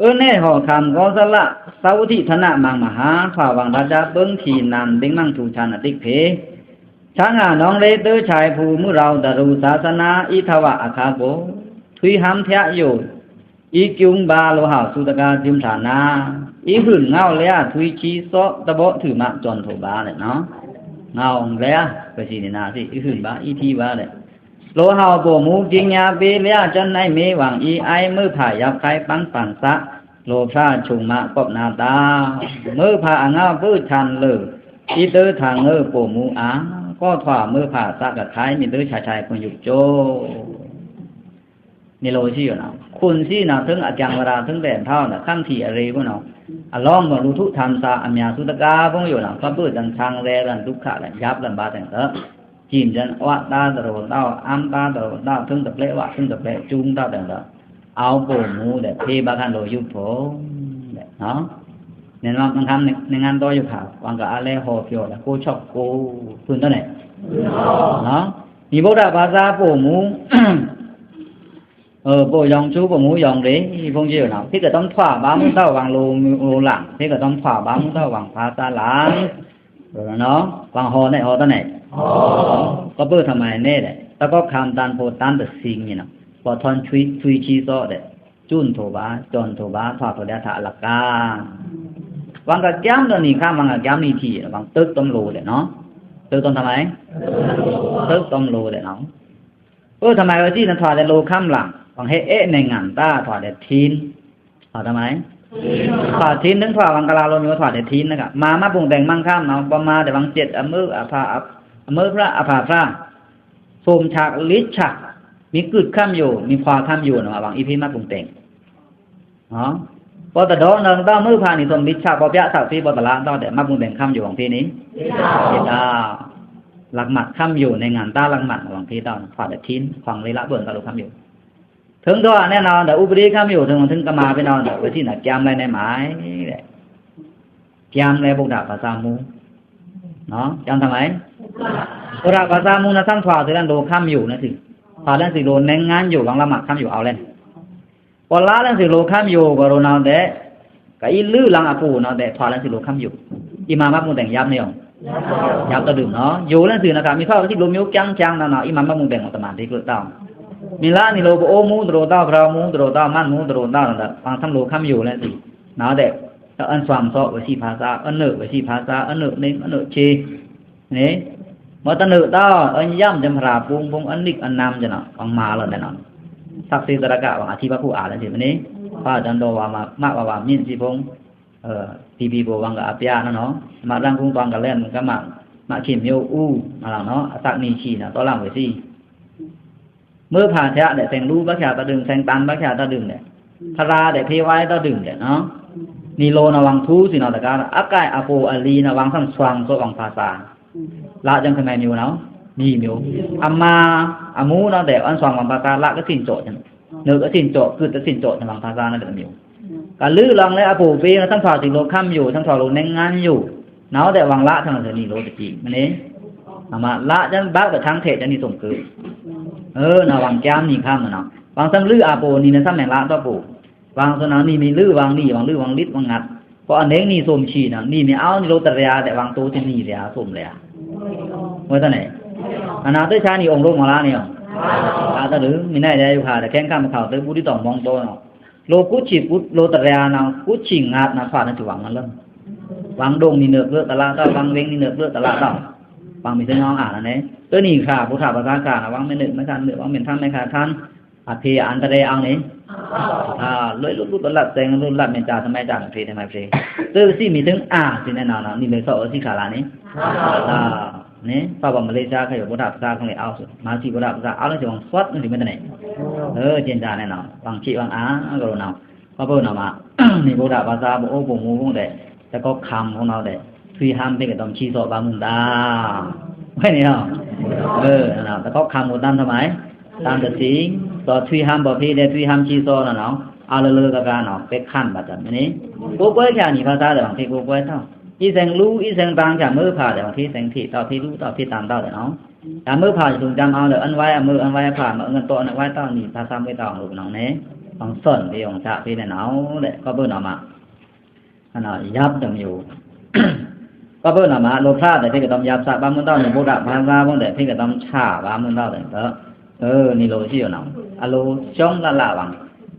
အွဲ့န့ၣ်ဟော်ခမ်ကောသလ သဝုထိထနမင်မဟာ ထွာဝင်ဒါကျား ပင်းထီနန် ဘိန်းမန်းထူဆန်အတိတ်ဖေ ချာငါနောင်လေး တၢ်ချားဖူ မုရောင်တရူ သာသနာ အီထဝအခါကို ထွီဟမ်းဖျားယို အီကျုံးဘါလိုဟောက် သူတကား ကျုံးဌာန အီဟွိုၼ်ငေါလျား ထွီချီသော တဘောထုမ တွန်ထိးဘါတဲ့နော် ငေါလျား ပစီနေနာစီ အီဟွိုၼ်ဘါ အီထီဘါတဲ့ လိုဟောက် ဗိုလ်မှူး ကြီးညာပေးလျား ကျန်နိုင်မေး ဝေါင်အီအိုင် မွေးဖါ ရပ်ခိုင် ပန်းပန်သ လိုဖျား ချုံမ ကော့ပ်နာတာ မွေးဖါ အငေါ ဗိုလ်ချန်လို အီတၢ်ထငေါ် ဗိုလ်မှူးအာ ကော့ထွာ မွေးဖါ သကခိုင် မီးတၢ်ချားချား ခွန်ယုတ်ကျိုး နေလိုရှိရနော် ခွန်စီနော် ထိုင်အကြံဝရ ထိုင်တဲ့ထောင်းနော် ခမ်းထီအရေဘူးနော် အလောင်းမလူထုထမ်းစာ အများစုတကားပုံးရနော် ကပုတ်တန်ဆန်းရဲရန် ဒုက္ခလန် ရပ်လန် ဘါတန်တော့ ကျိန်ကျန် ဝတ်သားတရော်တော့ အမ်းသားတရော်တော့ ထိုင်တပလဲ ဝတ်ထိုင်တပလဲ ကျုံးတော့တန်တော့ အဝ်ႏပို့မူးတဲ့ ဖေးဗာႏခန့်လိုယုပ်ဖို့တဲ့နော်။ နဲနွမ်းမန်ခံ နငန်းတော်ယုပ်ဟာ ဝင်ကအလဲဟောပြောတဲ့ ကိုချောက်ကို ဖုန်တော့နဲ့နော်။ ဒီဗုဒ္ဓဘာသာပို့မူး เออ ပို့ယောင်ကျူးပို့မူးယောင်လေ ဘုန်းကြီးနော်။ ဖေးကတမ်းထွာဗာႏမူးတော့ဝင်လိုလိုလံ ဖေးကတမ်းထွာဗာႏမူးတော့ဝင်ဘာသာလံ နော်။ ဝင်ဟောနဲ့ဟောတော့နဲ့ ကဘို့ထမိုင်နဲ့တဲ့ တကောက်ခမ်းတန်ဖိုတန်တစင်းညနော်။ ပေါ်ထွန်းချွေးချွေးချီသောတဲ့ ကျွန်ထိုဗာႏ ကျွန်ထိုဗာႏ ထွာထိုလျားထအလကား ဝင်ကကျမ်းတော့နီခမ်း ဝင်ကကျမ်းနီထီ ဝင်တုတ်တမ်းလိုတဲ့နော်။ တုတ်တမ်းထမိုင် တုတ်တမ်းလိုတဲ့နော်။ အိုး ထမိုင်ဝဲစံးနထွာတဲ့လိုခမ်းလံ ဝင်ဟဲအဲးနိုင်ငံသားထွာတဲ့ထင်း ထွာတဲ့ထင်း ထွာတဲ့ထင်း ထွာဝင်ကလာလိုမျိုးထွာတဲ့ထင်းနက မၤမၤပုင်တဲင်မန်းခမ်းနော်။ ပမာတဲ့ဝင်စက်အမုအဖါ အမုဖါအဖါဖါ သိုမ်ချက်လစ်ချက် မီးကုတ်ခမ်းယို မီးခွါခမ်းယိုနော်။ ဝင်အီဖီမၤပုင်တဲင် နော်။ ပေါ်တဒေါ်နံတောင်းမုဖါနီသိုမ်လစ်ချက် ပေါ်ပြချက်ဖေး ပေါ်တလါတော့တဲ့ မၤပုင်တဲင်ခမ်းယိုဝင်ဖေးနီ လက်မှတ်ခမ်းယို လက်မှတ်ခမ်းယို နိုင်ငံသားလက်မှတ်ဝင်ဖေးတော့ ထွာတဲ့ထင်း ခွန်လေးလဘိုင်ကလိုခမ်းယို ထိုင်တော့နဲ့နော် ဒီဥပဒေခမ်းယို ထိုင်ထိုင်ကမၤဖေးနော် ဝဲစံးနကျမ်းလဲနဲ့မိုင်တဲ့ ကျမ်းလဲဗုဒ္ဓဘာသာမူးနော်။ ကျမ်းထမိုင် ဗုဒ္ဓဘာသာမူးနော် ဆန်းထွာဆိုတဲ့လိုခမ်းယိုနော်။ ထွာလဲစံးလိုနိုင်ငံယို ဝင်လက်မှတ်ခမ်းယို အောင်လဲ ပေါ်လါလဲစံးလိုခမ်းယို ကရိုနော်တဲ့ ကအီလုလင်အပူနော်တဲ့ ထွာလဲစံးလိုခမ်းယို အီမၤမၤပုင်တဲင်ယပ်နေအောင် ယပ်တဒုံနော်။ ယိုလဲစံးနက မီးထွာကစံးလိုမျိုးကျမ်းကျမ်းနော်နော် အီမၤမၤပုင်တဲင်မတမန်တေကျိုးတော့ မီးလါနီလိုပအိုးမူးတရိုတော့ ဗြဝ်မူးတရိုတော့ မန်းမူးတရိုတော့ ပင်ဆမ်းလိုခမ်းယိုလဲစံးနော်တဲ့ အန်စွမ်းသောဝဲစံးဘာသာ အနုဝဲစံးဘာသာ အနုနေအနုချေ နေ မတနုတော့ အန်ယမ်ကျမ်းဖရာပုင်ပုင် အနစ်အနမ်ကျနော် ပင်မၤလီၤတဲ့နော်။ သက္ကစီသရက ပင်အထီဘခုအာလဲစံးမနေ ဖါတန်တော်ဝါမမဝါဝါမြင့်စံးဖုံး တီဗီဘိုဝင်ကအပြာနော်နော်။ မရန်ကုန်ပင်ကလဲန်ကမ မခင်မျိုးဦး မလောင်နော် အသက္ကနီရှိနော် တော်လံဝဲစံး မုဖါထျာတဲ့ သင်လူဘၣ်ချာတဒုံ သင်တန်ဘၣ်ချာတဒုံတဲ့ ဖရာတဲ့ ဖေးဝါတဒုံတဲ့နော်။ နီလိုနော် ဝင်ထူးစံးနော်တကား အကိုက်အပိုအလီနော် ဝင်ဆန်းစွမ်းသောဝင်ဘာသာ လါကျမ်းခမဲမျိုးနော် နီမျိုး အမါအမူနော်တဲ့ အန်စွမ်းဝင်ဘာသာ လါကစံးကြော်ကျနော် နုကစံးကြော် ကုတ်ကစံးကြော်ကျနော် ဝင်ဘာသာနော်တဲ့မျိုး ကလုလောင်လဲအပိုဖေးနော် ဆန်းထွာစံးလိုခမ်းယို ဆန်းထွာလိုနိုင်ငံယို နော်တဲ့ ဝင်လါဆန်းစံးနီလိုတကီးမနေ အမါလါကျမ်းဘၣ်ကထန်းထဲကျနော်နီသိုမ်ကုတ် เออ နော် ဝင်ကျမ်းနီခမ်းနော် ဝင်ဆမ်းလုအပိုနီနဲ့ ဆမ်းမဲင်လါတော့ပို ဝင်သိုမ်နော် နီမီးလုဝင်နီ ဝင်လုဝင်လစ်ဝင်ငတ် ပအနင်းနီသိုမ်ချီနော် နီမီးအောဝ်နီလိုတရျာတဲ့ ဝင်တိုးစံးနီရျာသိုမ်ရျာ ဝဲတန့ၣ် အနာတချာနီအိမ်လိုမလာနီအောင် အတဒု မီးနဲရဲယူခါတဲ့ ခဲခမ်းခါတဲ့ ဘူးဒီးတောင်မွန်တော့နော် လိုကူချီကူလိုတရျာနော် ကူချီငတ်နော် ထွာနဲ့စံးဝင်မလမ်း ဝင်ဒိုင်နီနုကလုတလါတော့ ဝင်ဝင်းနီနုကလုတလါတော့ ဝင်မီးစံးနော်အာနော်န့ၣ် တနံၤခါ ဗုဒ္ဓဘာသာခါနော် ဝင်မဲနုမဲခါနု ဝင်မဲထမ်းမဲခါထမ်း အဖေအန္တရာယ်အောင်န့ၣ် အာ လွဲလုလုတလပ်တဲင်လုလပ်မင်းသားသမိုင်းသားဖေးသမိုင်းဖေး တစံးမီးထိုင်အာစံးနဲနော်နော် နီလွဲသော့အစံးခါလာန့ၣ် အာ န့ၣ် ပပမလေးရှားခါယို ဗုဒ္ဓဘာသာခါလေအောင်စု မၤစံးဗုဒ္ဓဘာသာ အောင်လဲစံးဝင်သွတ်န့ၣ်စံးမဲတန့ၣ် เออ ကျဉ်းကြန့ၣ်နော် ဝင်ချစ်ဝင်အာကရိုနော် ကဘို့နော်မ နီဗုဒ္ဓဘာသာပအိုးပမူဖုံးတဲ့ တကောက်ခမ်းဖုံးနော်တဲ့ ထွီဟမ်းဖေးကတမ်းချီသော့ဗာႏမုၢ်ဒါ ဝဲန့ၣ်နော် เออ နော် တကောက်ခမ်းမူတန်းထမိုင် တန်းတစံး သော့ထွီဟမ်းပဖေးတဲ့ ထွီဟမ်းချီသော့နော်နော် အလလကကနော် ပဲခမ်းဘၣ်တမ့ၢ်န့ၣ် ကိုးကွဲချာနီဘာသာတဲ့ ဖေးကိုးကွဲတော့ အီသင်လူ အီသင်တန်ချာမုဖါတဲ့ ဖေးသင်ဖေးတော့ ဖေးလူတော့ ဖေးတန်တော့တဲ့နော် တၢ်မုဖါစုံတမ်းအောင်တဲ့ အန်ဝဲအမု အန်ဝဲအဖါ မအငတ်တော့ အန်ဝဲတော့နီဘာသာမွေးတော့လို့နော်န့ၣ် အောင်သွန်ဖေးအောင်ချဖေးတဲ့နော်တဲ့ ကဘို့နော်မ အနော် ယပ်တမျိုး ကဘို့နော်မ လိုဖျားတဲ့ ဖေးကတမ်းယပ်စဗာႏမုၢ်ဒါ နီဗုဒ္ဓဘာသာဖုံးတဲ့ ဖေးကတမ်းချဗာႏမုၢ်ဒါတဲ့ เออ နီလိုစံးနော် အလိုရှုံးလလဝင်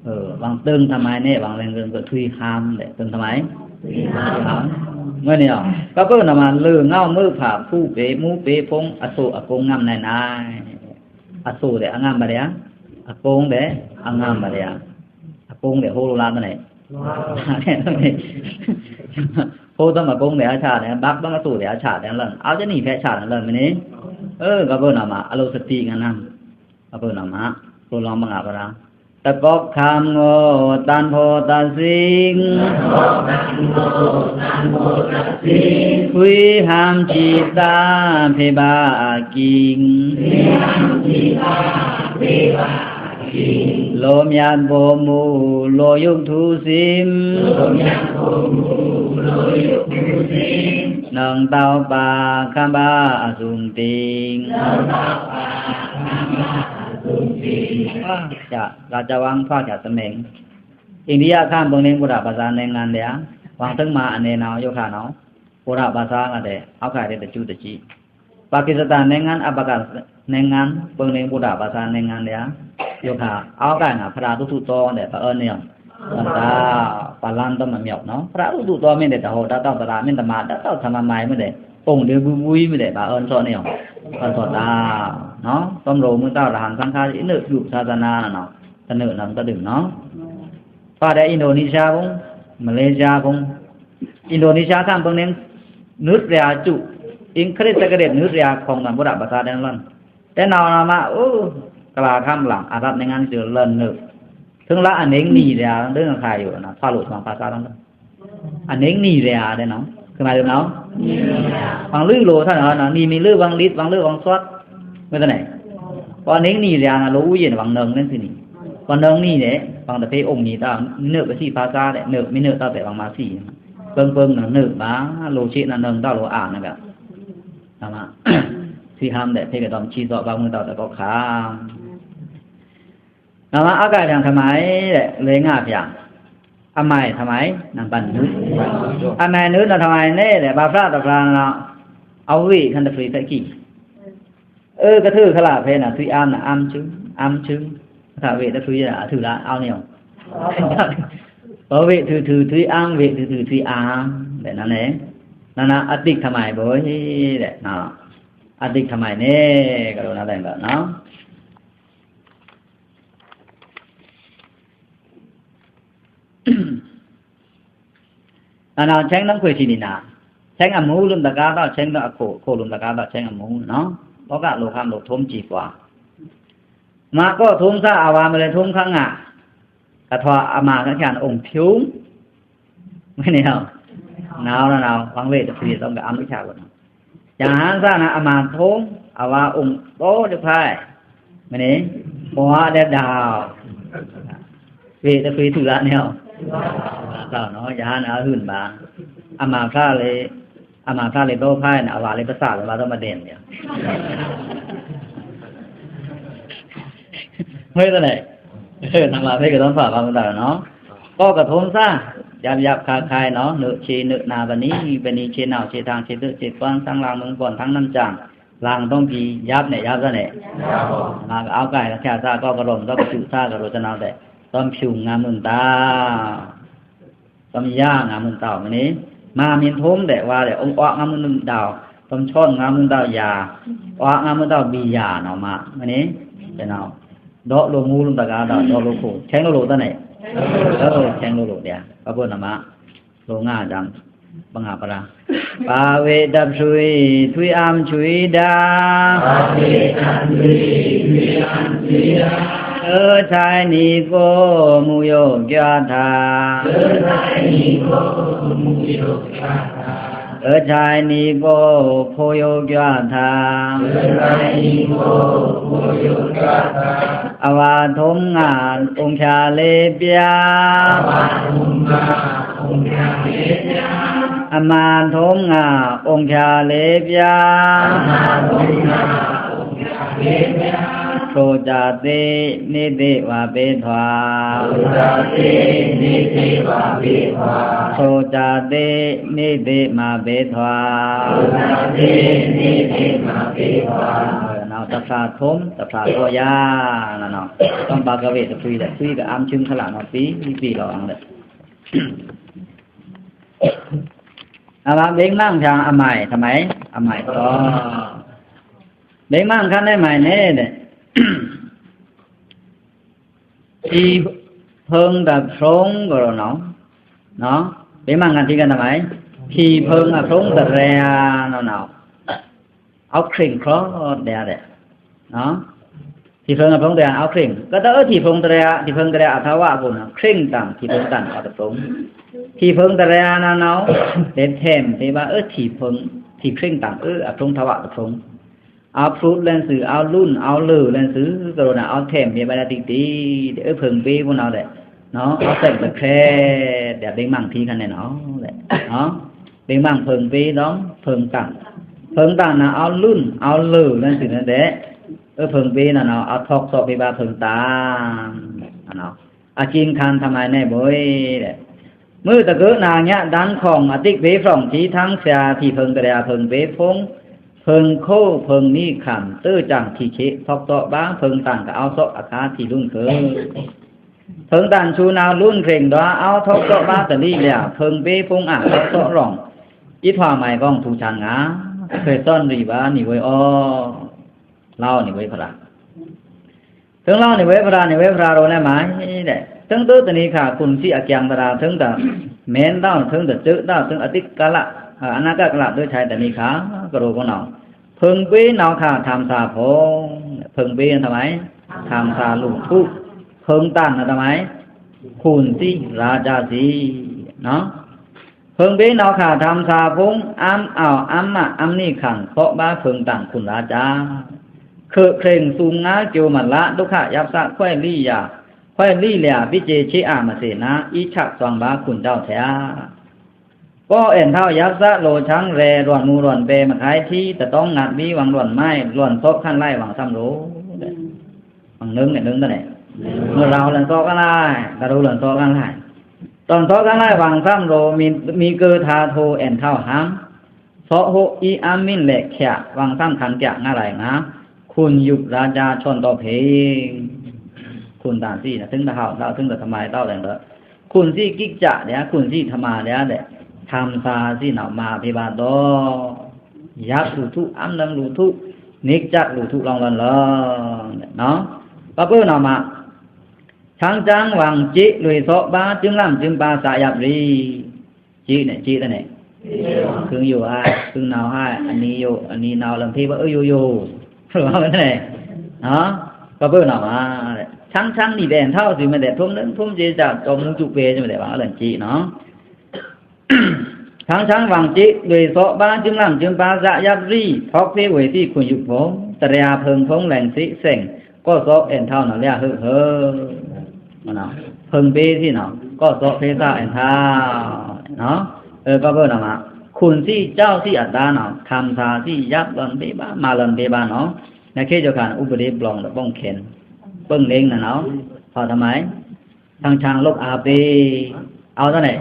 เออ ဝင်တိုင်ထမိုင်န့ၣ် ဝင်လင်ကထွီဟမ်းတဲ့ တိုင်ထမိုင် မွေးန့ၣ် ကဘို့နော်မ လုငေါမုဖါဖူးပေ မူပေဖုံး အသို့အကုန်းငမ်းနိုင်နိုင် အသို့တဲ့ အငမ်းပါလျာ အကုန်းတဲ့ အငမ်းပါလျာ အကုန်းတဲ့ ဟိုးလိုလားတဲ့န့ၣ် ဟိုးတမ်းအကုန်းတဲ့အချာတဲ့ ဘၣ်တမ်းအသို့တဲ့အချာတဲ့လမ်း အောက်ကျနံၤဖဲချာတဲ့လမ်းမ့ၢ်န့ၣ် เออ ကဘို့နော်မ အလိုသတိကနန်း ကဘို့နော်မ လိုလောင်မငါပရာ တကောက်ခမ်းငိုတန်ဖိုတစင်း ထွီဟမ်းချီသၣ်ဖေးဗာႏအကင်း လိုမ်ယံဗိုလ်မှူး လိုယုၵ်းထူႏသိမ်း၊ လိုမ်ယံဗိုလ်မှူး လိုယုၵ်းထူႏသိမ်း၊ နွံတောက်ပာ် ခမ်းပါအသုန်တိန်၊ နွံတောက်ပာ် ခမ်းပါအသုန်တိန်။ ရာဇဝင် ဖတ်ကြသမိန်။ အိန္ဒိယခမ်း ဗိုလ်နေဗုဒ္ဓဘာသာ နိုင်ငံတွေ၊ ဝင်ထိုင်မှာ အနေနဲ့ ယိုခါနော် ဗုဒ္ဓဘာသာကတဲ့ အောက်ခြေတွေ တစ်ကျူတစ်ကျီ။ ပါကစ္စတန်နိုင်ငံ အဖဂန်နိုင်ငံ ဗိုလ်နေဗုဒ္ဓဘာသာ နိုင်ငံတွေ ယိုခါ အောက်ခြေက ဖရာတူတူသောတဲ့ ပါအနီအောင် မတာ ပါလမ်းတော့မမြောက်နော်။ ဖရာတူတူသောမင်းတဲ့ တဟောတတ်တော့ သရမင်းတမတတ်တော့ ထမမိုင်မင်းတဲ့ ပုံတွေဘူးဘူးမင်းတဲ့ ပါအန်သောနေအောင် ပါသောတာနော်။ သုံးတော်မူသော ရဟန်းသံဃာ အနုပြုသာသနာနော်။ တနုနော် တဒုနော်။ ပါတယ် အင်ဒိုနီးရှားဘုံ၊ မလေးရှားဘုံ၊ အင်ဒိုနီးရှားခမ်း ဗိုလ်နေ နွံဖျားကျူ၊ အင်္ဂလိပ်သက္ကရာဇ် နွံဖျားခွံ ဗုဒ္ဓဘာသာ တန်လွံၢ် တဲနော်နော်မ အိုး ကလာခမ်းလင် အာရပ်နိုင်ငံတွေ လွံၢ်နွံ ထိုင်လအနင်းနည်းရ ဒိုင်းခါယိုနော် ဖာလိုဆောင်ဖာစာတော့ အနင်းနည်းရတဲ့နော် ခင်ဗျာနော်။ ပင်လွံၢ်လိုထားနော် နီမီလွံၢ် ပင်လစ် ပင်လွံၢ် ပင်သွတ် မ့ၢ်တနဲ။ ပင်နင်းနည်းရနော် လိုဦးရေ ပင်နွံ နင်းသီးနည်း ပင်နွံနည်းနဲ့ ပင်တစ်ဖဲအုံနည်းတော့ နွံပစီဖာစာတဲ့ နွံ မီးနွံတော့ပဲ ပင်မစီ ပင်ပင်နော် နွံပါ လိုချေနော် နွံတော့ လိုအာနော်က ဒါမှ သီးဟမ်းတဲ့ ဖဲကတော့ ချီတော့ ပင်မွေးတော့ တကောက်ခါ နမအကထံ ထမိုင်တဲ့ လဲငါဖျာ အမိုင်ထမိုင် နံပါတ်နွံ အမိုင်နွံနံပါတ်နွံနဲ့တဲ့ ဘာဖျားတဖျားနော် အဝေ့ခံတဖျားဖက်ကြီး အကထုခလာဖဲနော် ထွီအမ်းနော် အမ်းချူ အမ်းချူ ခဝေ့တဖျားအထုလား အောင်းနေအောင် အဝေ့ထုထု ထွီအမ်း ဝေ့ထုထု ထွီအမ်းတဲ့ နော်နဲ့ နော်နော် အတိတ်ထမိုင်ဘို့တဲ့နော် အတိတ်ထမိုင်နဲ့ ကတော့နော် တဲ့နော် နနာ ချင်းနံခွေချီနီနာ ချင်းအမူးလွမ်တကားတော့ ချင်းတော့အခို အခိုလွမ်တကားတော့ ချင်းအမူးနော် လောကလိုခမ်းလိုထုံးကြည့်ကွာ မကောထုံးစားအဝါမလဲထုံးခါငါ ကထွာအမကချန်အုံဖြုံး မနေအောင် နော်နော်နော် ပင်ဝေ့တဖျားတော့ ကအမချာလို့နော် ယဟန်သနာ အမန်ထုံး အဝါအုံတိုးတစ်ဖက် မနေ ဘွားတဲ့ ဒေါက် ဝေ့တဖျား ထူလာနေအောင် တော့နော် ယဟန်အဟွန်ပါ အမန်ဖျားလေ အမန်ဖျားလေ တော့ဖက်နဲ့ အဝါလေ ပစလေ ဘာတော့မတင်နေ မွေးတယ်လေ နမဖဲကတော့ ဖာပါမတားနော် ကောကထုံးစား ယပ်ယပ်ခါခိုင်နော် နုချေနုနာပနီ ပနီချေနောက်ချေ ထံချေသုချေ သွမ်းသံလင်မုန်ပွန် ထံနံကြံ လင်တုံးကီ ယပ်နဲ့ ယပ်စနဲ့ မအောက်ကဲ ခါစား ကောကရုံ ကောကစုစား ကရုံတနောက်တဲ့ သွမ်းဖြူငါမုန်တာ သွမ်းယါငါမုန်တောက် မနေ မမင်းထုံးတဲ့ ဝါတဲ့ အုံအောက်ငါမုန်တောက် သွမ်းချောင်းငါမုန်တောက် ယါ အောက်ငါမုန်တောက် ဘီယာနော် မ မနေ ကျွန်တော် ဒေါ်လိုမူးလွမ်တကားတော့ ဒေါ်လိုခို ချင်းလိုလိုတနဲ့ အဲ ချင်းလိုလိုတဲ့ ဘာဖြစ်နမ လိုငါတမ်း ပငါပရာ ပါဝေတဖြူ ထွီအမ်းချွီဒါ ပါဝေတဖြူ ထွီအမ်းချွီဒါ အချိုင်းနီကို မူယိုကြွားတာ အချိုင်းနီကို မူယိုကြွားတာ အချိုင်းနီကို ဖိုယိုကြွားတာ အချိုင်းနီကို ဖိုယိုကြွားတာ အဝါထုံးငါ အုံချာလေးပြား အဝါထုံးငါ အုံချာလေးပြား အမန်ထုံးငါ အုံချာလေးပြား အမန်ထုံးငါ အုံချာလေးပြား ချိုကြသေး နေသေး မပေးထွား ချိုကြသေး နေသေး မပေးထွား ချိုကြသေး နေသေး မပေးထွား ချိုကြသေး နေသေး မပေးထွား အဲ နောက်တစ်ဖျားထုံး တစ်ဖျားတော့ယါ နော်နော် သွမ်းပါကဝေ့တဖျားတဲ့ ဖျားကအမ်းချွင်းခလာနော် ပြီး ပြီးတော့အောင်တဲ့ အမ ဘိမန်ခံအမိုင် ထမိုင် အမိုင်တော့ ဘိမန်ခံနဲ့မိုင်နဲ့တဲ့ ထီဖုံးတဖုံးကိုတော့နော် နော် ဘိမန်ခံထီကထမိုင် ထီဖုံးအဖုံးတရဲနော်နော် အောက်ခရင်ခရော့တဲ့တဲ့ နော် ထီဖုံးအဖုံးတရဲ အောက်ခရင် ကတအထီဖုံးတရဲ ထီဖုံးတရဲအထဝါကိုနော် ခရင်တန် ထီဖုံးတန်အောက်တဖုံး ထီဖုံးတရဲနော်နော် တဲ့ထဲမ် တဲ့ဘာ အထီဖုံး ထီခရင်တန် အဖုံးထဝါတဖုံး အဝ်ႏဖြုတ်လဲင်စု အဝ်ႏလွဉ် အဝ်ႏလိူဝ်လဲင်စု ကရောန အဝ်ႏထဲမ် ဗေဘဒတိတိ ဒ်အွို ဖိုင်ပေဖိုင်ႏနဝ်ꩻဒဲး နဝ်ꩻ အဝ်ႏသဲက်တဖြဲ ဒ်ဗိင်မန်ထီးခါနဲ နဝ်ꩻ ဒဲး နဝ်ꩻ ဗိင်မန် ဖိုင်ပေ ဒွမ်း ဖိုင်တန် ဖိုင်တန်နဝ်ꩻ အဝ်ႏလွဉ် အဝ်ႏလိူဝ်လဲင်စုနဝ်ꩻဒဲး အွို ဖိုင်ပေနဝ်ꩻ နဝ်ꩻ အဝ်ႏထွက်သော့ ဗေဘ ဖိုင်တန် နဝ်ꩻ အကျဉ်းခံႏ ထမိုင်နဲဗွေး ဒဲး မွို့တကုတ်နင်ညါ ဒန်ခွန်ႏ အတိတ်ဗေးဖြောင့်ထီး ထန်းဆရာ ထီးဖိုင်တြဲၤ ဖိုင်ပေဖိုင်ႏ ဖိုင်ခို ဖိုင်နီၶမ်ႏ တွို့ꩻကျန်ထီးခေတ် ထွက်သော့ဗာႏ ဖိုင်တန်ကအဝ်ႏသော့အခါ ထီးလွဉ်ခု ဖိုင်တန်ဆူနဝ်ꩻ လွဉ်ဖြိုင်ဒွား အဝ်ႏထွက်သော့ဗာႏ တလီလျာ ဖိုင်ပေဖိုင်ႏအာ ထွက်သော့ရောင်ႏ အီထွာမိုင်ကောင်း ထူႏချန်ႏငါႏ ခွေသွန်ရီဗာႏ နီဗွေးအော လဝ်းနီဗွေးဖရာ ထိုင်လဝ်းနီဗွေးဖရာ နီဗွေးဖရာရောလဲမး ဒဲး ထိုင်တွို့တနံၤခါ ခွန်စံအကျန်တရာ ထိုင်တမဲန်တဝ် ထိုင်တစုတ်တဝ် ထိုင်အတိတ်ကာလ အနာဂတ်ကာလ တွို့ꩻချာတနံၤခါ ကရောဖိုင်ႏနဝ်ꩻ ဖိုင်ပေနဝ်ꩻခါ ထမ်ꩻသာဖိုင်ႏ ဖိုင်ပေနဝ်ꩻ ထမ်ꩻသာလူထု ဖိုင်တန်နဝ်ꩻ ခွန်စံ ရာဇာစံ နဝ်ꩻ ဖိုင်ပေနဝ်ꩻခါ ထမ်ꩻသာဖိုင်ႏ အမ်းအဝ်ႏ အမ်းမ အမ်းနီခမ်ႏ သော့ဗာႏ ဖိုင်တန်ခွန်ရာဇာ ခွိုꩻဖြိုင်သုမ်ႏငါႏ ကျိုမလ ဒုက္ခရပ်စ ခွဲ့လီယၤ ခွဲ့လီလျာ ဗိတ်စေခြင်းအာ မစေ့နၤ အီချက်သွင်ဗာႏ ခွန်ကြောက်စရာ ပော့အဲန်ထဝ်းရပ်စ လိုချင်ရဲ ရွန်မူရွန်ပဲ မခိုင်ထီး တတောင်းငတ်ပြီး ဝင်ရွန်မိုက် ရွန်သော့ခန့်လိုက် ဝင်သမ်လို ဝင်နုံးနဲ နုံးတနဲ မွို့ရဝ်လွန်သော့ခန့်လိုက် ကရူလွန်သော့ခန့်လိုက် တွန်သော့ခန့်လိုက် ဝင်သမ်လို မီ မီကုထာထို အဲန်ထဝ်းဟမ်း သော့ဟိုအီအမ်းမင်းလက်ခံ ဝင်သမ်ခံကျ ငါးလိုက်ငါး ခွန်ယုပ်ရာဇာ ထွန်သော့ဖိင်ႏ ခွန်တန်စံနဝ်ꩻ ထိုင်တဟဝ်တဝ် ထိုင်တထမိုင်တဝ်လဲင်ဒီး ခွန်စံကိတ်ကျ ဒဲး ခွန်စံထမဒဲး ဒဲး ထမ်ꩻသာစံနဝ်ꩻ မၤဖေဗာႏသော့ ရပ်လူထု အမ်းလင်လူထု နစ်ကျလူထု လောင်လွန်လင် နဝ်ꩻ ပပုနဝ်ꩻမး ချောင်းချောင်းဝင်ကြေး လွေသော့ဗာႏ ကျိုးလမ်းကျိုးပါ စရပ်ရီ ကြေးနဲ ကြေးတနဲ ခွိုင်ယိုဟဲ ခွိုင်နဝ်ဟဲ အနီယို အနီနဝ် လမ်ဖေဗာႏ အွိုယိုယို နဝ်ꩻ ပပုနဝ်ꩻမး ချောင်းချောင်းနီဗွေး အဲန်ထဝ်းစံမဒဲး ထုံးနုံးထုံးကြေးကျ ကျော်မူကျူပဲစံမဒဲး ဗာႏအလန်ကြေးနဝ်ꩻ ချောင်းချောင်းဝင်ကြေး လွေသော့ဗာႏ ကျိုးလမ်းကျိုးပါ စရပ်ရီ ဖောက်ဖေးဝေသည့် ခွန်ယုပ်ဖိုင်ႏ တြဲၤဖိုင်ႏဖိုင်ႏ လဲင်စံစဲင် ကော့သော့အဲန်ထဝ်းနဝ်ꩻ လျာဟုဟု နဝ်ꩻ ဖိုင်ပေစံနဝ်ꩻ ကော့သော့ဖေးသားအဲန်ထဝ်း နဝ်ꩻ အွို ပပုနဝ်ꩻမး ခွန်စံ ကြောက်စံအတားနဝ်ꩻ ထမ်ꩻသာစံ ရပ်လွန်ဖေဗာႏ မၤလွန်ဖေဗာႏနဝ်ꩻ နခေတ်ကျော်ခါ ဥပဒေပြောင်း တပေါင်းခင် ပိုင်လင်းနဝ်ꩻ ဟောက်ထမိုင် ချောင်းချောင်းလုပ်အားပေး အဝ်ႏတနဲ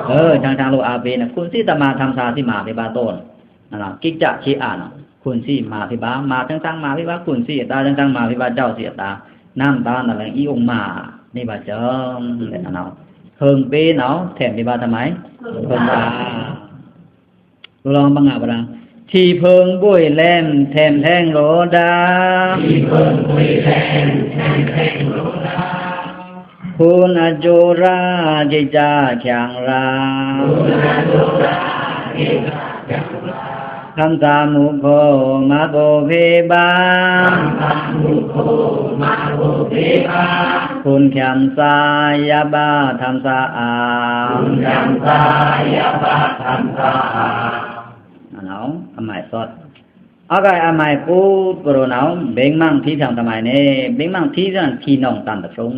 အွို ချောင်းချောင်းလုပ်အားပေးနဝ်ꩻ ခွန်စံတမၤ ထမ်ꩻသာစံမၤဖေဗာႏသော့ နဝ်ꩻ ကိတ်ကျကြေးအာနဝ်ꩻ ခွန်စံမၤဖေဗာႏ မၤချောင်းချောင်းမၤဖေဗာႏ ခွန်စံအတား ချောင်းချောင်းမၤဖေဗာႏ ကြောက်စံအတား နမ်တာနလဲင် အီအိုင်မၤ နီဗာႏစံ နဝ်ꩻ ဖိုင်ပေနဝ်ꩻ ထဲမ်ဖေဗာႏထမိုင် ဖိုင်ပါ လောင်ပငါဗရာ ထီးဖိုင်ဗွေလဲမ် ထဲမ်ထဲင်လိုဒါ ခွန်အကျိုးရာ ကြေးကျချောင်းရာ ထမ်ꩻသာမူဖိုင်ႏ မသိုပ်ဖေဗာႏ ခွန်ချမ်သာ ရပ်ဗာႏ ထမ်ꩻသာအာ နဝ်ꩻ အမိုင်သွတ် အဂိုဏ်းအမိုင်ကိုး ပရိုနဝ်ꩻ ဗိင်မန်ထီးဖြောင့်ထမိုင်နဲ ဗိင်မန်ထီးဖြောင့် ထီးနောင်တန်တဖြုံး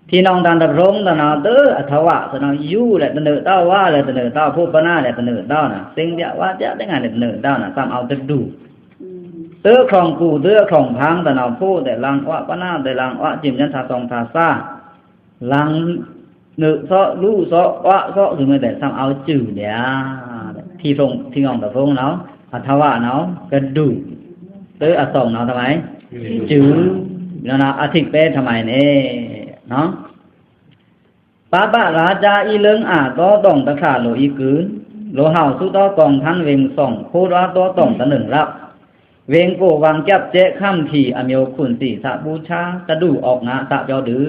ထီးနောင်တန်တဖြုံး တနဝ်ꩻ တွို့အထဝ်းဝါ တနဝ်ꩻ ယူလဲတနုာ်တဝ်း ဝါလဲတနုာ်တဝ်း ဖိပနာလဲတနုာ်တဝ်းနဝ်ꩻ သင်ပြဝါပြတငါလဲတနုာ်တဝ်းနဝ်ꩻ သမ်အဝ်ႏတဒူ တွို့အချွန်ကူ တွို့အချွန်ဖန်း တနဝ်ꩻ ဖိတဲ့လင်ဝါ ပနာတဲ့လင်ဝါ ကျိုးႏႏထါသွင်ထါသား လင်နုာ်သော့ လူသော့ ဝါသော့ သုမ့ၢ်တဲ့ သမ်အဝ်ႏကျိုးႏ ထီးဖြောင့် ထီးဖြောင့်တဖြုံးနဝ်ꩻ အထဝ်းဝါနဝ်ꩻ ကဒူ တွို့အသွင်နဝ်ꩻ ထမိုင် ကျိုးႏ နဝ်ꩻ အထိပ်ပဲထမိုင်နဲ နဝ်ꩻ ပါပရာဇာအီးလင်းအာ တောတောင်တစ်ခါလိုအီးကုၼ် လိုဟဝ်သူတောကောင်းထန်ဝိင်ဆောင် ခိုးသွားတောတောင်တစ်နုံရပ် ဝိင်ကိုယ်ဝိုင်းကျပ်ကျဲခမ်းထီး အမျိုးခွန်စံသဘူးချါ တဒူအောက်ငါသပြောဒု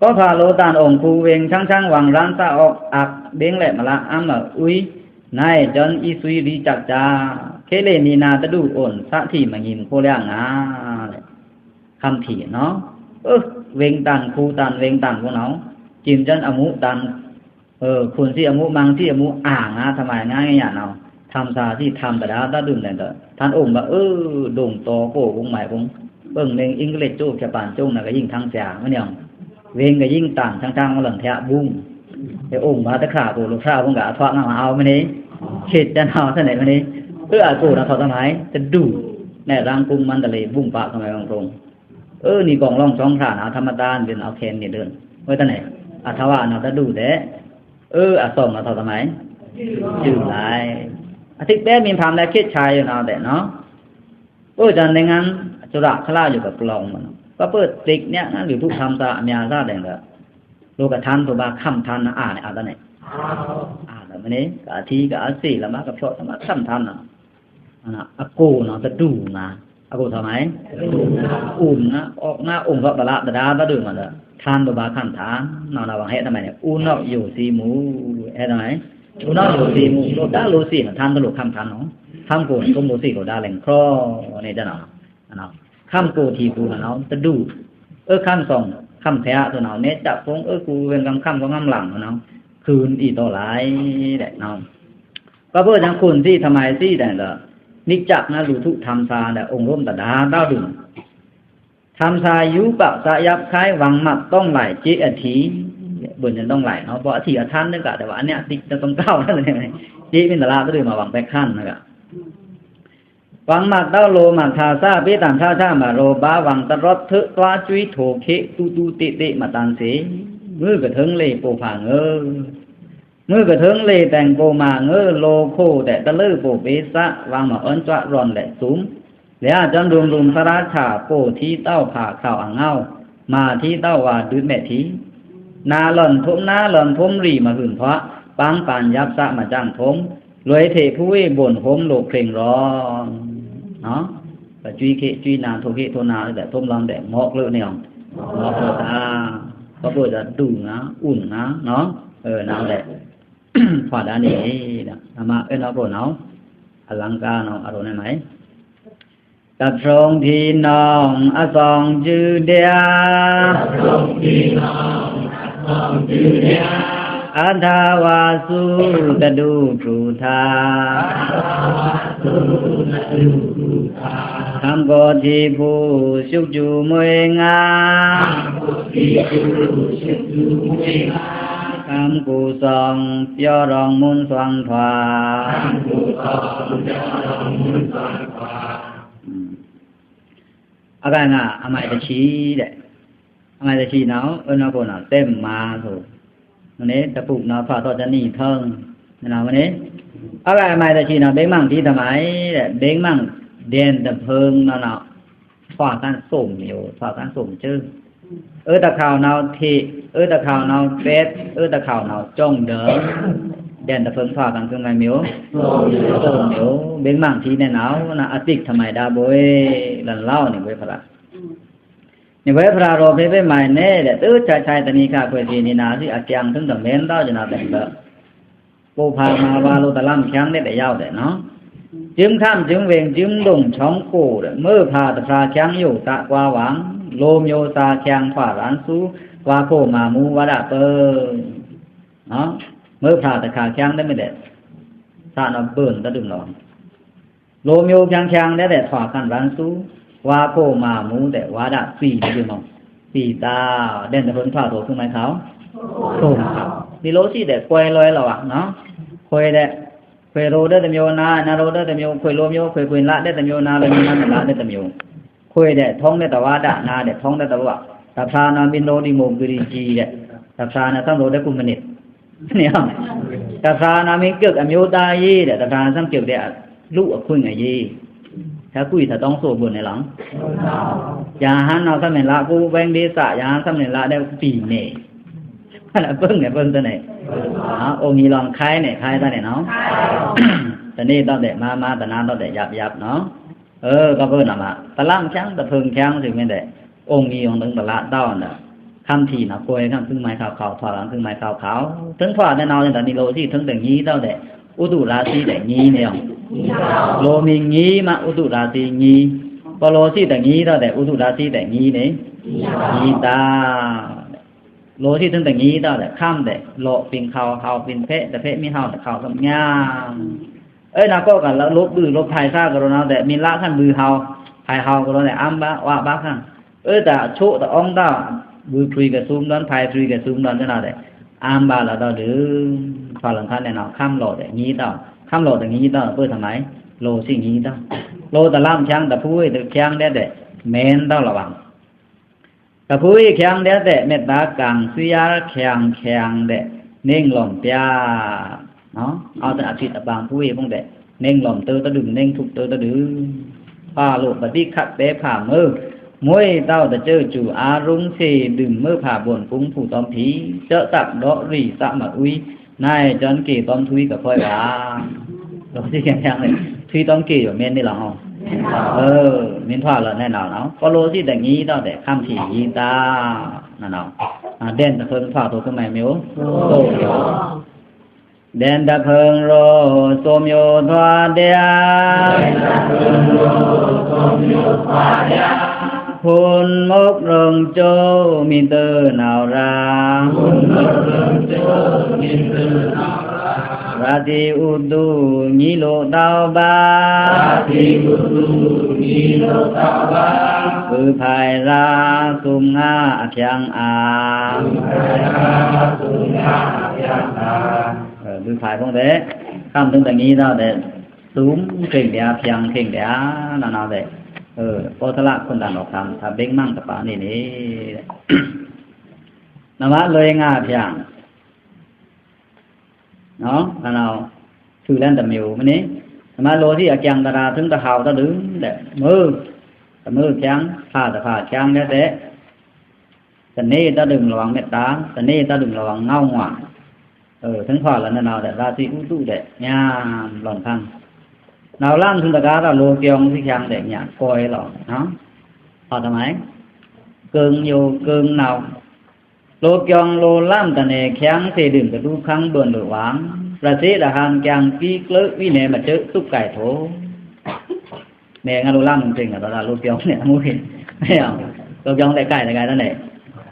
ကောင်းခါလိုတန်အောင် ခူဝိင်ချောင်းချောင်းဝိုင်းရမ်းသအောက် အက်ဘိင်းလဲ့မလႃးအမ်းမအူး နိုင်ကျွန်အီးသွီရီးကျပ်ကျါ ခေတ်လေမီနာတဒူအိုၼ် သထီးမငိမ်ခိုးလျားငါ ခမ်းထီးနဝ်ꩻ အွို ဝိင်တန် ခူတန် ဝိင်တန်ဖိုင်ႏနဝ်ꩻ ကျိုးႏႏအမူးတန် ခွန်စံအမူး မန်စံအမူး အာငါ ထမိုင်ငါငါနဝ်ꩻ ထမ်းသားသီး ထမ်းတဒါတဒုံးလဲတော့ ထန်းအိုင်က အို ဒိုင်တောကို ဝုန်းမိုင်ဝုန်း ပိူင်မင်း အင်္ဂလိပ်ကျိုး ဂျပန်ကျိုးနာကယိင်းထန်းဆရာ မနုၤ ဝင်းကယိင်းတန် ထန်းထန်းမလွန်ထျားဝုန်း အိုင်ကတခါကို လိုဖြာဝုန်းကအထွတ်ငါမအောက်မနုၤ ခေတ်တန်ဟောက်သနေမနုၤ အို အကိုနော် ထောက်သမိုင်း တဒူ နဲ့ ရန်ကုန် မန္တလေး ဝုန်းပါကမဲဝုန်း အို နီကောင်လောင်ဆောင်ဖြာနော် ထမ်းသားသီး အောက်ခဲနေဒုံး ဝဲတနေ အထဝါနော် တဒူတဲ့ အို အဆောင်နော် ထောက်သမိုင်း ကျူလိုက် အတိတ်ပဲမင်းဖမ်းတဲ့ခေတ်ချာယူနော်တဲ့နော် အို ဒါနဲ့ငန်း အစရခလာယူကပလောင်မနော် ပပတိတ်ညက်ငန်း လူထုထမ်းသားအများသားတဲ့ လိုကထန်းသူဘာခမ်းထန်းနာအာနဲ့အာတနေ အာတမနေ ကအထီကအစေလမကဖြော့တမခမ်းထန်းနာ အကိုနော် တဒူငါ အကိုထောက်သမိုင်း အိုင်ငါ အောက်ငါ အိုင်ကပလတဒါတဒူမနော် ထန်းသူဘာခမ်းထန်းနော် ဝံဟဲတမနေ ဦးနှောက်ယိုစိမူ ဟဲတမနေ ဦးနှောက်ယိုစိမူ လိုဒါလိုစိနော် ထန်းတလိုခမ်းထန်းနော် ခမ်းကိုနော် သုံးလိုစိလိုဒါလဲင်ခရော့ နေတနော် ခမ်းကိုထီပူနော် တဒူ အို ခမ်းဆောင် ခမ်းဖျားသူနော် နေတပ်ဖုန်း အို ကူဝင်းကမ်ခမ်းဆောင်ငမ်းလင်နော် ခုန်အီတော်လိုက်တဲ့နော် ကပ္ပို့ကျန်ခုန်သီး ထမိုင်သီးတဲ့တော့ နစ်ကျပ်နော် လူထုထမ်းသားတဲ့ အိုင်ရူမ်တဒါတဒူ ထမ်းသားယူပပ်သာရပ်ခိုင်း ဝံမှတ်တောင်းလိုက် ကြေးအထီး ဘို့ညင်တောင်းလိုက်နော် ပော့အထီးအထန်းတကတဲ့ ဝံအနက်အတိတ်တတောင်းကောက်တယ် ကြေးမင်းတလားတဒူမှာ ဝံပဲခန်းနော် ဝံမှတ်တောင်းလိုမှတ်သားစား ပေးတန်ထားချမလို့ ဘာဝံတရွတ်ထွတ်သွား ကျွေးထိုခေတ် တူးတူးတေ့တေ့မတန်စေ မုကထိန်းလေပိုဖာငို မုကထိန်းလေတဲင်ပိုမာငို လိုခိုတဲ့ တလၢပိုပေးစား ဝံမအွန်းကြွရွန်လက်စုံ လျာကျန်ရုံရုံသရၣ်ချာ ပိုထီတောက်ဖာခေါက်အငေါ မာထီတောက်ဝါဒုတ်မဲ့ထီ နာလွန်ထုံးနာလွန်ထုံးရီမဟုန်ထွား ပန်းပန်ရပ်စမကြံထုံး လွယ်ထေဖူဝေးဘွန်ဟုံး လိုဖြေင်ရွန် နော် ကကျွီခေတ် ကျွီနာ ထိုခေတ် ထိုနာ တဲ့ ထုံးလွန်တဲ့ မော့ကလုတ်နေအောင် မော့ကလုတ်တာ ကပ္ပို့ကျန်ဒူငါ အိုင်ငါ နော် အို နော်တဲ့ ခွာဒါနေ အမ အို နော် ကိုနော် အလံကားနော် အရုံးနေမိုင် တဖြုံးထီနောင် အဆောင်ကျူဒျာ အထဝါစုတဒူထူထါ ခမ်းကိုထီပူ ရှုပ်ကျူမွေငါ ခမ်းကူဆောင် ပြောင်းရောင်မွန်းသွမ်းထွာ အကငါ အမိုင်တဆံတဲ့ အမိုင်တဆံနော် အို နော် ကိုနော် တဲမါဆို မနုၤ တပုတ်နော် ဖာတော့တနည်းထုံး နော် မနုၤ အက အမိုင်တဆံနော် ဘိန်းမံတီးသမိုင်းတဲ့ ဘိန်းမံဒဲန်တဖုံနော် ထွာကန်းစုံမျိုး ထွာကန်းစုံကျိုး အို တခေါင်နော် ထေ အို တခေါင်နော် ပဲတ် အို တခေါင်နော် ကျောင်းဒိုင် ဒဲန်တဖုံထွာကန်းစုံမျိုး စုံမျိုး ဘိန်းမံတီးနဲ့နော် အတိတ်သမိုင်းဒါဘွဲ လန်လောင်းနေဘွဲဖရာ နေဝဲဖရာရော်ဖေးဖေးမိုင်နဲတဲ့ တချိုင်ချိုင်တနံၤခါခွေစီနီနာစီ အကျန်ထုံးတမင်းတော့ ကျွန်တော်တင်တော့ ပိုဖာမဝါလိုတလမ်းချောင်းတဲ့ ရောက်တယ်နော် ကျိုင်းခမ်း ကျိုင်းဝင်း ကျိုင်းဒုံ ချောင်းကိုတဲ့ မွေးဖာတဖရာချောင်းယိုတကွာဝံ လိုမျိုးစားချောင်းထွာရန်သူ ဝါခိုမာမူဝါဒပၢ နော် မွေးဖာတခါချောင်းတဲ့ မင်းတဲ့ စားနော် ဘွန်တဒုံလော လိုမျိုးချောင်းချောင်းတဲ့ ထွာခမ်းရန်သူ ဝါခိုမာမူတဲ့ ဝါဒပီတဒုံလော ပီတာ ဒဲန်တဖုံထွာထိုးခုမိုင်ခေါက် ခုမိုင်ခေါက် ဒီလိုရှိတဲ့ ခွေလွဲလောပါနော် ခွေတဲ့ ခွေရိုးတဲ့တစ်မျိုး နား နားရိုးတဲ့တစ်မျိုး ခွေလိုမျိုး ခွေခွင်လတဲ့တစ်မျိုး နားလိုမျိုး နားမလတဲ့တစ်မျိုး ခွေတဲ့ ထုံးတဲ့တဝါဒ နားတဲ့ ထုံးတဲ့တဝါ တဖရာနော် မင်းတို့ဒီမိုကရေစီတဲ့ တဖရာနော် သံၣ်လိုတဲ့ကွန်မြူနစ် နေအောင် တဖရာနော် မင်းကျုပ်အမျိုးသားရေးတဲ့ တဖရာနော် သံၣ်ကျုပ်တဲ့ လူ့အခွင့်အရေး တကွီတတောင်းဆိုဘူးနေလောင် ရဟန်းနော် သံၣ်မလကို ဝိုင်းဒေသ ရဟန်းသံၣ်မလတဲ့ ပြည်နယ် အဲ့ဒါ ပုံနဲ့ ပုံသဏ္ဍာန် နော် အိုင်ကြီးလောင် ခိုင်းနေ ခိုင်းသနေနော် တနေ့တော့တဲ့ မမ တနာတော့တဲ့ ရပ်ရပ်နော် เออ ก็เปิ้นน่ะมา ตะล่ำแข้ง ตะเพิงแข้ง สิแม่นแต่ องค์นี้องค์หนึ่ง ตะละเต้าน่ะ คำที่น่ะ กวยข้างครึ่งไม้ขาวๆ ถอดหลังครึ่งไม้ขาวๆ ถึงถอดแน่นอน แต่นี่โลสิ ถึงแต่งี้เต้าแต่ อุตุราศีแต่งี้เนี่ย โลมีงี้มา อุตุราศีงี้ พอโลสิแต่งี้เต้าแต่ อุตุราศีแต่งี้เนี่ย งี้ตา โลสิ ถึงแต่งี้เต้าแต่ ค่ำแต่ โลปิงเขา เฮาปิงเพะ แต่เพะมีเฮาแต่เขาสำงาม အွေး နာ်ကောက လိုပ်ဗွိုက်လိုပ်ထိုင်စားကရောနာ်တဲ့ မီးလခံဗွိုက်ဟောက် ထိုင်ဟောက်ကရောနာ်တဲ့ အမ်းဗာ ဝါဗာခံ။ အွေး တချို့တအောင်းတ ဗွိုက်ထွိုက်ကွယ်သုမ်းဒွိုင် ထိုင်ထွိုက်ကွယ်သုမ်းဒွိုင် စနာ်တဲ့ အမ်းဗာလဒိုဒု ထွာလန်ခါနဲနာ် ခမ်းလိုတဲ့ ငီးတ ခမ်းလိုတဲ့ ငီးတ ဗွိုက်သမိုင်း လိုသီးငီးတ လိုတလမ်းချောင်း တဖုဝေးတချောင်းတဲ့ မဲန်တလဝါ တဖုဝေးချောင်းတဲ့ မ့ၢ်တၢ်ကံသွီးယါချောင်းချောင်းတဲ့ နင်းလွမ်ပြာ နော် အောက်တအဖြစ်အပန်း ဖုဝေးဖုံးတဲ့ နင်းလွမ်တဵုတဒုံ နင်းထုပ်တဵုတဒုံ ဖာလိုပတိခတ်ပဲဖာမွေ မွေတောက်တကျိုးကျူအားလုံး စေဒုံမွေဖာဘွန်ကုန်းဖူးတွမ်ဖီ ကျိုးတပ်ဒေါရီသမအွီ နိုင်ကျွမ်းကီတွမ်ထွီကခွဲဝါ လိုသီးချောင်းချောင်းတဲ့ ထွီတွမ်ကီယို မင်းနေလောင်အောင် เออ မင်းထွာလန်နဲနာ်နော် ပလိုသီးတငီးတ ခမ်းသီးငီးတ နာ်နော် ဒဲန်တဖုံးထွာသိုးကမဲမျိုး သိုးမျိုး ဒဲန်တဖုံးရိုး သိုးမျိုးထွာဒျာ ခွန်မုတ်ရုံကျိုး မီးတနာ်ရာ ရာသီဥတု ငီးလိုတောက်ဗာ ဗွိုက်ဖိုင်ရာ သုမ်းငါအချောင်းအာ ဗွိုက်ဖိုင်ဖုံးတဲ့ ခမ်းထိုင်တငီးတ သုမ်းချင်ဒျာ ချောင်းချင်ဒျာ နာ်နော်တဲ့ ပောထလခွန်တန်တော်ခမ်း သဘင်မန့်တပါနေနေ နမလွေငါချောင်း နော် နာ်နော် သူလန်တမျိုးမနေ နမလိုသီးအချောင်းတရာ ထိုင်တဟောက်တဒုံတဲ့ မွေ တမွေချောင်း ဖာတဖာချောင်းတဲ့ တနေတဒုံလဝ်မ့ၢ်တာ တနေတဒုံလဝ်ငေါဝ်ငွါ เออ ထိုင်ထွာလန်နဲနာ်တဲ့ ရာသီဥတုတဲ့ ညံလွန်ဖန် နဝ်လမ်းထိုင်တကားတ လိုကျုံသီးချောင်းတဲ့ ညံကွဲလော် နော် ဟောက်သမိုင်း ကုံယို ကုံနဝ် လိုကျုံလိုလမ်းတနယ် ချောင်းစေဒုံတဒုံ ခမ်းဘွန်လိုဝါ ပြစေ့တဟန် ချောင်းပီးကျိုး ဝီနယ်မကျိုး သုတ်ကိုင်ထို နဲ ငါလိုလမ်းထိုင်တကားတ လိုကျုံနဲ့ အမှုဖြစ် မင်းအောင် လိုကျုံတဲ့ ကိုင်တကားတ နဲ့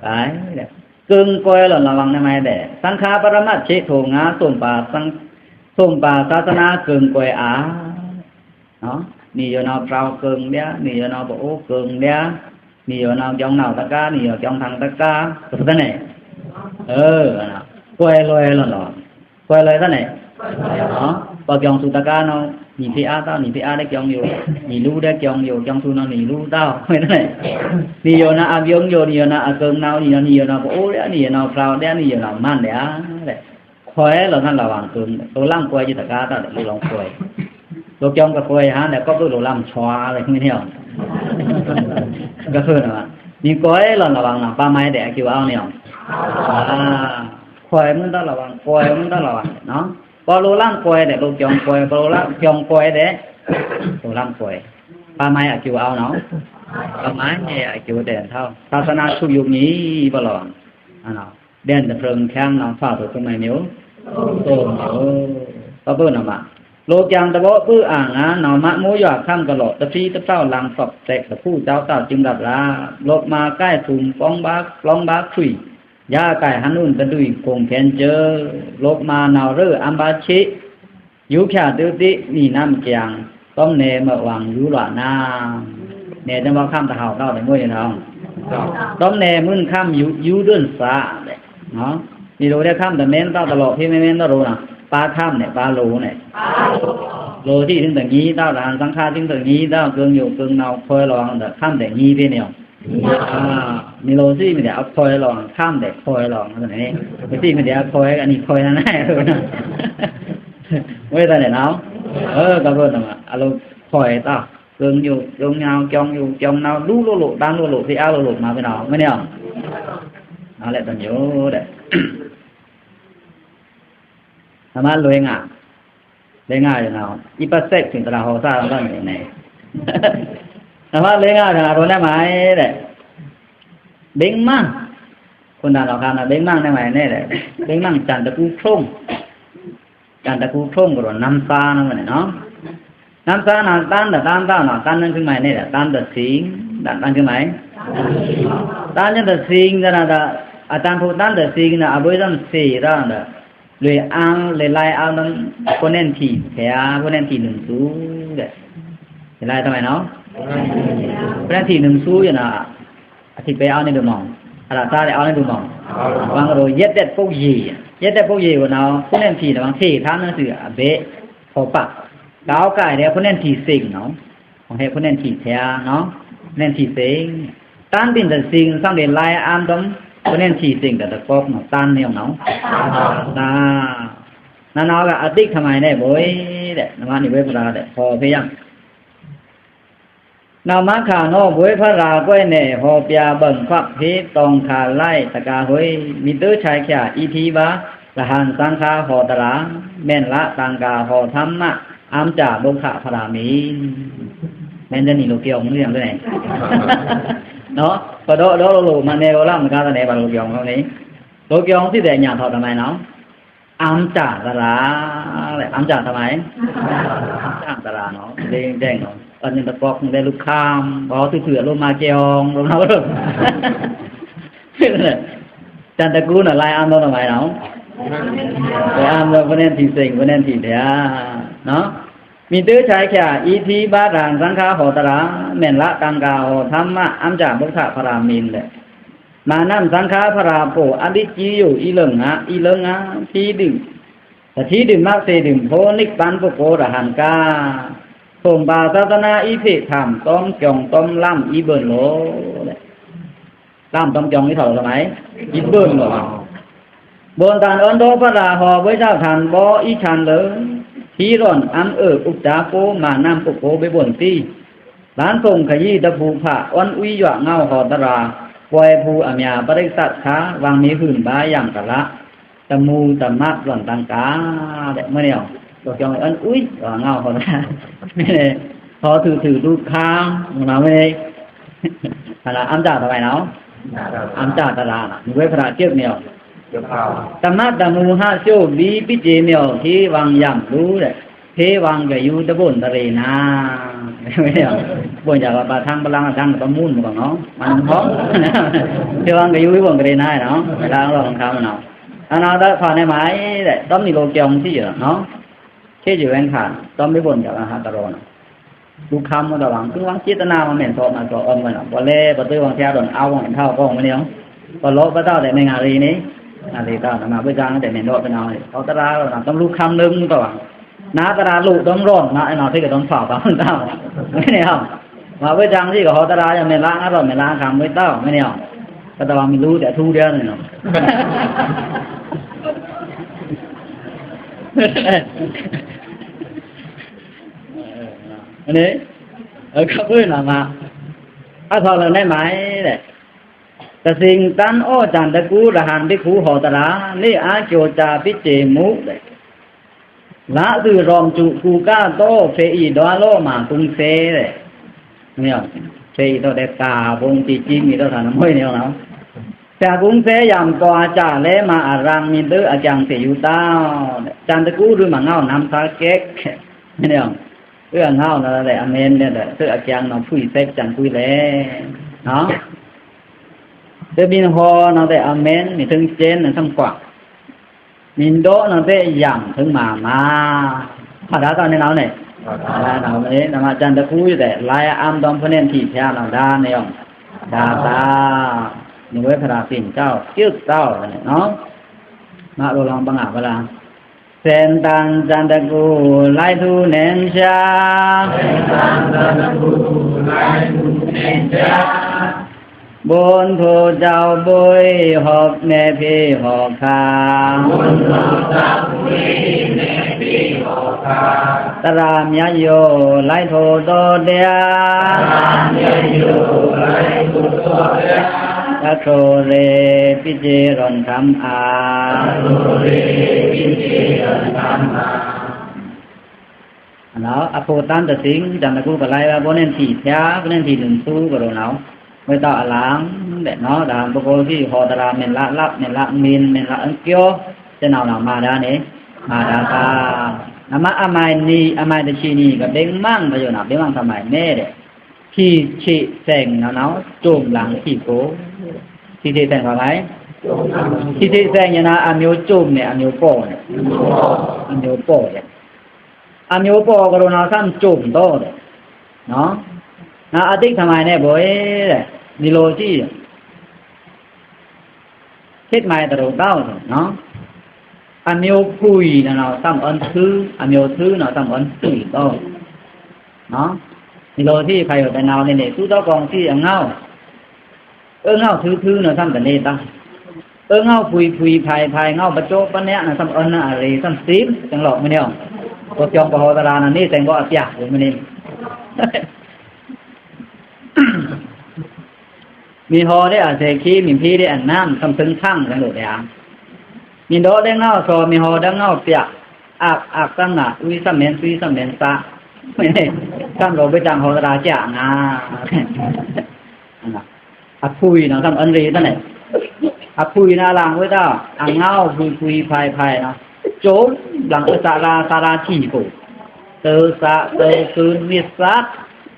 ကိုင်တဲ့ ကုံကွဲလော်လဝ် နာ်မးတဲ့ သံဃာပရမတ်ချေထိုငါ သုမ်ပါသံ သုမ်ပါသာသနာ ကုံကွဲအာ နော် နံၣ်ယိုနော် ဖြောင်းကုံဒျာ နံၣ်ယိုနော် ပအိုးကုံဒျာ နံၣ်ယိုနော် ကျောင်းနောက်တကား နံၣ်ယို ကျောင်းထောင်တကား ဆိုတဲ့ နဲ့ เออ ကွဲလွဲလော်နော် ကွဲလွဲတဲ့ နဲ့ နော် ပကျောင်းသူတကားနော် နံၣ်ဖီအားတ နံၣ်ဖီအားတဲ့ ကျောင်းယို နံၣ်လူတဲ့ ကျောင်းယို ကျောင်းသူနော် နံၣ်လူတ ဝဲတဲ့ နဲ့ နံၣ်ယိုနော် အကျောင်းယို နံၣ်ယိုနော် အကုံနော် နံၣ်ယိုနော် နံၣ်ယိုနော် ပအိုးဒျာ နံၣ်ယိုနော် ဖြောင်းဒျာ နံၣ်ယိုနော် မန့်ဒျာ တဲ့ ကွဲလော်သံလဝ်ကုံ လိုလမ်းကွဲကြီးတကားတ လိုလမ်းကွဲ လိုကျုံကကွဲဟန်တဲ့ ကော့ပုတ်လိုလမ်းချွားတဲ့ မင်းအောင် ကဖုံးနော် နံၣ်ကွဲလော်လဝ်နော် ပါမိုင်းတဲ့ အကျိုးအောက်နေအောင် အာ ကွဲမွန်းတလဝ် ကွဲမွန်းတလဝ် နော် ပလိုလမ်းကွဲတဲ့ လိုကျုံကွဲ ပလိုလမ်းကျုံကွဲတဲ့ လိုလမ်းကွဲ ပါမိုင်းအကျိုးအောက်နော် ပါမိုင်းရဲ့အကျိုးတဲ့ ထောက် သာသနာဆုပ်ယူမည် ပလိုလမ်း နော် ဒဲန်တဖုံးချောင်းနော် ထွာသိုးကမဲမျိုး သိုးမျိုး ပပုနော်မ လိုကျုံတဘိပုအာငါ နော်မမိုးရွာ ခမ်းကလော် တဖီတဖြောက် လမ်းသွပ်စက် တဖူးကျောက်တောက် ကျိုးကပ်လာ လိုပ်မာကိုက် သုမ်ပေါင်းပါ ပလောင်းပါခွီ ယါကိုက် ဟနွန်တဒွီ ခုန်ခဲန်ကျိုး လိုပ်မာ နော်ရဴ အမ်းပါချေ ယူဖြာတူးတီး နံၣ်နမ်းကျင် တွမ်နယ်မဝ် ယူလွာ်နမ်း နယ်တမဝ် ခမ်းတဟောက်တော့ တမွေးနော် တွမ်နယ်မွန်းခမ်း ယူ ယူဒွိုၼ်းစာ တဲ့ နော် နံၣ်လိုတဲ့ ခမ်းတမင်းတော့ တလော် ဖီမင်းမင်းတော့ နော် ပါခမ်းနဲ့ ပါလိုနဲ့ လိုသီးထိုင်တငီးတော့ တဟန်သံဃာထိုင်တငီးတော့ ကုံယို ကုံနဝ် ခွဲလော် ခမ်းတဲ့ငီးဖီနေအောင် အာ နံၣ်လိုသီးမီးတဲ့ အခွဲလော် ခမ်းတဲ့ခွဲလော် မသီးမီးတဲ့ အခွဲ အနံၣ်ခွဲ နာ်နဲ ဝဲတဲ့ နော် เออ ကဖုံးနော်မ အလိုခွဲတော့ ကုံယို ကုံနဝ် ကျောင်းယို ကျောင်းနဝ် လူလိုလို တန်းလိုလို ဖီအားလိုလို မဖီနော် မင်းအောင် နော် လဲ့တမျိုးတဲ့ နမလွေငါ လွေငါနော် အီးပစက်ထိုင်တရာဟောက်စားတော့နေ နမလွေငါနော် အလိုနဲမးတဲ့ ဘိန်းမန်း ခွန်တန်တော်ခမ်းနော် ဘိန်းမန်းနဲမးနဲတဲ့ ဘိန်းမန်း ကျန်တစ်ခုထုံး ကျန်တစ်ခုထုံးကတော့ နမ်းသားနော် မနဲ့နော် နမ်းသားနော် တန်းတစ်တန်းသားနော် တန်းတစ်ခုမးနဲတဲ့ တန်းတစ်စင်း တန်းတစ်ခုမး တန်းတစ်စင်းတဲ့ အတန်းဖို့ တန်းတစ်စင်းနော် အဘိဓမ္မာစေတော့ လွေꩻအန်း လွေꩻလိုင်းအန်း နွံႏ ဖိုးနဲန်ထီꩻထဲႏ ဖိုးနဲန်ထီꩻနွံႏသူႏ တဲ့ လွေꩻလိုင်းႏ သမိုင်းနော် ဖိုးနဲန်ထီꩻနွံႏသူႏ ယနာ် အထီးပဲအဝ်ႏနေဒုမောင် အရာသားတဲ့ အဝ်ႏနေဒုမောင် ဝံၤကရိုး ယက်ဒက်ပုတ်ရေ ယက်ဒက်ပုတ်ရေကိုနော် ဖိုးနဲန်ထီꩻ နွံႏ ထေႏထန်းနွံႏသွူး အဘဲ ဟောပါ ကောက်ကိုင်တဲ့ ဖိုးနဲန်ထီꩻစင်နော် ဟောင်းဟဲဖိုးနဲန်ထီꩻထဲႏနော် ဖိုးနဲန်ထီꩻစင် တန်းတင်တဲ့စင် ဆောင်တဲ့လိုင်းအန်းတို့ ဖိုးနဲန်ထီꩻစင် တဲ့ တကောက်နော် တန်းနေအောင်နော် နာနာကအတိတ်သမိုင်းနဲ့ ဘိုးတဲ့ နမနီဝေဖရာတဲ့ ဟောဖျား နမခါနော် ဘိုးဖရာကွဲးနဲ့ ဟောပြဘုံခွက်ဖေး တောင်ခါလိုက် တကားဟွေး မီးတႄချားချား အီးထီးဘါ ရဟန်းသင်္ဃါ ဟောတရာ မ့ၢ်လတန်ခါ ဟောထမ်းမ အမ်းကြဗုဒ္ဓဘာသာမီး မ့ၢ်တနံၤလိုပြောင်းနေတယ် နော် ပဒေါ်ဒေါ်လိုလို မနေဝလာ မကားတဲ့ ဘာလို့ပြောင်းလဲ လိုပြောင်းစီတဲ့ ညာထောက်သမိုင်းနော် အမ်းကြသရာ အမ်းကြသမိုင်း အမ်းကြသရာနော် ဒင်းဒင်းနော် အနံၤတကောက်တဲ့ လုခမ်း ဘောသူသူအလိုမကြောင် လိုနော် တန်တကူနော် လိုင်းအမ်းတော့သမိုင်းနော် လိုင်းအမ်းတော့ ဖိုးနဲန်ထီꩻစင် ဖိုးနဲန်ထီꩻထဲႏနော် မီးတႄချားချား အီးထီးဘါ ရဟန်းသင်္ဃါ ဟောတရာ မ့ၢ်လတန်ခါ ဟောထမ်းမ အမ်းကြဗုဒ္ဓဘာသာမီး တဲ့ မနမ်သင်္ဃါဖရာပို အလီကီယို အီးလငါ အီးလငါ ထီးဒု တထီးဒု မသေဒု ဖိုးနိဗ္ဗာန်ပုဂ္ဂိုလ်ရဟန်းကား ထုံးပါသာသနာ အီးဖေးထမ်း တွမ်ကျောင်တွမ်လမ်း အီးဘိုင်လို လမ်းတွမ်ကျောင် အီးထော်သမိုင်း အီးဘိုင်လို ဘိုင်တန်အွန်ဒေါ်ဖရာဟော ဘိုးကျောင်းထန် ဘောအီးထန်လို ထီးရွန်အမ်းအွိ ဥဒ္ဒါပို မနမ်ပုဂ္ဂိုလ် ဘိုင်ဘိုင်သီး ဗန်းခုံခရီးတပူဖ အွန်ဝီယွငေါဟောတရာ ကွဲပူအမြာ ပရိသတ်ခါ ဝံမီးဟုံဗာယံကလ တမူတမတ်လွန်တန်ကား တဲ့ မွေးနေအောင် တို့ကြောင့် အွန်ဝီယွငေါဟောတရာ မွေးနေ ဟောသူသူဒုက္ခ မွေးနေ ဟာလား အမ်းကြသမိုင်းနော် အမ်းကြသရာနော် ဝေဖရာကျုပ်နေအောင် တမတ်တမူဟဆိုပြီး ပစ်ကြေးမြော် ထေးဝံယံလူတဲ့ ထေးဝံကယူတဘုံတရေနာ ဘုံကြပါ ပါထန်းပလန်း ထန်းပမုန်းမကောနော် မနုဟော ထေးဝံကယူဘုံကရေနာနော် လမ်းတော့ခံမနော် အနာတဖာနဲ့မိုင်တဲ့ တွမ်နီလိုကြောင်စီနော် ခေတ်ယူဝဲခါ တွမ်မီးဘုံကြပါဟာတရောနော် ဒုက္ခမူတဝံ သူဝံစေတနာမမ့ၢ်သောမသောအွန်မနော် ပလဲပသွေးဝံဖျားတော့ အဝံထောက်ကောင်းမနေအောင် ပလောပသောတဲ့ မင်္ဂလာရီနေ အသေးတော့ နမဘုရားတဲ့ မင်းတော်ပနာလေ ဟောတရာတော့ တွမ်လုခမ်းလုံးမူတဝံ နာတရာလို့ တွမ်ရောနာ အဲ့နော် ထိတ်ကတွမ်ဖာပါတော့ မနေအောင် မဘုရားကြီးက ဟောတရာရ မင်းလားငါတော့ မင်းလားခံမွေးတော့ မနေအောင် ကတဝံမီးလူတဲ့အထူးတဲ့နော် မနေ အခါဘယ်နာမှာ အထောက်လနဲ့မိုင်တဲ့ တသင်တန်အောကျန်တကူ ရဟန်းဘိက္ခုဟောတရာ နေအကျော်ကြာပစ်ကြေမူတဲ့ လသူရောင်ကျူကူကတော့ ဖေအီဒွါလော့မှာ ကုန်းဆဲတဲ့ မင်း ဖေအီတော့တဲ့ ကာဘုံကြည့်ကြည့်မိတော့ သာနမွေးနေအောင်နော် ဆရာကုန်းဆဲယံပွားကြလဲမှာ အရံမီးဒုအကြံသေယူတောင်းတဲ့ ကျန်တကူ ရူမငေါနမ်သာကက် မင်း เอื้อเงานั่นแหละ อาเมนเนี่ยแหละ เอื้ออาจังเนาะ ผู้แทรกจันทร์ผู้แล เนาะ เอื้อบินฮอนั่นแหละ อาเมน มีถึงเจนนั่นทั้งกว่า มีโดนั่นแหละ ย่ำถึงหมามา ภาษาตอนนี้เราเนี่ย ภาษาเราเนี่ย นำอาจารย์ตะกู้อยู่แต่ ลายอามดอมพระเนนที่แท้เราด้านเนี่ย ดาตา นี่เว้ยพระปิ่นเจ้า จึกเจ้าเนี่ยเนาะ มาเราลองบังอาจเวลา ဆဲတန် ကျန်တကူ လိုက်သူနဲချာ ဆဲတန် ကျန်တကူ လိုက်သူနဲချာ ဘုန်းထိုင်ကြောင်းဘွေး ဟော့နဲဖေဟော့ခါ ဘုန်းထိုင်ကြောင်းဘွေး နဲဖေဟော့ခါ သရၣ်မြတ်ယို လိုက်ထိုင်တော်တရား သရၣ်မြတ်ယို လိုက်ထိုင်တော်တရား သရၣ်ထိုင်ရေ ပစ်ကြေရွန်ထမ်းအာ သရၣ်ထိုင်ရေ ပစ်ကြေရွန်ထမ်းအာ အနော် အဖို့တန်တသင် ကျန်တကူကလိုင်းဝဲ ဘိုးနဲန်ထီဖျား ဘိုးနဲန်ထီနုံသူကရောနော် မွေးတော့အလံတဲ့နော် ဒါပုဂ္ဂိုလ်စီဟောတရာ မင်းလလပ် မင်းလမင်း မင်းလအင်ကျော် ကျွန်တော်နော် မာဒါနဲ့ မာဒါက နမအမိုင်နီ အမိုင်တစ်ဆယ်နီ ကဘိန်းမန်း ဘယိုနာ ဘိန်းမန်းသမိုင်းနဲ့တဲ့ ထီချေဆိုင်နော်နော် ကျုံလံထီကို ထီချေဆိုင်ပါမိုင် ထီသေ့ဆဲင်ယနာ အမျိုးကျိုးနဲ့ အမျိုးပေါ့နဲ့ အမျိုးပေါ့တယ်။ အမျိုးပေါ့ကရိုနာသမ်ကျိုးတော့တယ်နော်။ နာအတိတ်သမိုင်းနဲ့ဘို့တဲ့ ဒီလိုရှိတယ်။ ခေတ်မိုင်းတရိုးတော့နော်။ အမျိုးကွီနော် သမ်အွန်သူ အမျိုးသူနော် သမ်အွန်သူတော့နော်။ ဒီလိုရှိဖာယိုတနာနေနေ သူတော့ကောင်းရှိအငေါ အငေါထုထုနော် သမ်တနေတတ်။ အငေါဖုီဖုီဖိုင်ဖိုင် ငေါပကျော်ပနျာနော် သမ်အွန်နာအရေ သမ်စင်စင်လော့မနေအောင်။ ကိုကျော်ကဟောတရာနော် နေစင်ကအပြားမနေ။ မီဟော်တဲ့အစဲခေ မီဖေးတဲ့အနမ်း သမ်စင်ဆန်းစင်လို့ဗျာ။ မီဒေါ်တဲ့ငေါသော် မီဟော်တဲ့ငေါပြား အက်အက်သမ်နာ ဝီသမ်မင်သွီသမ်မင်သာ သမ်လို့ဘိတန်ဟော်တရာကြာနာ။ အဖုီနော် သမ်အွန်ရေတတ်နဲ့ အဖုီနာလင်ဝေးတော့ အငေါဖုီဖုီဖိုင်ဖိုင်နော် ကျိုးလင်အသရာသရာထီကို သသသသွနစ်သ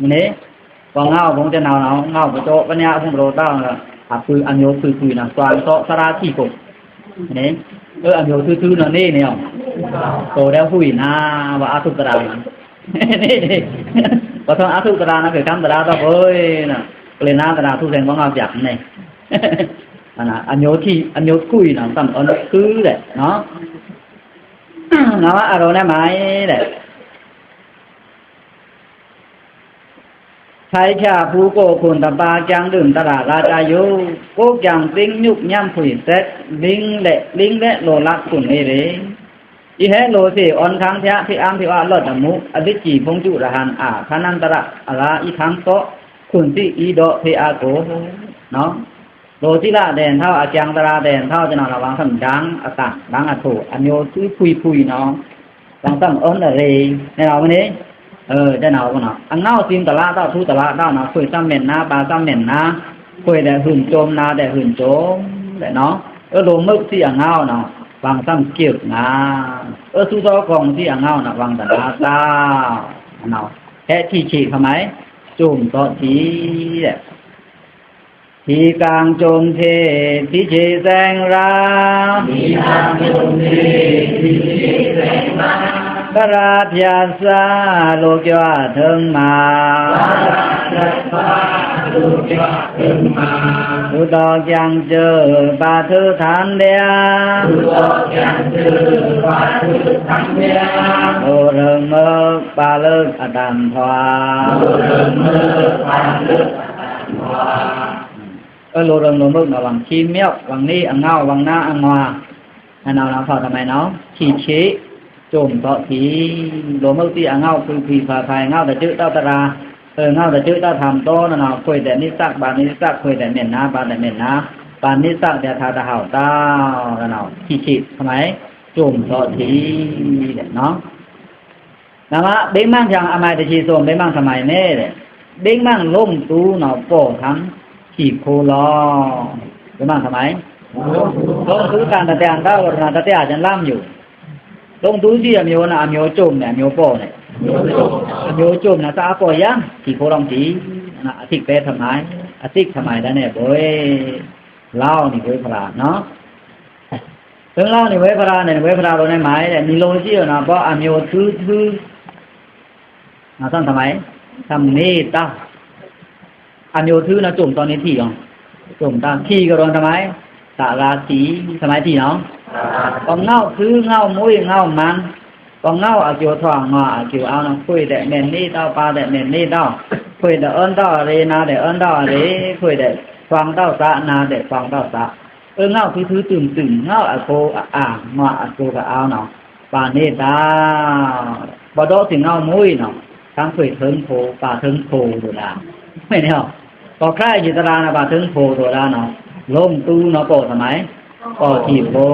မနေ ပငေါဖုံးတဲ့နော် ငေါပကျော်ပနျာဖုံးတရိုးတော့ အဖုီအမျိုးဖုီဖုီနော် သွန်သောသရာထီကို နေ အမျိုးသူသူနော် နေနေအောင် ဆိုတဲ့ဟူနာ ဘာအထုသရာနော် ဘာတော့အထုသရာနော် ကံသရာတော့ဘို့နော် ကလနာသရာသူစင်ပငေါပြားနေ အမျိုးထီ အမျိုးကွီနော် သမ်အွန်သူတဲ့နော်။ နာမအရောနဲ့မိုင်းတဲ့ ထိုင်ချဖူးကိုယ်ခွန်တပါ ကျန်ဒုံတရလာတယိုး ကိုယ်ကျန်သိမ်းညွတ်ညမ်းဖုီသက် လင်းလက် လင်းလက်လိုလတ်ခွန်နေရေ အီဟဲလိုသေ အွန်ခန်းဖျား ဖေးအမ်းဖေးဝါလော့တမူ အလစ်ကြည့်ဖုံးကျူရဟန်အာ ခါနန်တရအရာ အီထန်းသော့ ခွန်သီအီဒေါ်ဖေးအကို နော်။ လိုသီလာဒဲန်ထောက် အကျန်တရာဒဲန်ထောက် ကျွန်တော် လောင်းသမ်ဒန်းအတန် လောင်းအထို အမျိုးသူဖုီဖုီနော် လောင်းသမ်အွန်အရေ နဲ့နော် မနေ အဲ တဲ့နော် နော် အငေါစင်တလားတော့ သူတလားတော့နော် ခွေသမ်မင်နာ ပါသမ်မင်နာ ခွေတဲ့ဟွံကျုံနာတဲ့ဟွံကျုံတဲ့နော် အဲ လိုမုတ်သီအငေါနော် လောင်းသမ်ကျုပ်နာ အဲ သူတော်ကောင်းသီအငေါနော် လောင်းတနာတာ နော် ဟဲထီချီခမိုင် ကျုံတော့ထီတဲ့ ထီကံကျုံထေ ထီချီစဲင်ရာ ထီကံကျုံထေ ထီချီစဲင်ရာ ဘရာဖျားစာ လိုကျွားထုံးမာ ဘရာဖျားစာ လိုကျွားထုံးမာ သူတော်ကျန်ကျိုး ပါထုထန်လျာ သူတော်ကျန်ကျိုး ပါထုထန်လျာ လိုရုံမုတ်ပါလုတ်အတန်ထွာ လိုရုံမုတ်ပါလုတ်အတန်ထွာ အဲ လိုရုံလိုမုတ်နော် လောင်းချီမျောက် လောင်းနေအငေါ လောင်းနာအငွာ အနော်နော် ဖောက်သမိုင်းနော် ထီချီ ကျုံတော့ထီ လိုမုတ်သီအငေါ ဖုီဖုီဖိုင်ဖိုင် ငေါတကျုတော့တရာ အဲ ငေါတကျုတော့ထမ်တော့နော် ခွေတဲ့နစ်သက် ပါနစ်သက် ခွေတဲ့မင်နာ ပါတဲ့မင်နာ ပါနစ်သက်တဲ့ ထါတဟောက်တော့နော် ထီချီ ခမိုင် ကျုံတော့ထီ တဲ့နော်။ နမ ဘိမန်ချံအမိုင်တချီစုံ ဘိမန်သမိုင်းနဲ့ ဘိမန်လုံးသူနော် ပေါ်ထံ ထီခိုးလော ဘိမန်သမိုင်း လုံးသူကံတတန်တော့ နာတတန်ကျန်လမ်းယူ လုံးသူကြီးအမျိုးနော် အမျိုးကျုံနဲ့ အမျိုးပေါ့နဲ့ အမျိုးကျုံနော် သအပေါ်ရန် ထီခိုးလောင်းထီ နော် အသစ်ပဲသမိုင်း အသစ်သမိုင်းဒါနဲ့ဘို့ လောင်းနေဝေးဖရာနော်။ သင်လောင်းနေဝေးဖရာနဲ့ ဝေးဖရာလိုနဲ့မိုင်းတဲ့ နီလိုရှိနော် ပေါ့အမျိုးသူသူ နော် သမ်သမိုင်း သမ်နေတာ အမျိုးသူနော် ကျုံတော့နေထီအောင် ကျုံတော့ထီကရိုနာမိုင်း သရာထီ သမိုင်းထီနော် ပငေါသူငေါမွေးငေါမန် ပငေါအကျိုးထွား ငေါအကျိုးအောက်နော် ခွေတဲ့မင်နေတော့ ပါတဲ့မင်နေတော့ ခွေတဲ့အွန်းတော့အရေ နာတဲ့အွန်းတော့အရေ ခွေတဲ့သွင်တော့သ နာတဲ့သွင်တော့သ အဲ ငေါသူသူတုံတုံ ငေါအကျိုးအအာ ငေါအကျိုးကအောက်နော် ပါနေတာ ပဒေါ်စင်ငေါမွေးနော် သံခွေထုံးဖို ပါထုံးဖိုတို့လား မင်းနော် ပေါ်ခရယတရာနော် ပါထုံးဖိုတို့လားနော် လုံးသူနော် ပေါ်သမိုင်း ပေါ်ထီဖို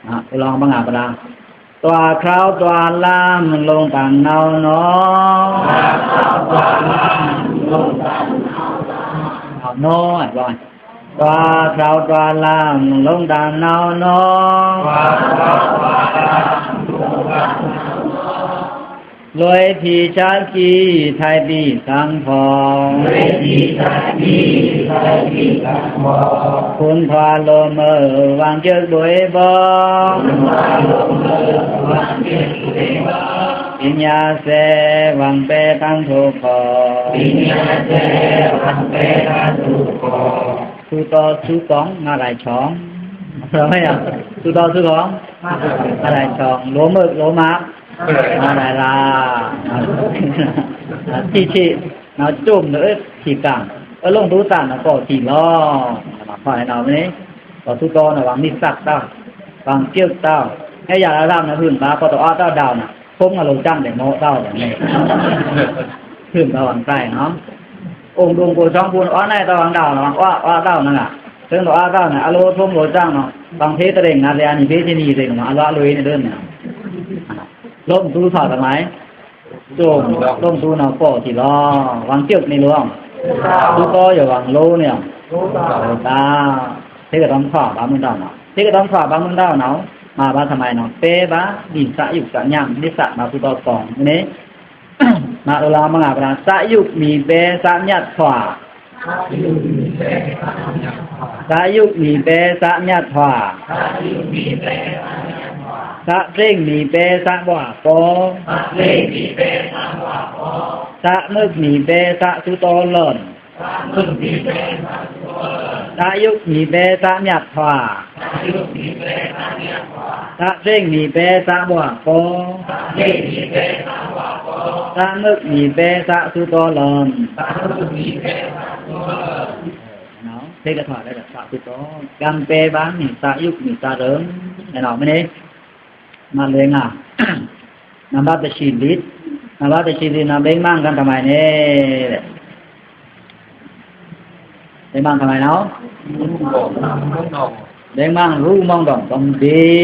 နော် လောင်းမငါပရာ တွားချောင်းတွားလမ်း လုံးတန်နော်နော် နော် တွားချောင်းတွားလမ်း လုံးတန်နော်နော် လွေဖီဆာကံ ထိုင်ဖီသင်ဖော်၊ လွေဖီဆာကံ ထိုင်ဖီသင်ဖော်၊ ခွန်ထွာလိုမုက် ဝွင်ပြုတ်ဗွေဗော်၊ ခွန်ထွာလိုမုက် ဝွင်ပြုတ်ဗွေဗော်၊ ပညာစဲဝွင်ပဲတန်းထိုးဖော်၊ ပညာစဲဝွင်ပဲတန်းထိုးဖော်၊ သူတော်သူကောင်း ငါးတိုင်ဆောင်၊ သူတော်သူကောင်း ငါးတိုင်ဆောင်၊ လိုမုက်လိုမက် ငါးတိုင်လါ၊ ထီထီ နော် ကျုံးတွေးထီးကံ၊ အလုံးဒုတန်နော် ပေါ့ထီလော၊ နော် ဖဲနော်မ့ၢ် ပေါ့သူတော်နော် ဝွင်နစ်သက်တောင်း၊ ဝွင်ပြုတ်တောင်း၊ ဟဲရလာရမ်းနော် ဟွိုင်းပါ ပေါ့တအာတောင်းနော် ဖုံးငါလိုချင်တယ် မော်တောင်းတယ် ဟွိုင်းပါ ဝွင်တိုက်နော်။ အိုင်ဒုံကိုချောင်းပူန် အာနွဲ့တောင်းဝွင်တောင်းနော် ဝွင်အာအာတောင်းနော်၊ ထိုင်တအာတောင်းနော် အလိုဖုံးလိုချင်နော် ဝွင်ဖေးတရင်ငါလျာနီ ဖေးချီနီရင်နော် အလိုအလိုအင်းဒိုးနော် လိုမ်းသူသာသမိုင်း လိုမ်းသူနော် ပေါ့ထီလော၊ ဝွင်ပြုတ်နီလို၊ သူတော်ယဝွင်လိုနော် ဒါ ထေးကတောင်းခွါ ဗာမုန်းတောင်းနော်၊ ထေးကတောင်းခွါ ဗာမုန်းတောင်းနော်၊ မၤဗာသမိုင်းနော် ပဲဗာ ဒိစယုတ်စညံ ဒိစမၤသူတော်ကောင်းန့ၣ် မၤအိုလာမငါဗရာ စယုတ်မီးပဲ စမျတ်ထွာ စယုတ်မီးပဲ စမျတ်ထွာ၊ စသင်မီးပဲ စဘွားပော်၊ စမုက်မီးပဲ စသူတော်လွန်၊ စယုတ်မီးပဲ စမျတ်ထွာ၊ စသင်မီးပဲ စဘွားပော်၊ စမုက်မီးပဲ စသူတော်လွန်။ နော် ထေးကထွါလဲ စသူတော်၊ ကံပဲဗာ မီးစယုတ်မီးစရင် နော် မ့ၢ်န့ၣ် မလွဲငါ နံပါတ်တစ်ဆံလစ်၊ နံပါတ်တစ်ဆံလစ်နော် ဗိမ္မာန်ကံ သမိုင်းန့ၣ် ဗိမ္မာန်သမိုင်းနော်၊ ဗိမ္မာန်ရူမောင်းတောင် တွမ်ဒေး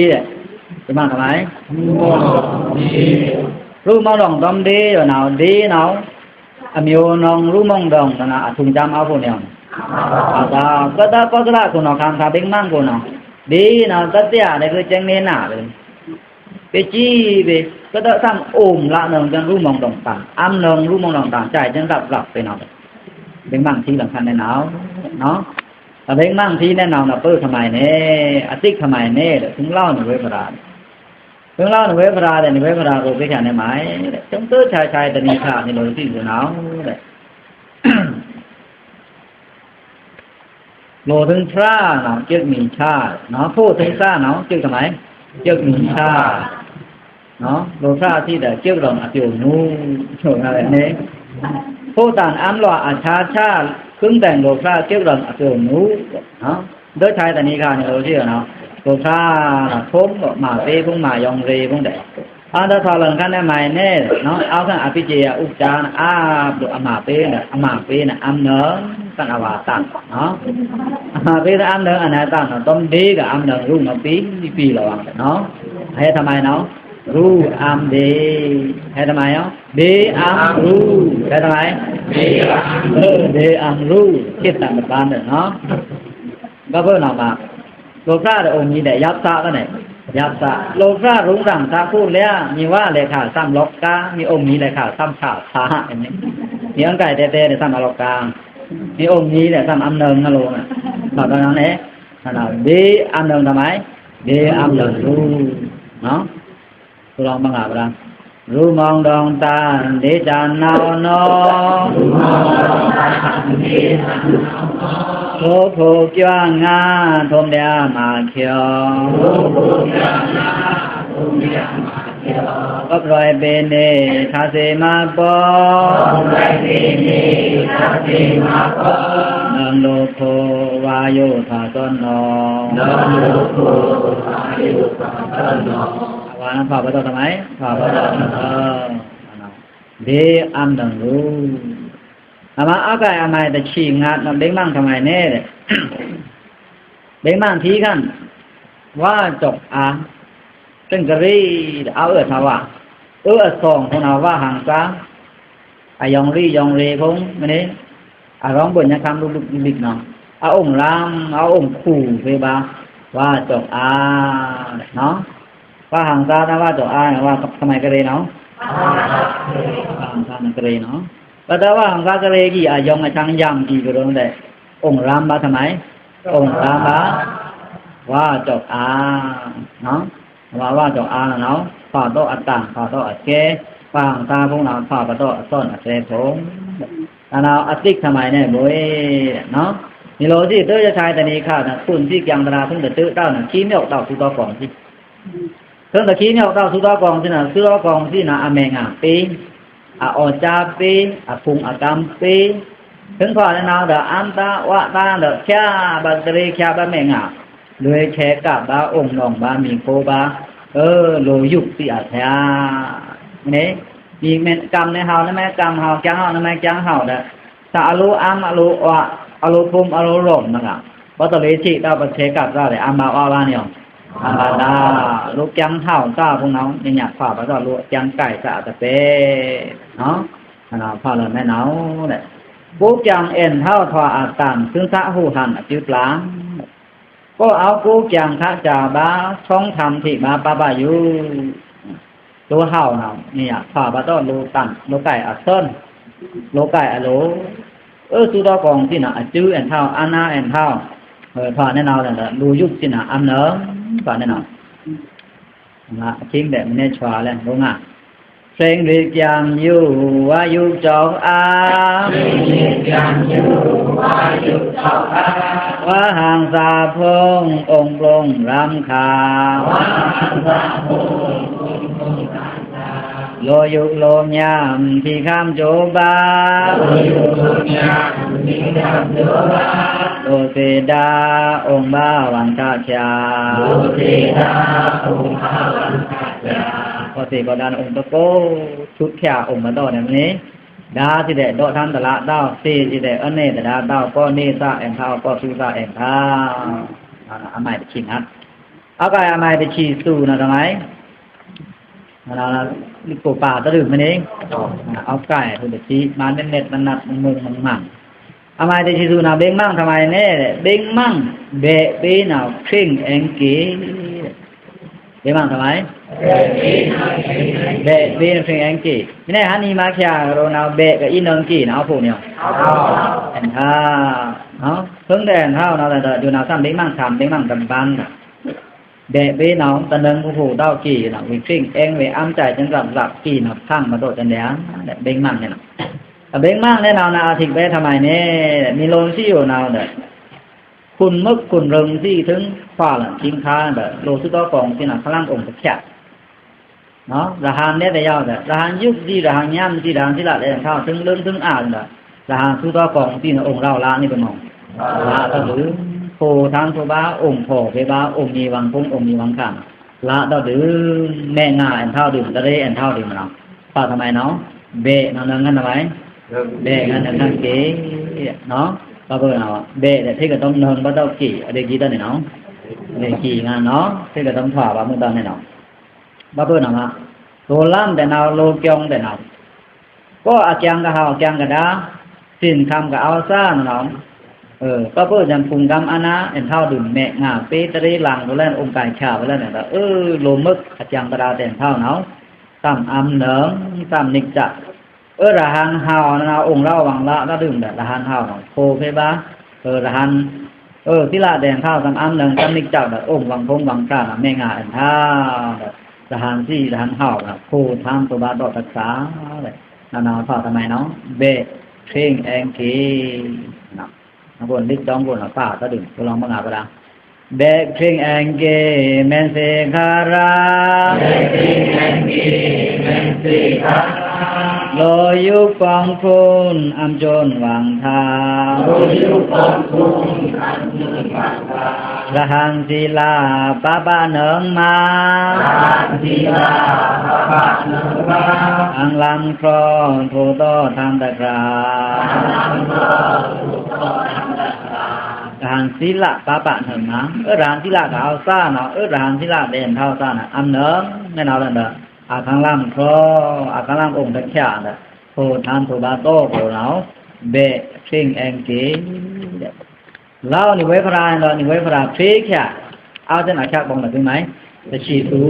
၊ ဗိမ္မာန်သမိုင်း ရူမောင်းတောင် တွမ်ဒေးနော်၊ ဒေးနော် အမျိုးနောင်ရူမောင်းတောင်နော် အထုံႏချံအဝ်ဖိုနံ၊ အဒါ ကဒါပော့စရာခုနော် ခံခါဗိမ္မာန်ခုနော်၊ ဒေးနော် တတိယ လၢကကျင်းနေနာလေ ပေချီဗေ ကဒါသမ်အိုမ်လၢနုင်ကျင်းရူမောင်းတောင်တန်၊ အမ်းနုင်ရူမောင်းတောင်တန် စဲကျင်းတပ်ရပ်ပေနော်၊ ဗိမ္မာန်ထီလင်ခါန့ၣ်နော်၊ အဗိမ္မာန်ထီန့ၣ်နော် ပၢသမိုင်းန့ၣ် အသစ်သမိုင်းန့ၣ် ထုံးလဝ်းနဝေးဗရာ၊ ထုံးလဝ်းနဝေးဗရာဒီး နဝေးဗရာကို ပေချာန့ၣ်မး ထုံးသၢချာချာတနံၤခါန့ၣ် လိုသီးဘူးနော် လိုထိုင်ဖြာနော် ကျုပ်မီးဆာနော်၊ ဖိုးထိုင်ဆာနော် ကျုပ်သမိုင်း ကျုပ်မီးဆာနော်၊ လိုဖြာသီးဒီး ကျုပ်ရောင်အပျိုနူ၊ ဆိုတော့လေ ဖိုးတန်အမ်းလွာအဆာဆာ ခွင်းတိုင်လိုဖြာ ကျုပ်ရောင်အပျိုနူနော်၊ ဒို့ချာတနံၤခါန့ၣ် လိုသီးနော်၊ လိုဖြာနော် ဖုံးမၤပေဖုံး မၤယောင်ရေဖုံးဒီး အဒါသီးလင်ခါန့ၣ်မးန့ၣ်နော် အဝ်ခါအပစ်ကြေးအဥစ္စာအပ်လို့ အမၤပေဒီး အမၤပေန့ၣ် အမ်းနုင်သမ်အဝါတန်နော်၊ အမၤပေဒီး အမ်းနုင်အနာတန်နော်၊ တွမ်ဒေးကအမ်းနုင်ရူနော် ပီပီလီၤဝဲနော်၊ ဟဲသမိုင်းနော် ရူအမ်းဒေး၊ ဟဲသမိုင်းနော် ဒေးအမ်းရူ၊ ဟဲသမိုင်း ဒေးအမ်းရူ၊ ခေတ်သံတစ်ပါးနဲ့နော်။ ကဘၢနော်မး လိုဖြာဒီး အိုမ်မီးဒီး ယပ်သၣ်ကန့ၣ် ယပ်သၣ်၊ လိုဖြာရုံသံသၣ်ဖိုးလဲ မီးဝါလဲခါသမ်လော့ကာ၊ မီးအိုမ်မီးလဲခါသမ်ဆာဆာ၊ မီးအင်္ဂိုင်တဲတဲဒီး သမ်အလော့ကာ၊ မီးအိုမ်မီးဒီး သမ်အမ်းနုင်နလိုနာ်၊ ဒီးနော်န့ၣ် ဒေးအမ်းနုင်သမိုင်း ဒေးအမ်းနုင်ရူနော်။ သူတော်မင်္ဂလာပါ။ ရူမောင်းတောင်တန် ဒေးချာနဝ်နော်၊ ထိုးဖိုကွၢ်ငါ ထုံးလျားမၤချော်၊ ကပ်ရွိုင်ပေန့ၣ် ထါသေမၤပော်၊ နုင်လိုဖိုဝါယိုထွာသွန်နော်။ အဝါနဖးဘၣ်တော့သမိုင်း ဖးဘၣ်တော့နော်။ ဒေးအမ်းနုင်ရူ။ အမး အကဲအမိုင်တဆံငါးနော် ဗိမ္မာန်သမိုင်းန့ၣ် ဗိမ္မာန်ထီခါ ဝါကျော်အာ သင်္ကရေ အဝ်အသဝါ အဝ်အသောင်ခုနဝါဟင်္သာ အယောင်ရီယောင်ရေဖုံးမ့ၢ်န့ၣ် အရောင်ဘိုင်ညါခမ်းလုၵ်လုၵ်လုၵ်လုၵ်နော် အအိုင်ရမ် အအိုင်ခူၣ်ဖေးဗာ ဝါကျော်အာနော်။ ဝါဟင်္သာ ဝါကျော်အာ ဝါသမိုင်းကလေးနော်။ ဝႃႈသၢၼ်ၵရေၼေႃႈ။ ပတဝႃႈသၢၼ်ၵရေ အယွင်အဆန်းယမ် တီၵိုရူၼ်းလႄႈ ဢုင်ရမ်ဗာ သမိုင်း ဢုင်ရမ်ဗာ ဝႃႈကျော်အာ ၼေႃႈ။ ဝႃႈ ဝႃႈကျော်အာ ၼေႃႈ၊ ထွာတော်အတန် ထွာတော်အကဲ ပၢင်သႃးဖုံး ၼေႃႈ၊ ထွာပတောအသွန်အသွဲဖုံး ၼေႃႈ၊ အသိုက် သမိုင်း နဲ့ မွေး ၼေႃႈ။ မီးလိုꩻသီး တိူဝ်းယသၢႆတနံၤခါ ၼေႃႈ၊ ခုၼ်သီး ကျန်တြႃး ထိုင်တတု တောင်း ၼေႃႈ၊ ချီးမြှောက် တောင်း သူးတေါ ကောင်စီ ထိုင်တချီးမြှောက် တောင်း သူးတေါ ကောင်စီ ၼေႃႈ၊ သူးတေါ ကောင်စီ ၼေႃႈ၊ အမဲင်ႇငႃးပေ အအော်စၢပေး အဖုံအကမ်းပေး ထိုင်ထွာ နဝ် ဒီး အမ်းတာ ဝႃႈတာ ဒီး ချား ဘၢၵ်ႇတရေ ချား ဘၢၵ်ႇမဲင်ႇငါ လွေခဲကပ် ဘႃး အုံနောင် ဘႃး မီးခိုဗႃး ဢိူဝ် လိုယုၵ်ႉ သီး အထျာ ၼႆ မီးမဲၼ်ႈ ကမ်ႇ ၼႆ ႁဝ်ႇ ၼႆ မဲၼ်ႈ ကမ်ႇ ႁဝ်ႇ ၵျၢင်ႉ ႁဝ်ႇ ၼႆ မဲၼ်ႈ ၵျၢင်ႉ ႁဝ်ႇ ဒီး သႃႇ အလိုဢမ်း အလိုဢွတ် အလိုၽုမ်း အလိုလွမ်ႉ ၼႃႇၶႃႈ။ ပေႃးတေႃႈလဵဝ် သီး တႃႇ ပၸ်ႉၸေႇၵပ်ႉ တႃႇလႄႈ ဢမ်ႇမႃး ဢွတ် ဝႃႈၼႆဢေႃႈ။ ဢမ်ႇမႃး တႃႇ လိုၵျၢင်ႉ ႁဝ်ႇ တႃႇ ၽူၼ်းၼဝ်ႈ ၼႆႉ ၺႃး ၽႃႇ ပေႃးတေႃႈ လိုၵျၢင်ႉ ၵႆႇ တႃႇ တပႄႉ ၼေႃႈ။ ဢၼ်ၼၼ်ႉ ၽႃႇလႄႈ မႄႈၼဝ်ႈ ၼႆႉ ၵူဝ်းၵျၢင်ႉ ဢဵၼ်ႇထဝ်ႈ ထွႆဢတၢင်ႇ သိုဝ်ႈသႃႇ ႁူႉႁၼ် ဢၵျူဝ်းပျၢင် ၵေႃႉဢဝ်ၵူဝ်းၵျၢင်ႉ ထၢတ်ႈၸႃႇပႃး သွင်ထမ်ႇ ထိပ်ႇမႃး ပႃႈပႃႈယူႇ တူဝ်ႁဝ်းၼႃႇ ၼႆႉ ထွႆပႃးတေႃႇ လူဝ်ႇတၼ်း လူဝ်ႇၵႆႇဢသွၼ်ႇ လူဝ်ႇၵႆႇဢလူဝ်ႇ ဢိူဝ်ႈ သူးတေႃႇၵွင်ႈ သီႇၼႃႇ ဢၵျူဝ်းဢဵၼ်ႇထဝ်ႈ ဢႃႇၼႃႇဢဵၼ်ႇထဝ်ႈ ဢိူဝ်ႈ ထွႆၼႆႉၼေႃႈ လူဝ်ႇယုၵ်ႉ သီႇၼႃႇ ဢမ်ႇၼိူင်ႇ ထွႆၼႆႉၼေႃႈ ငႃႈ ၶိင်းလႄႈ မၼ်းၼႆႉ ၸွႆႈလႄႈ လူင်းငႃႈ သဵင်ရိတ်ႈၵျၢင်ႇယူႇ ဝႃႈယုၵ်ႉၸွၵ်ႈဢႃး၊ သဵင်ရိတ်ႈၵျၢင်ႇယူႇ ဝႃႈယုၵ်ႉၸွၵ်ႈဢႃး၊ ဝႃႈႁၢင်ႈသႃႇၽုင်း ဢုင်ႇပူင်းရမ်ၶႃႈ၊ ဝႃႈႁၢင်ႈသႃႇၽုင်း ဢုင်ႇပူင်းရမ်ၶႃႈ၊ လူဝ်ႇယုၵ်ႉလူဝ်ႇယမ် တီႈၶမ်းၸူဝ်ႈပႃး၊ လူဝ်ႇယုၵ်ႉလူဝ်ႇယမ် တီႈၶမ်းၸူဝ်ႈပႃး၊ လူဝ်ႇသေတႃႉ ဢုင်ႇပႃႈဝၼ်းၶႃႈၶျႃႉ၊ လူဝ်ႇသေတႃႉ ဢုင်ႇပႃႈဝၼ်းၶႃႈ ပေႃးသေၵေႃႈ တၼ်းဢုင်ႇတၵူဝ်း သုတ်းၶႃႈ ဢုင်ႇမႃးတေႃႇၼႆႉ တႃႇသေတႄႉ တေႃႇထၢၼ်ႇတြႃးတဝ်ႈ သေသေတႄႉ ဢၼ်ၼႆႉ တြႃးတဝ်ႈ ၵေႃႉၼႆႉ သႃႇဢဵၼ်ႇထဝ်ႈ ၵေႃႉသူး သႃႇဢဵၼ်ႇထဝ်ႈ ဢၼ်ၼႆႉ ဢမၢႆတၶိင်ႇၼႃႇ ဢဝ်ၵႂႃႇ ဢမၢႆတၶိင်ႇသူႇၼႃႇ တၢင်ႇမၢႆ ဢၼ်ၼၼ်ႉ လိၵ်ႈၵူဝ်ႇပႃႇတြူႉမၼ်းၼႆႉ ဢဝ်ၵႂႃႇ ႁႂ်ႈတၶိင်ႇ မၼ်းမႅၼ်ႈမႅၼ်ႈ မၼ်းၼပ်ႉ မၼ်းမိူင်း မၼ်းမၢင်ႇ ဢမၢႆတၶိင်ႇသူႇၼႃႇ ပဵင်းမၢင်ႉ တၢင်ႇမၢႆၼႆႉ ပဵင်းမၢင်ႉ ပႄႉပဵင်းၼႃႇ ၶႅင်ႇဢႅင်ၵေႇ ပဵင်းမၢင်ႉ တၢင်ႇမၢႆ ပႄႉပဵင်း ၶႅင်ႇဢႅင်ၵေႇ မၼ်းၼႆႉ ႁၼ်ဢီႈမႃးၶႃႈ ႁဝ်းၼႃႇ ပႄႉၵႃႈဢီႈၼိုင်ႈၵေႇၼႃႇ ဢေႃႈ ၽူႈၼႆႉ ဢႅၼ်ႇထႃႇ ၼေႃႈ ၽိုင်ႈတႄႉ ဢႅၼ်ႇထႃႇၼေႃႈ တႄႉ ယူႇၼႃႇ သမ်ႉပဵင်းမၢင်ႉ သမ်ႉပဵင်းမၢင်ႉ တပၢၼ်းၼႃႇ ပႄႉပဵင်းၼေႃႈ တၼိုင်ႈၽူႈႁူႉတဝ်ႈၵေႇၼေႃႈ ဝိၶရိင်ႇဢႅင်ႇဝေႇ ဢမ်ႇၸႂ်ႈၸိုင် ၸပ်းၸပ်းၵေႇၼေႃႈ ၽင်မႃးတူဝ်ႈၸၼ်လႄႈ ပဵင်းမၢင်ႉၼႆႉၼေႃႈ ပဵင်းမၢင်ႉၼႆႉၼေႃႈ ၼႃႈထိပ်ႇပႄႉထမ်ႇမႆႇၼႆႉ မီးလူမ်းသီႇယူႇၼေႃႈ ၶုၼ်မိုၵ်းၶုၼ်ရိူင်းသီႇထိုင် ၽႃႇလၼ်ႇၶိင်းၶႃႈ လူဝ်ႇသုတ်းတေႃႇၵွင်ႈသီႇၼႃႇ ၶႃႈလၢင်ႉဢုင်ႇတၶျႃႉ ၼေႃႈ ရႁၢၼ်ႇၼႆႉတႄႉယဝ်ႉၼႆႉ ရႁၢၼ်ႇယုၵ်ႉသီႇ ရႁၢၼ်ႇယၢမ်းသီႇ ရႁၢၼ်ႇသီႇလႃႉလႄႈ ထဝ်ႈထိုင်လိူင်ႇထိုင်ဢၢၼ်ႇၼႃႇ ရႁၢၼ်ႇသုတ်းတေႃႇၵွင်ႈသီႇၼႃႇ ဢုင်ႇရဝ်ႈလႃႉၼႆႉ ပဵၼ်မွင်ႇ လႃႉတေႃႇလိုဝ်ႈ ၽူဝ်ထၢၼ်ႇၽူဝ်ပႃး ဢုင်ႇၽေႃႇၽေပႃး ဢုင်ႇမီးဝၢင်းၽုင်း ဢုင်ႇမီးဝၢင်းၶၢမ်ႇ လႃႉတေႃႇလိုဝ်ႈ မႄႈငႃႈဢႅၼ်ႇထဝ်ႈလိုဝ်ႈ တရေႇဢႅၼ်ႇထဝ်ႈလိုဝ်ႈမၼ်းၼေႃႈ ပႃႇထမ်ႇမႆႇၼေႃႈ ပႄႉၼေႃႈ ၼိုင်ႈၵၼ်ထမ်ႇမႆႇ ပႄႉၵၼ်ၼိုင်ႈၵၼ်ၵေႇ ၼေႃႈ ပႃႇပိူဝ်ႇၼေႃႈ ပႄႉတႄႉ ၽိတ်းၵႂႃႇတွင်းၼိုင်ႈ ပႃႇတေႃႇၵေႇ ဢၼ်ၼႆႉၵေႇတၢင်းၼႆႉၼေႃႈ ၼႆႉၵေႇငၢၼ်းၼေႃႈ ၽိတ်းၵႂႃႇတွင်းထွႆႇ ပႃႇမိူဝ်ႈတၢင်းၼႆႉၼေႃႈ ပႃႇပိူဝ်ႇၼေႃႈ တူဝ်လမ်းတႄႉၼေႃႈ လူဝ်ႇၵျွင်းတႄႉၼေႃႈ ၵေႃႉဢၵျၢင်ႉၵႃႈႁဝ်း ဢၵျၢင်ႉၵႃႈတႃႉ သိၼ်ၶမ်းၵႃႈဢဝ်သႃႇၼေႃႈ ဢိူဝ်ႈ ပႃႇပိူဝ်ႇယၢမ်းၽုင်ၵမ်းဢၼ်ၼႃႇ ဢၼ်ထဝ်ႈလိုမ်းမႄႈငႃႈ ပေႇတရေႇလၢင်ႉ တူဝ်လႅၼ်ႈဢုမ်ႈၵၢႆႇၶျႃႉ ပေႃးလႅၼ်ႈၼႆႉ ဢိူဝ်ႈ လူဝ်ႇမိူၵ်ႈ ဢၵျၢင်ႉၵႃႈတႃႉ တႄႉဢၼ်ထဝ်ႈၼေႃႈ သမ်ႉဢမ်ႇၼိူင်ႇ သမ်ႉၼိၵ်ႈၸႃႉ ဢိူဝ်ႈ ရႁၢၼ်ႇႁဝ်းၼႃႇ ဢုင်ႇလဝ်ႈဝၢင်းလႃႈ တႃႇလိုမ်းလႄႈ ရႁၢၼ်ႇႁဝ်းၼႃႇ ၽူဝ်ၽေးပႃး ဢိူဝ်ႈ ရႁၢၼ်ႇ ဢိူဝ်ႈ သီႇလႃႉတႄႉ ဢၼ်ထဝ်ႈ သမ်ႉဢမ်ႇၼိူင်ႇ သမ်ႉၼိၵ်ႈၸႃႉလႄႈ ဢုင်ႇဝၢင်းၽုင်းဝၢင်းၶၢမ်ႇၼႃႇ မႄႈငႃႈဢၼ်ထဝ်ႈလႄႈ ရႁၢၼ်ႇသီႇ ရႁၢၼ်ႇႁဝ်းၼႃႇ ၽူဝ်ထၢၼ်ႇတူဝ်ပႃးတေႃႇတၵ်ႉသႃႇလႄႈ ၼႃႇ ၼႃႇ ၽႃႇသႃႇမႆႇၼေႃႈ ပႄႉ ၶႅင်ႇဢႅင်ႇၵေႇ ၼႃႇ ၼႃႇ ၵူၼ်းလိၵ်ႈၸွင်ႇၵူၼ်းၼႃႇ ၽႃႇသႃႇတိုၼ်း ၵူၼ်းလွင်ႈမႃးငႃႇပႃးလႃႈ ပႄႉ ၶႅင်ႇဢႅင်ႇၵေႇ မႅၼ်ႈသေၶႃႈရႃႇ ပႄႉ ၶႅင်ႇဢႅင်ႇၵေႇ မႅၼ်ႈသေၶႃႈရႃႇ လူဝ်ႇယုၵ်ႉၵွင်ႈၶုၼ် ဢမ်ႇၸူၼ်ဝၢင်းထႃႈ လူဝ်ႇယုၵ်ႉၵွင်ႈၶုၼ် ဢမ်ႇၸူၼ်ဝၢင်းထႃႈ ရႁၢၼ်ႇသီႇလႃႉ ပႃႇပႃႉၼိူင်မႃး ရႁၢၼ်ႇသီႇလႃႉ ပႃႇပႃႉၼိူင်မႃး ဢၢင်ႈလမ်ႇၶျေႃး ထူဝ်ႇတေႃႇထၢၼ်ႇတၵ်ႉၶရႃႇ ဢၢင်ႈလမ်ႇၶျေႃး ထူဝ်ႇတေႃႇထၢၼ်ႇတၵ်ႉၶရႃႇ ရႁၢၼ်ႇသီႇလႃႉ ပႃႇပႃႉၼိူင်မႃး ဢိူဝ်ႈ ရႁၢၼ်ႇသီႇလႃႉ ၵႂႃႇဢဝ်သႃႇၼေႃႈ ဢိူဝ်ႈ ရႁၢၼ်ႇသီႇလႃႉ တႄႉ ဢမ်ႇထဝ်ႈသႃႇၼႃႇ ဢမ်ႇၼိူင်ႇ ၼႆႉၼေႃႈ ၼၼ်ႉလႄႈ ဢၢင်ႈလမ်ႇၶျေႃး ဢၢင်ႈလမ်ႇဢုင်ႇတၵ်ႉၶရႃႇၼႃႇ ထူဝ်ႇထၢၼ်ႇထူဝ်ႇပႃႇတေႃႇၵေႃႈၼေႃႈ ပႄႉ ၶႅင်ႇဢႅင်ႇၵေႇ လဝ်ႈၼိဝေႇၽြႃး လဝ်ႈၼိဝေႇၽြႃး ၽြႃးၶႃႈ ဢဝ်ၸိူင်ႉၼႆ ၶႃႈ ပွင်ႇၼႃႇ ထိုင်မႆႈ တၶီႇသူႇ ပဵ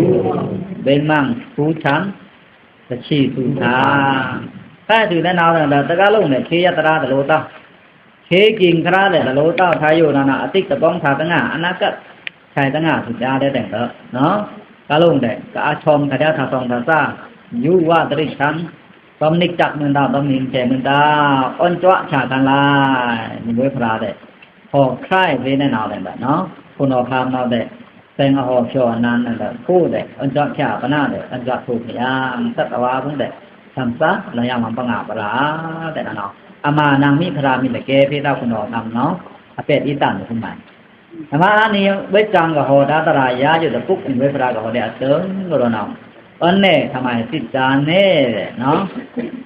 ၼ်မၢင်ႇ ၽူႈၶျၢမ်း တချီသူခါ ဖဲသူနဲနာ်ဒဲး တကားလုံးနဲ ခေတ်အရသဒ္ဒါတလိုတောက် ခေတ်အရသဒ္ဒါတလိုတောက် ထါယိုနာ်နာ် အတိတ်တပေါင်း ထါတငါ အနာဂတ် ထါတငါ သူကြားတဲ့တဲ့နော် ကားလုံးတဲ့ ကအဆောင် ခါဒျာ ထါဆောင် ထါစား ယုဝတိရစ္ဆာန် တောင်းနစ်ချက်မွန်တောင်း တောင်းနင်းချက်မွန်တောင်း အွန်ကြွချခံလိုက် နီဝေးဖရာတဲ့ ဟော်ခရိုင်လေးနဲ့ နောက်တဲ့နော် ခုနက ခမ်းနောက်တဲ့ သင်အဟော်ဖြော်အနန္တတဲ့ ကိုယ်တဲ့ အွန်ကြွဖြာပနာတဲ့ အွန်ကြွထုတ်ဖြာ သတ္တဝါဘုံတဲ့ သံသရာလမ်းမှာ ပငါပရာတဲ့နော် အမနာမီဖရာမီတကယ် ဖေးတောက်ခုနက ခမ်းနောက် အပျက်အစီး ခုမှန် ဓမ္မအနည်း ဝိကျမ်းကဟောဒါသရာ ရာယုတပုတ် ဝိပရာကဟောဒီး အတုံးကရောနော် အနည်း ဓမ္မအနည်း သစ္စာနဲ့နော်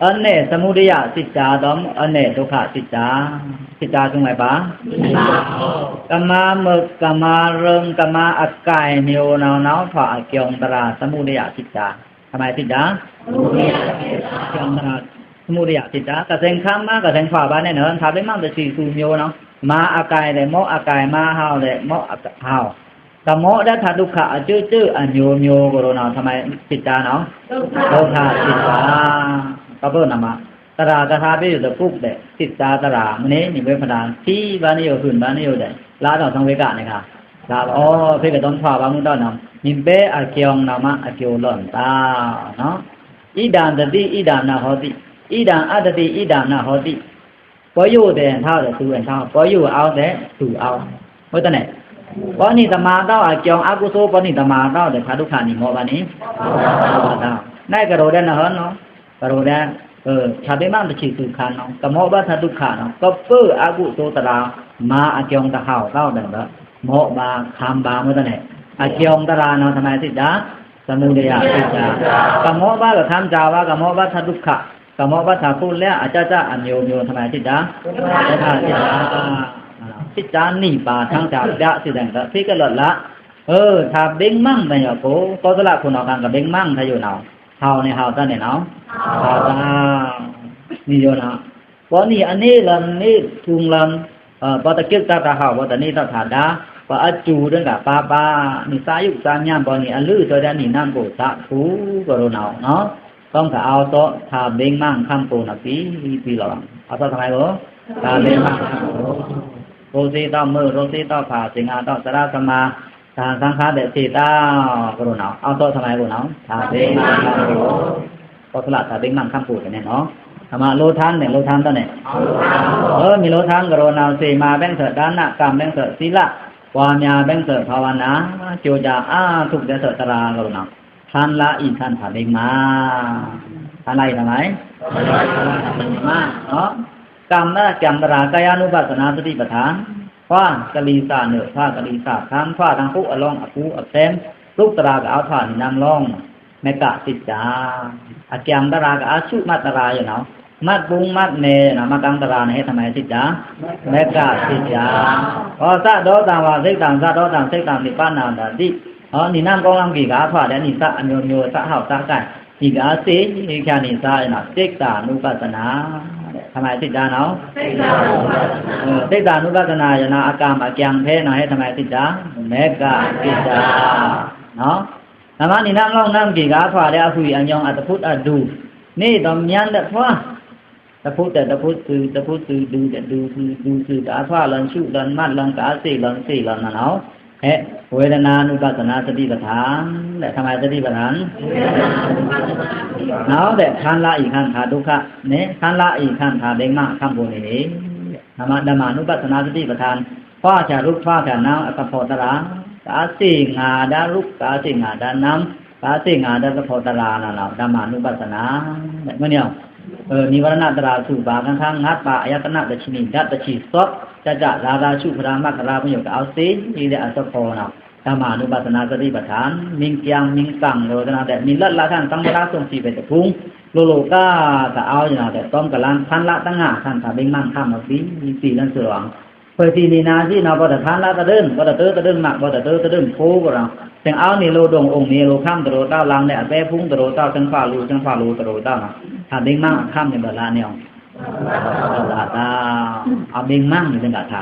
အနည်း သမုဒယသစ္စာ တော့ အနည်း ဒုက္ခသစ္စာ သစ္စာ သုံးပါးပါ ကမမကမရင် ကမအကိုင်မျိုး နောက်နောက် ထွာအကျုံးသရာ သမုဒယသစ္စာ ဓမ္မသစ္စာ သမုဒယသစ္စာ ကစင်ခမ်းမ ကစင်ထွာပါနဲ့နော် ထါဗိမ့်မတချီသူမျိုးနော် မအကိုင်တဲ့ မော့အကိုင် မဟောက်တဲ့ မော့အဟောက် ကမော့ဒၣ်ထါဒုက္ခအကျိုးကျိုး အမျိုးမျိုးကိုတော့နော် ဓမ္မသစ္စာနော် ဒုက္ခသစ္စာ ကပုနမ သရာကဟောပြောတဲ့ပုတ်တဲ့ သစ္စာသရာ မနေ့ နီဝေးဖရာ ထီပါနေ ယုံပါနေ ယုံတယ် လာတော့ သံဝေကနဲ့ခါ လာတော့ ဖေးကတုံးထွာပါမှုတော့နော် မင်းပဲအကျုံး နောက်မှ အကျိုးလွန်တာနော် ဣဒံတတိ ဣဒံနဟောတိ ဣဒံအတ္တတိ ဣဒံနဟောတိ ပယုတ်တဲ့ ထောက်တဲ့ သူ့အထောက် ပယုတ်အောက်တဲ့ သူ့အောက် ဟုတ်တယ်နဲ့ ပောနိသမတောက် အကျုံးအကုသိုလ် ပောနိသမတောက်တဲ့ ထါဒုက္ခနီမော့ပါနေ နာ်ကရောတဲ့နော်နော် ကရောတဲ့ ထါဗိမ့်မတချီသူခါနော် ကမော့ဘၣ်ထါဒုက္ခနော် ကပၢအကုသိုလ်သရာ မအကျုံးတဟောက်တော့တဲ့ မော့ဘၣ် ခမ်းဘၣ် ဟုတ်တယ်နဲ့ အကျုံးသရာနော် ဓမ္မသစ္စာ သမုဒယသစ္စာ ကမော့ဘၣ် ကခမ်းချောက်ဘၣ် ကမော့ဘၣ်ထါဒုက္ခ ကမော့ဘၣ်ထါကိုယ်လဲ အကျကျအမျိုးမျိုး ဓမ္မသစ္စာ ဒုက္ခသစ္စာ သစ္စာနှစ်ပါး ထမ်းချောက်ပြစီတဲ့ ဖေးကလော်လာ ထါဗိမ့်မတဲ့ရောကို သောတလခုနက ကဗိမ့်မထါယိုနော် ဟောက်နဲ့ ဟောက်တတ်နဲ့နော် ဟောက်တတ် နီယိုနော် ပောနိအနည်းလမ်း နည်းထုံးလမ်း ပောတက့ၢ်တတ်တဟောက် ပောတနည်းတတ်ထါဒါ ပောအကျိုးတဲ့က ပါပါ နီသးယုတ်သးညံ့ ပောနိအလုဆိုတဲ့ နီနမ်းကို သတ်ဖို့ကရောနော်နော် ต้องเอาเสาะ ထါဗိမ့်မခမ်းကို နောက်ပြီးပြီးလော เอาเสาะ ဓမ္မကို ထါဗိမ့်မခမ်းကို ရိုးစေးသောက်မုန့် ရိုးစေးသောက်ဖျာ သင်္ဃာသောက် သရသမါ သဟံသင်္ဃါ တဲ့ စေးသောက် ကရောနော် เอาเสาะ ဓမ္မကိုနော် ထါဗိမ့်မခမ်းကို သောတလ ထါဗိမ့်မခမ်းကို တဲ့နဲ့နော် ဓမ္မလိုထမ်းနဲ့ လိုထမ်းတော့နဲ့ မီးလိုထမ်းကရောနော် စေးမၤဘဲင်းသ့ၣ် ဒါန ကမ်ဘဲင်းသ့ၣ် သီလ ပွားများဘဲင်းသ့ၣ် ဘာဝနာ ကြိုးစားအားထုတ်ဘဲင်းသ့ၣ် သရာကရောနော် ထမ်းလိုက် ထမ်း ထါဗိမ့်မ ထမ်းလိုက် ထမ်းလိုက် ထမ်းလိုက် ထမ်းလိုက် ထမ်းလိုက်နော် ကမ္မဋ္ဌာန်း ကာယ ကာယ အနုပဿနာ သတိပဋ္ဌာန် ထွာကလီသနု ထွာကလီသထမ်း ထွာတံဃုအလွင်း အပူၤအဖဲ ရုပ်သရာက အထွာနီနမ်းလောင်း မဂ္ဂသစ္စာ အကျမ်းသရာက အရှုမှတ်သရာယနော် မှတ်ပုံမှတ်နယ်နော် မှတ်တမ်းသရာနဲ့ ဓမ္မသစ္စာ မဂ္ဂသစ္စာ ဟော သဒေါသံ ဝါ စိတ်တံ သဒေါသံ စိတ်တံ နိဗ္ဗာနန္တာတိ ဟော နီနမ်းကောင်းလမ်း ဂီၤကထွာတဲ့ နီသးအမျိုးမျိုး သဟောက်သးကိုင် ဂီၤကစေး ခါနီသးနော် စိတ်တံ အနုပဿနာ ဓမ္မသစ္စာနော် စိတ်တံ အနုပဿနာယနော် အကမ္မအကျမ်းဖဲနော် ဓမ္မသစ္စာ မဂ္ဂသစ္စာ နော် နမနီနမ်းလောင်းနမ်း ဂီၤကထွာတဲ့ အဖုအညောင် အတဖုအဒူ နေ့တော့ ညံတဲ့ထွာ တဖုတဲ့တဖုသူ တဖုသူဒူတဲ့ဒူသူ ဒူသူကအထွာလွန် ရှုလွန် မှတ်လွန် ကအစေးလွန် စေးလွန်နော် ဟဲ ဝေဒနာနုပဿနာ သတိပဋ္ဌာန် တဲ့ ဓမ္မသတိပဋ္ဌာန် နောက်တဲ့ ထမ်းလိုက် ထမ်း ထါဒုက္ခနဲ့ ထမ်းလိုက် ထမ်း ထါဗိမ့်မခမ်းကိုနေလေ ဓမ္မ ဓမ္မာနုပဿနာ သတိပဋ္ဌာန် ထွာချောက် ရုပ်ထွာချောက် နာမ်အသဘောသရာ ကအစေးငါးဒါရုပ် ကအစေးငါးဒါနာမ် ကအစေးငါးဒါသဘောသရာနော် ဓမ္မာနုပဿနာ မ့ၢ်ညော နီဝရဏသရာ ဆူပါ ကထါငါးပါ အာယတနတစ်ဆံန့ၣ် ဓာတ်တစ်ဆံ သော့ ကျကျ ရာဇာရှုဖျာ မက္ခရာ ပညို ကအစေး ဒီး အသဘောနော် ဓမ္မာနုပဿနာ သတိပဋ္ဌာန် မင်းကျမ်း မင်းကံ လို့ တနာတဲ့ မင်းလက်လက်ခံ သမထ ဆုံးဖြတ်တဲ့ ဘုံ လိုလိုက ကအောင်းနော် တဲ့ တောင်းကလန် ထမ်းလိုက် တငါး ထမ်း ထါဗိမ့်မခမ်း မပြီး ပြီးလမ်းဆိုတော့ ခွေးစီနီနာစီနော် ပောတထမ်းလိုက်တဒိုင် ပောတတဒိုင်မ ပောတတဒိုင်ဖိုးကရော သင်အောင်းနီလိုဒိုင် အိုင်နီလိုခမ်း တရိုးတောက် လမ်းနဲ့ အပဲဖုံး တရိုးတောက် သင်ခွာလူ သင်ခွာလူ တရိုးတောက်နော် ထါဗိမ့်မခမ်း မ့ၢ်ဘၣ်လၢနေအောင် အဗိမ့်မ မ့ၢ်ဘၣ်ထါ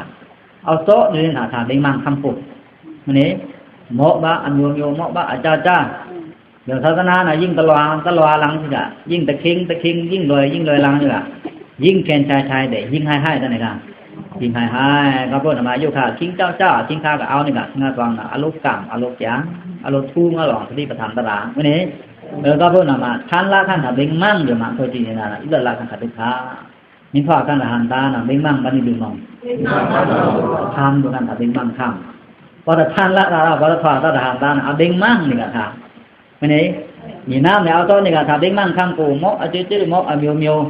အသော့ မ့ၢ်ဘၣ်ထါ ထါဗိမ့်မခမ်းပို့ မ့ၢ်န့ၣ် မော့ဘၣ် အမျိုးမျိုး မော့ဘၣ် အကျကျ ယိုဆာသနာနၤ ယိဉ်တလွါ တလွါလင်စက ယိဉ်တခင်း တခင်း ယိဉ်လွဲ ယိဉ်လွဲလင်စက ယိဉ်ခဲန်ဆါဆါဒဲး ယိဉ်ဟိုက်ဟိုက်တန့ၣ်ခါ ယိဉ်ဟိုက်ဟိုက် ကပုနမ ယိုခါ ခင်းကြောက်ကြောက် ခင်းခါကအဝ်န့ၣ်ခါ ခင်းခါတွင်းနၤ အလိုကံ အလိုကျာ အလိုထုံး အလိုသတိပဋ္ဌာန်တရာ မ့ၢ်န့ၣ် ကပုနမ ထမ်းလခဏ်ထႃႈဘိင်မန်းယိုမ ခွိုတီၼႃႇ လခဏ်ထၣ်ဒုက္ခ မီးထွါခဏ်ထၣ်ဟန်တာနၤ ဘိင်မန်း ပၼ်နီဒုမွင် ထမ်းဒုက္ခခဏ်ထၣ်ဘိင်မန်းခမ်း ပောတထမ်းလတႃႇ ပောတထွါတႃႇဟန်တာနၤ အဘိင်မန်းန့ၣ်ခါ မ့ၢ်န့ၣ် မီးနမ်းလႄႈ အဝ်တေႃႇန့ၣ်ခါ ထၣ်ဘိင်မန်းခမ်းကို မော့အကျိုးကျေးဇူး မော့အမျိုးမျိုး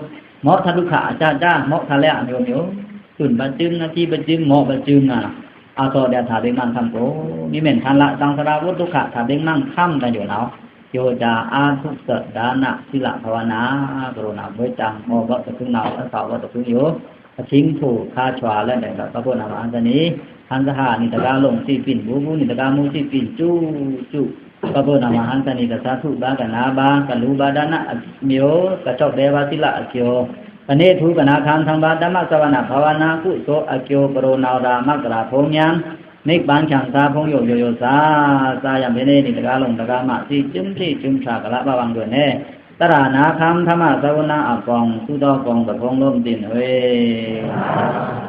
မော့ထၢတ်ႈဒုက္ခအစစ မော့ထၢတ်ႈလႄႈအမျိုးမျိုး သုၼ်ႇပၸိုမ်း နာထီႇပၸိုမ်း မော့ပၸိုမ်းနၤ အဝ်တေႃႇလႄႈ ထၣ်ဘိင်မန်းခမ်းကို မီးမ့ၢ်ထမ်းလ သင်္ခါရဝုတ်ႉတုက္ခ ထၣ်ဘိင်မန်းခမ်းတႃႇယိုနဝ် ယိုဝ်း ဒါ အထု သတ် ဒါန သီလ ဘာဝနာ ကရုဏာ မေတ္တာ မော့ဘၣ်တကုင်းနဝ် အသဝ်ဘၣ်တကုင်းယိုဝ်း အထိင်းထူဝ်း ခါဆှၢလႄႈ ကပုနမ ဟန်သနီ ဟန်သဟၣ်နံၣ်တကာလုံး သီးပျိၼ်ႇ ဘူးဘူးနံၣ်တကာမူ သီးပျိၼ်ႇ စုစု ကပုနမ ဟန်သနီ ကသၢထုဘၣ် ကနႃဘၣ် ကလူဘၣ် ဒါနအမျိုး ကကျောက်ဒဲဘၣ် သီလအကျိုး ကန့ၢ်ထူးကနၣ် ခမ်းထမ်းဘၣ် ဓမ္မစဝန ဘာဝနာ ကုသိုလ်အကျိုး ကရုဏာ ဒါ မဂ်တရာ ဖူင်းညမ်း နိဗ္ဗာန် ချမ်းသာ ဖူင်းယိုဝ်းယိုဝ်းယိုဝ်း သာ သာယမ် ဖဲန့ၣ် နံၣ်တကာလုံး တကာမ သီးကျိုမ်းသီးကျိုမ်း ဆာကလ ဘၣ်ဝၢင်းကွယ်န့ၣ် တြႃးနာ ခမ်းထမ်းမ စဝနအပေါင်း သူးဒီးပေါင်း ပဖူင်း လိုမ်းတိန် ဝေး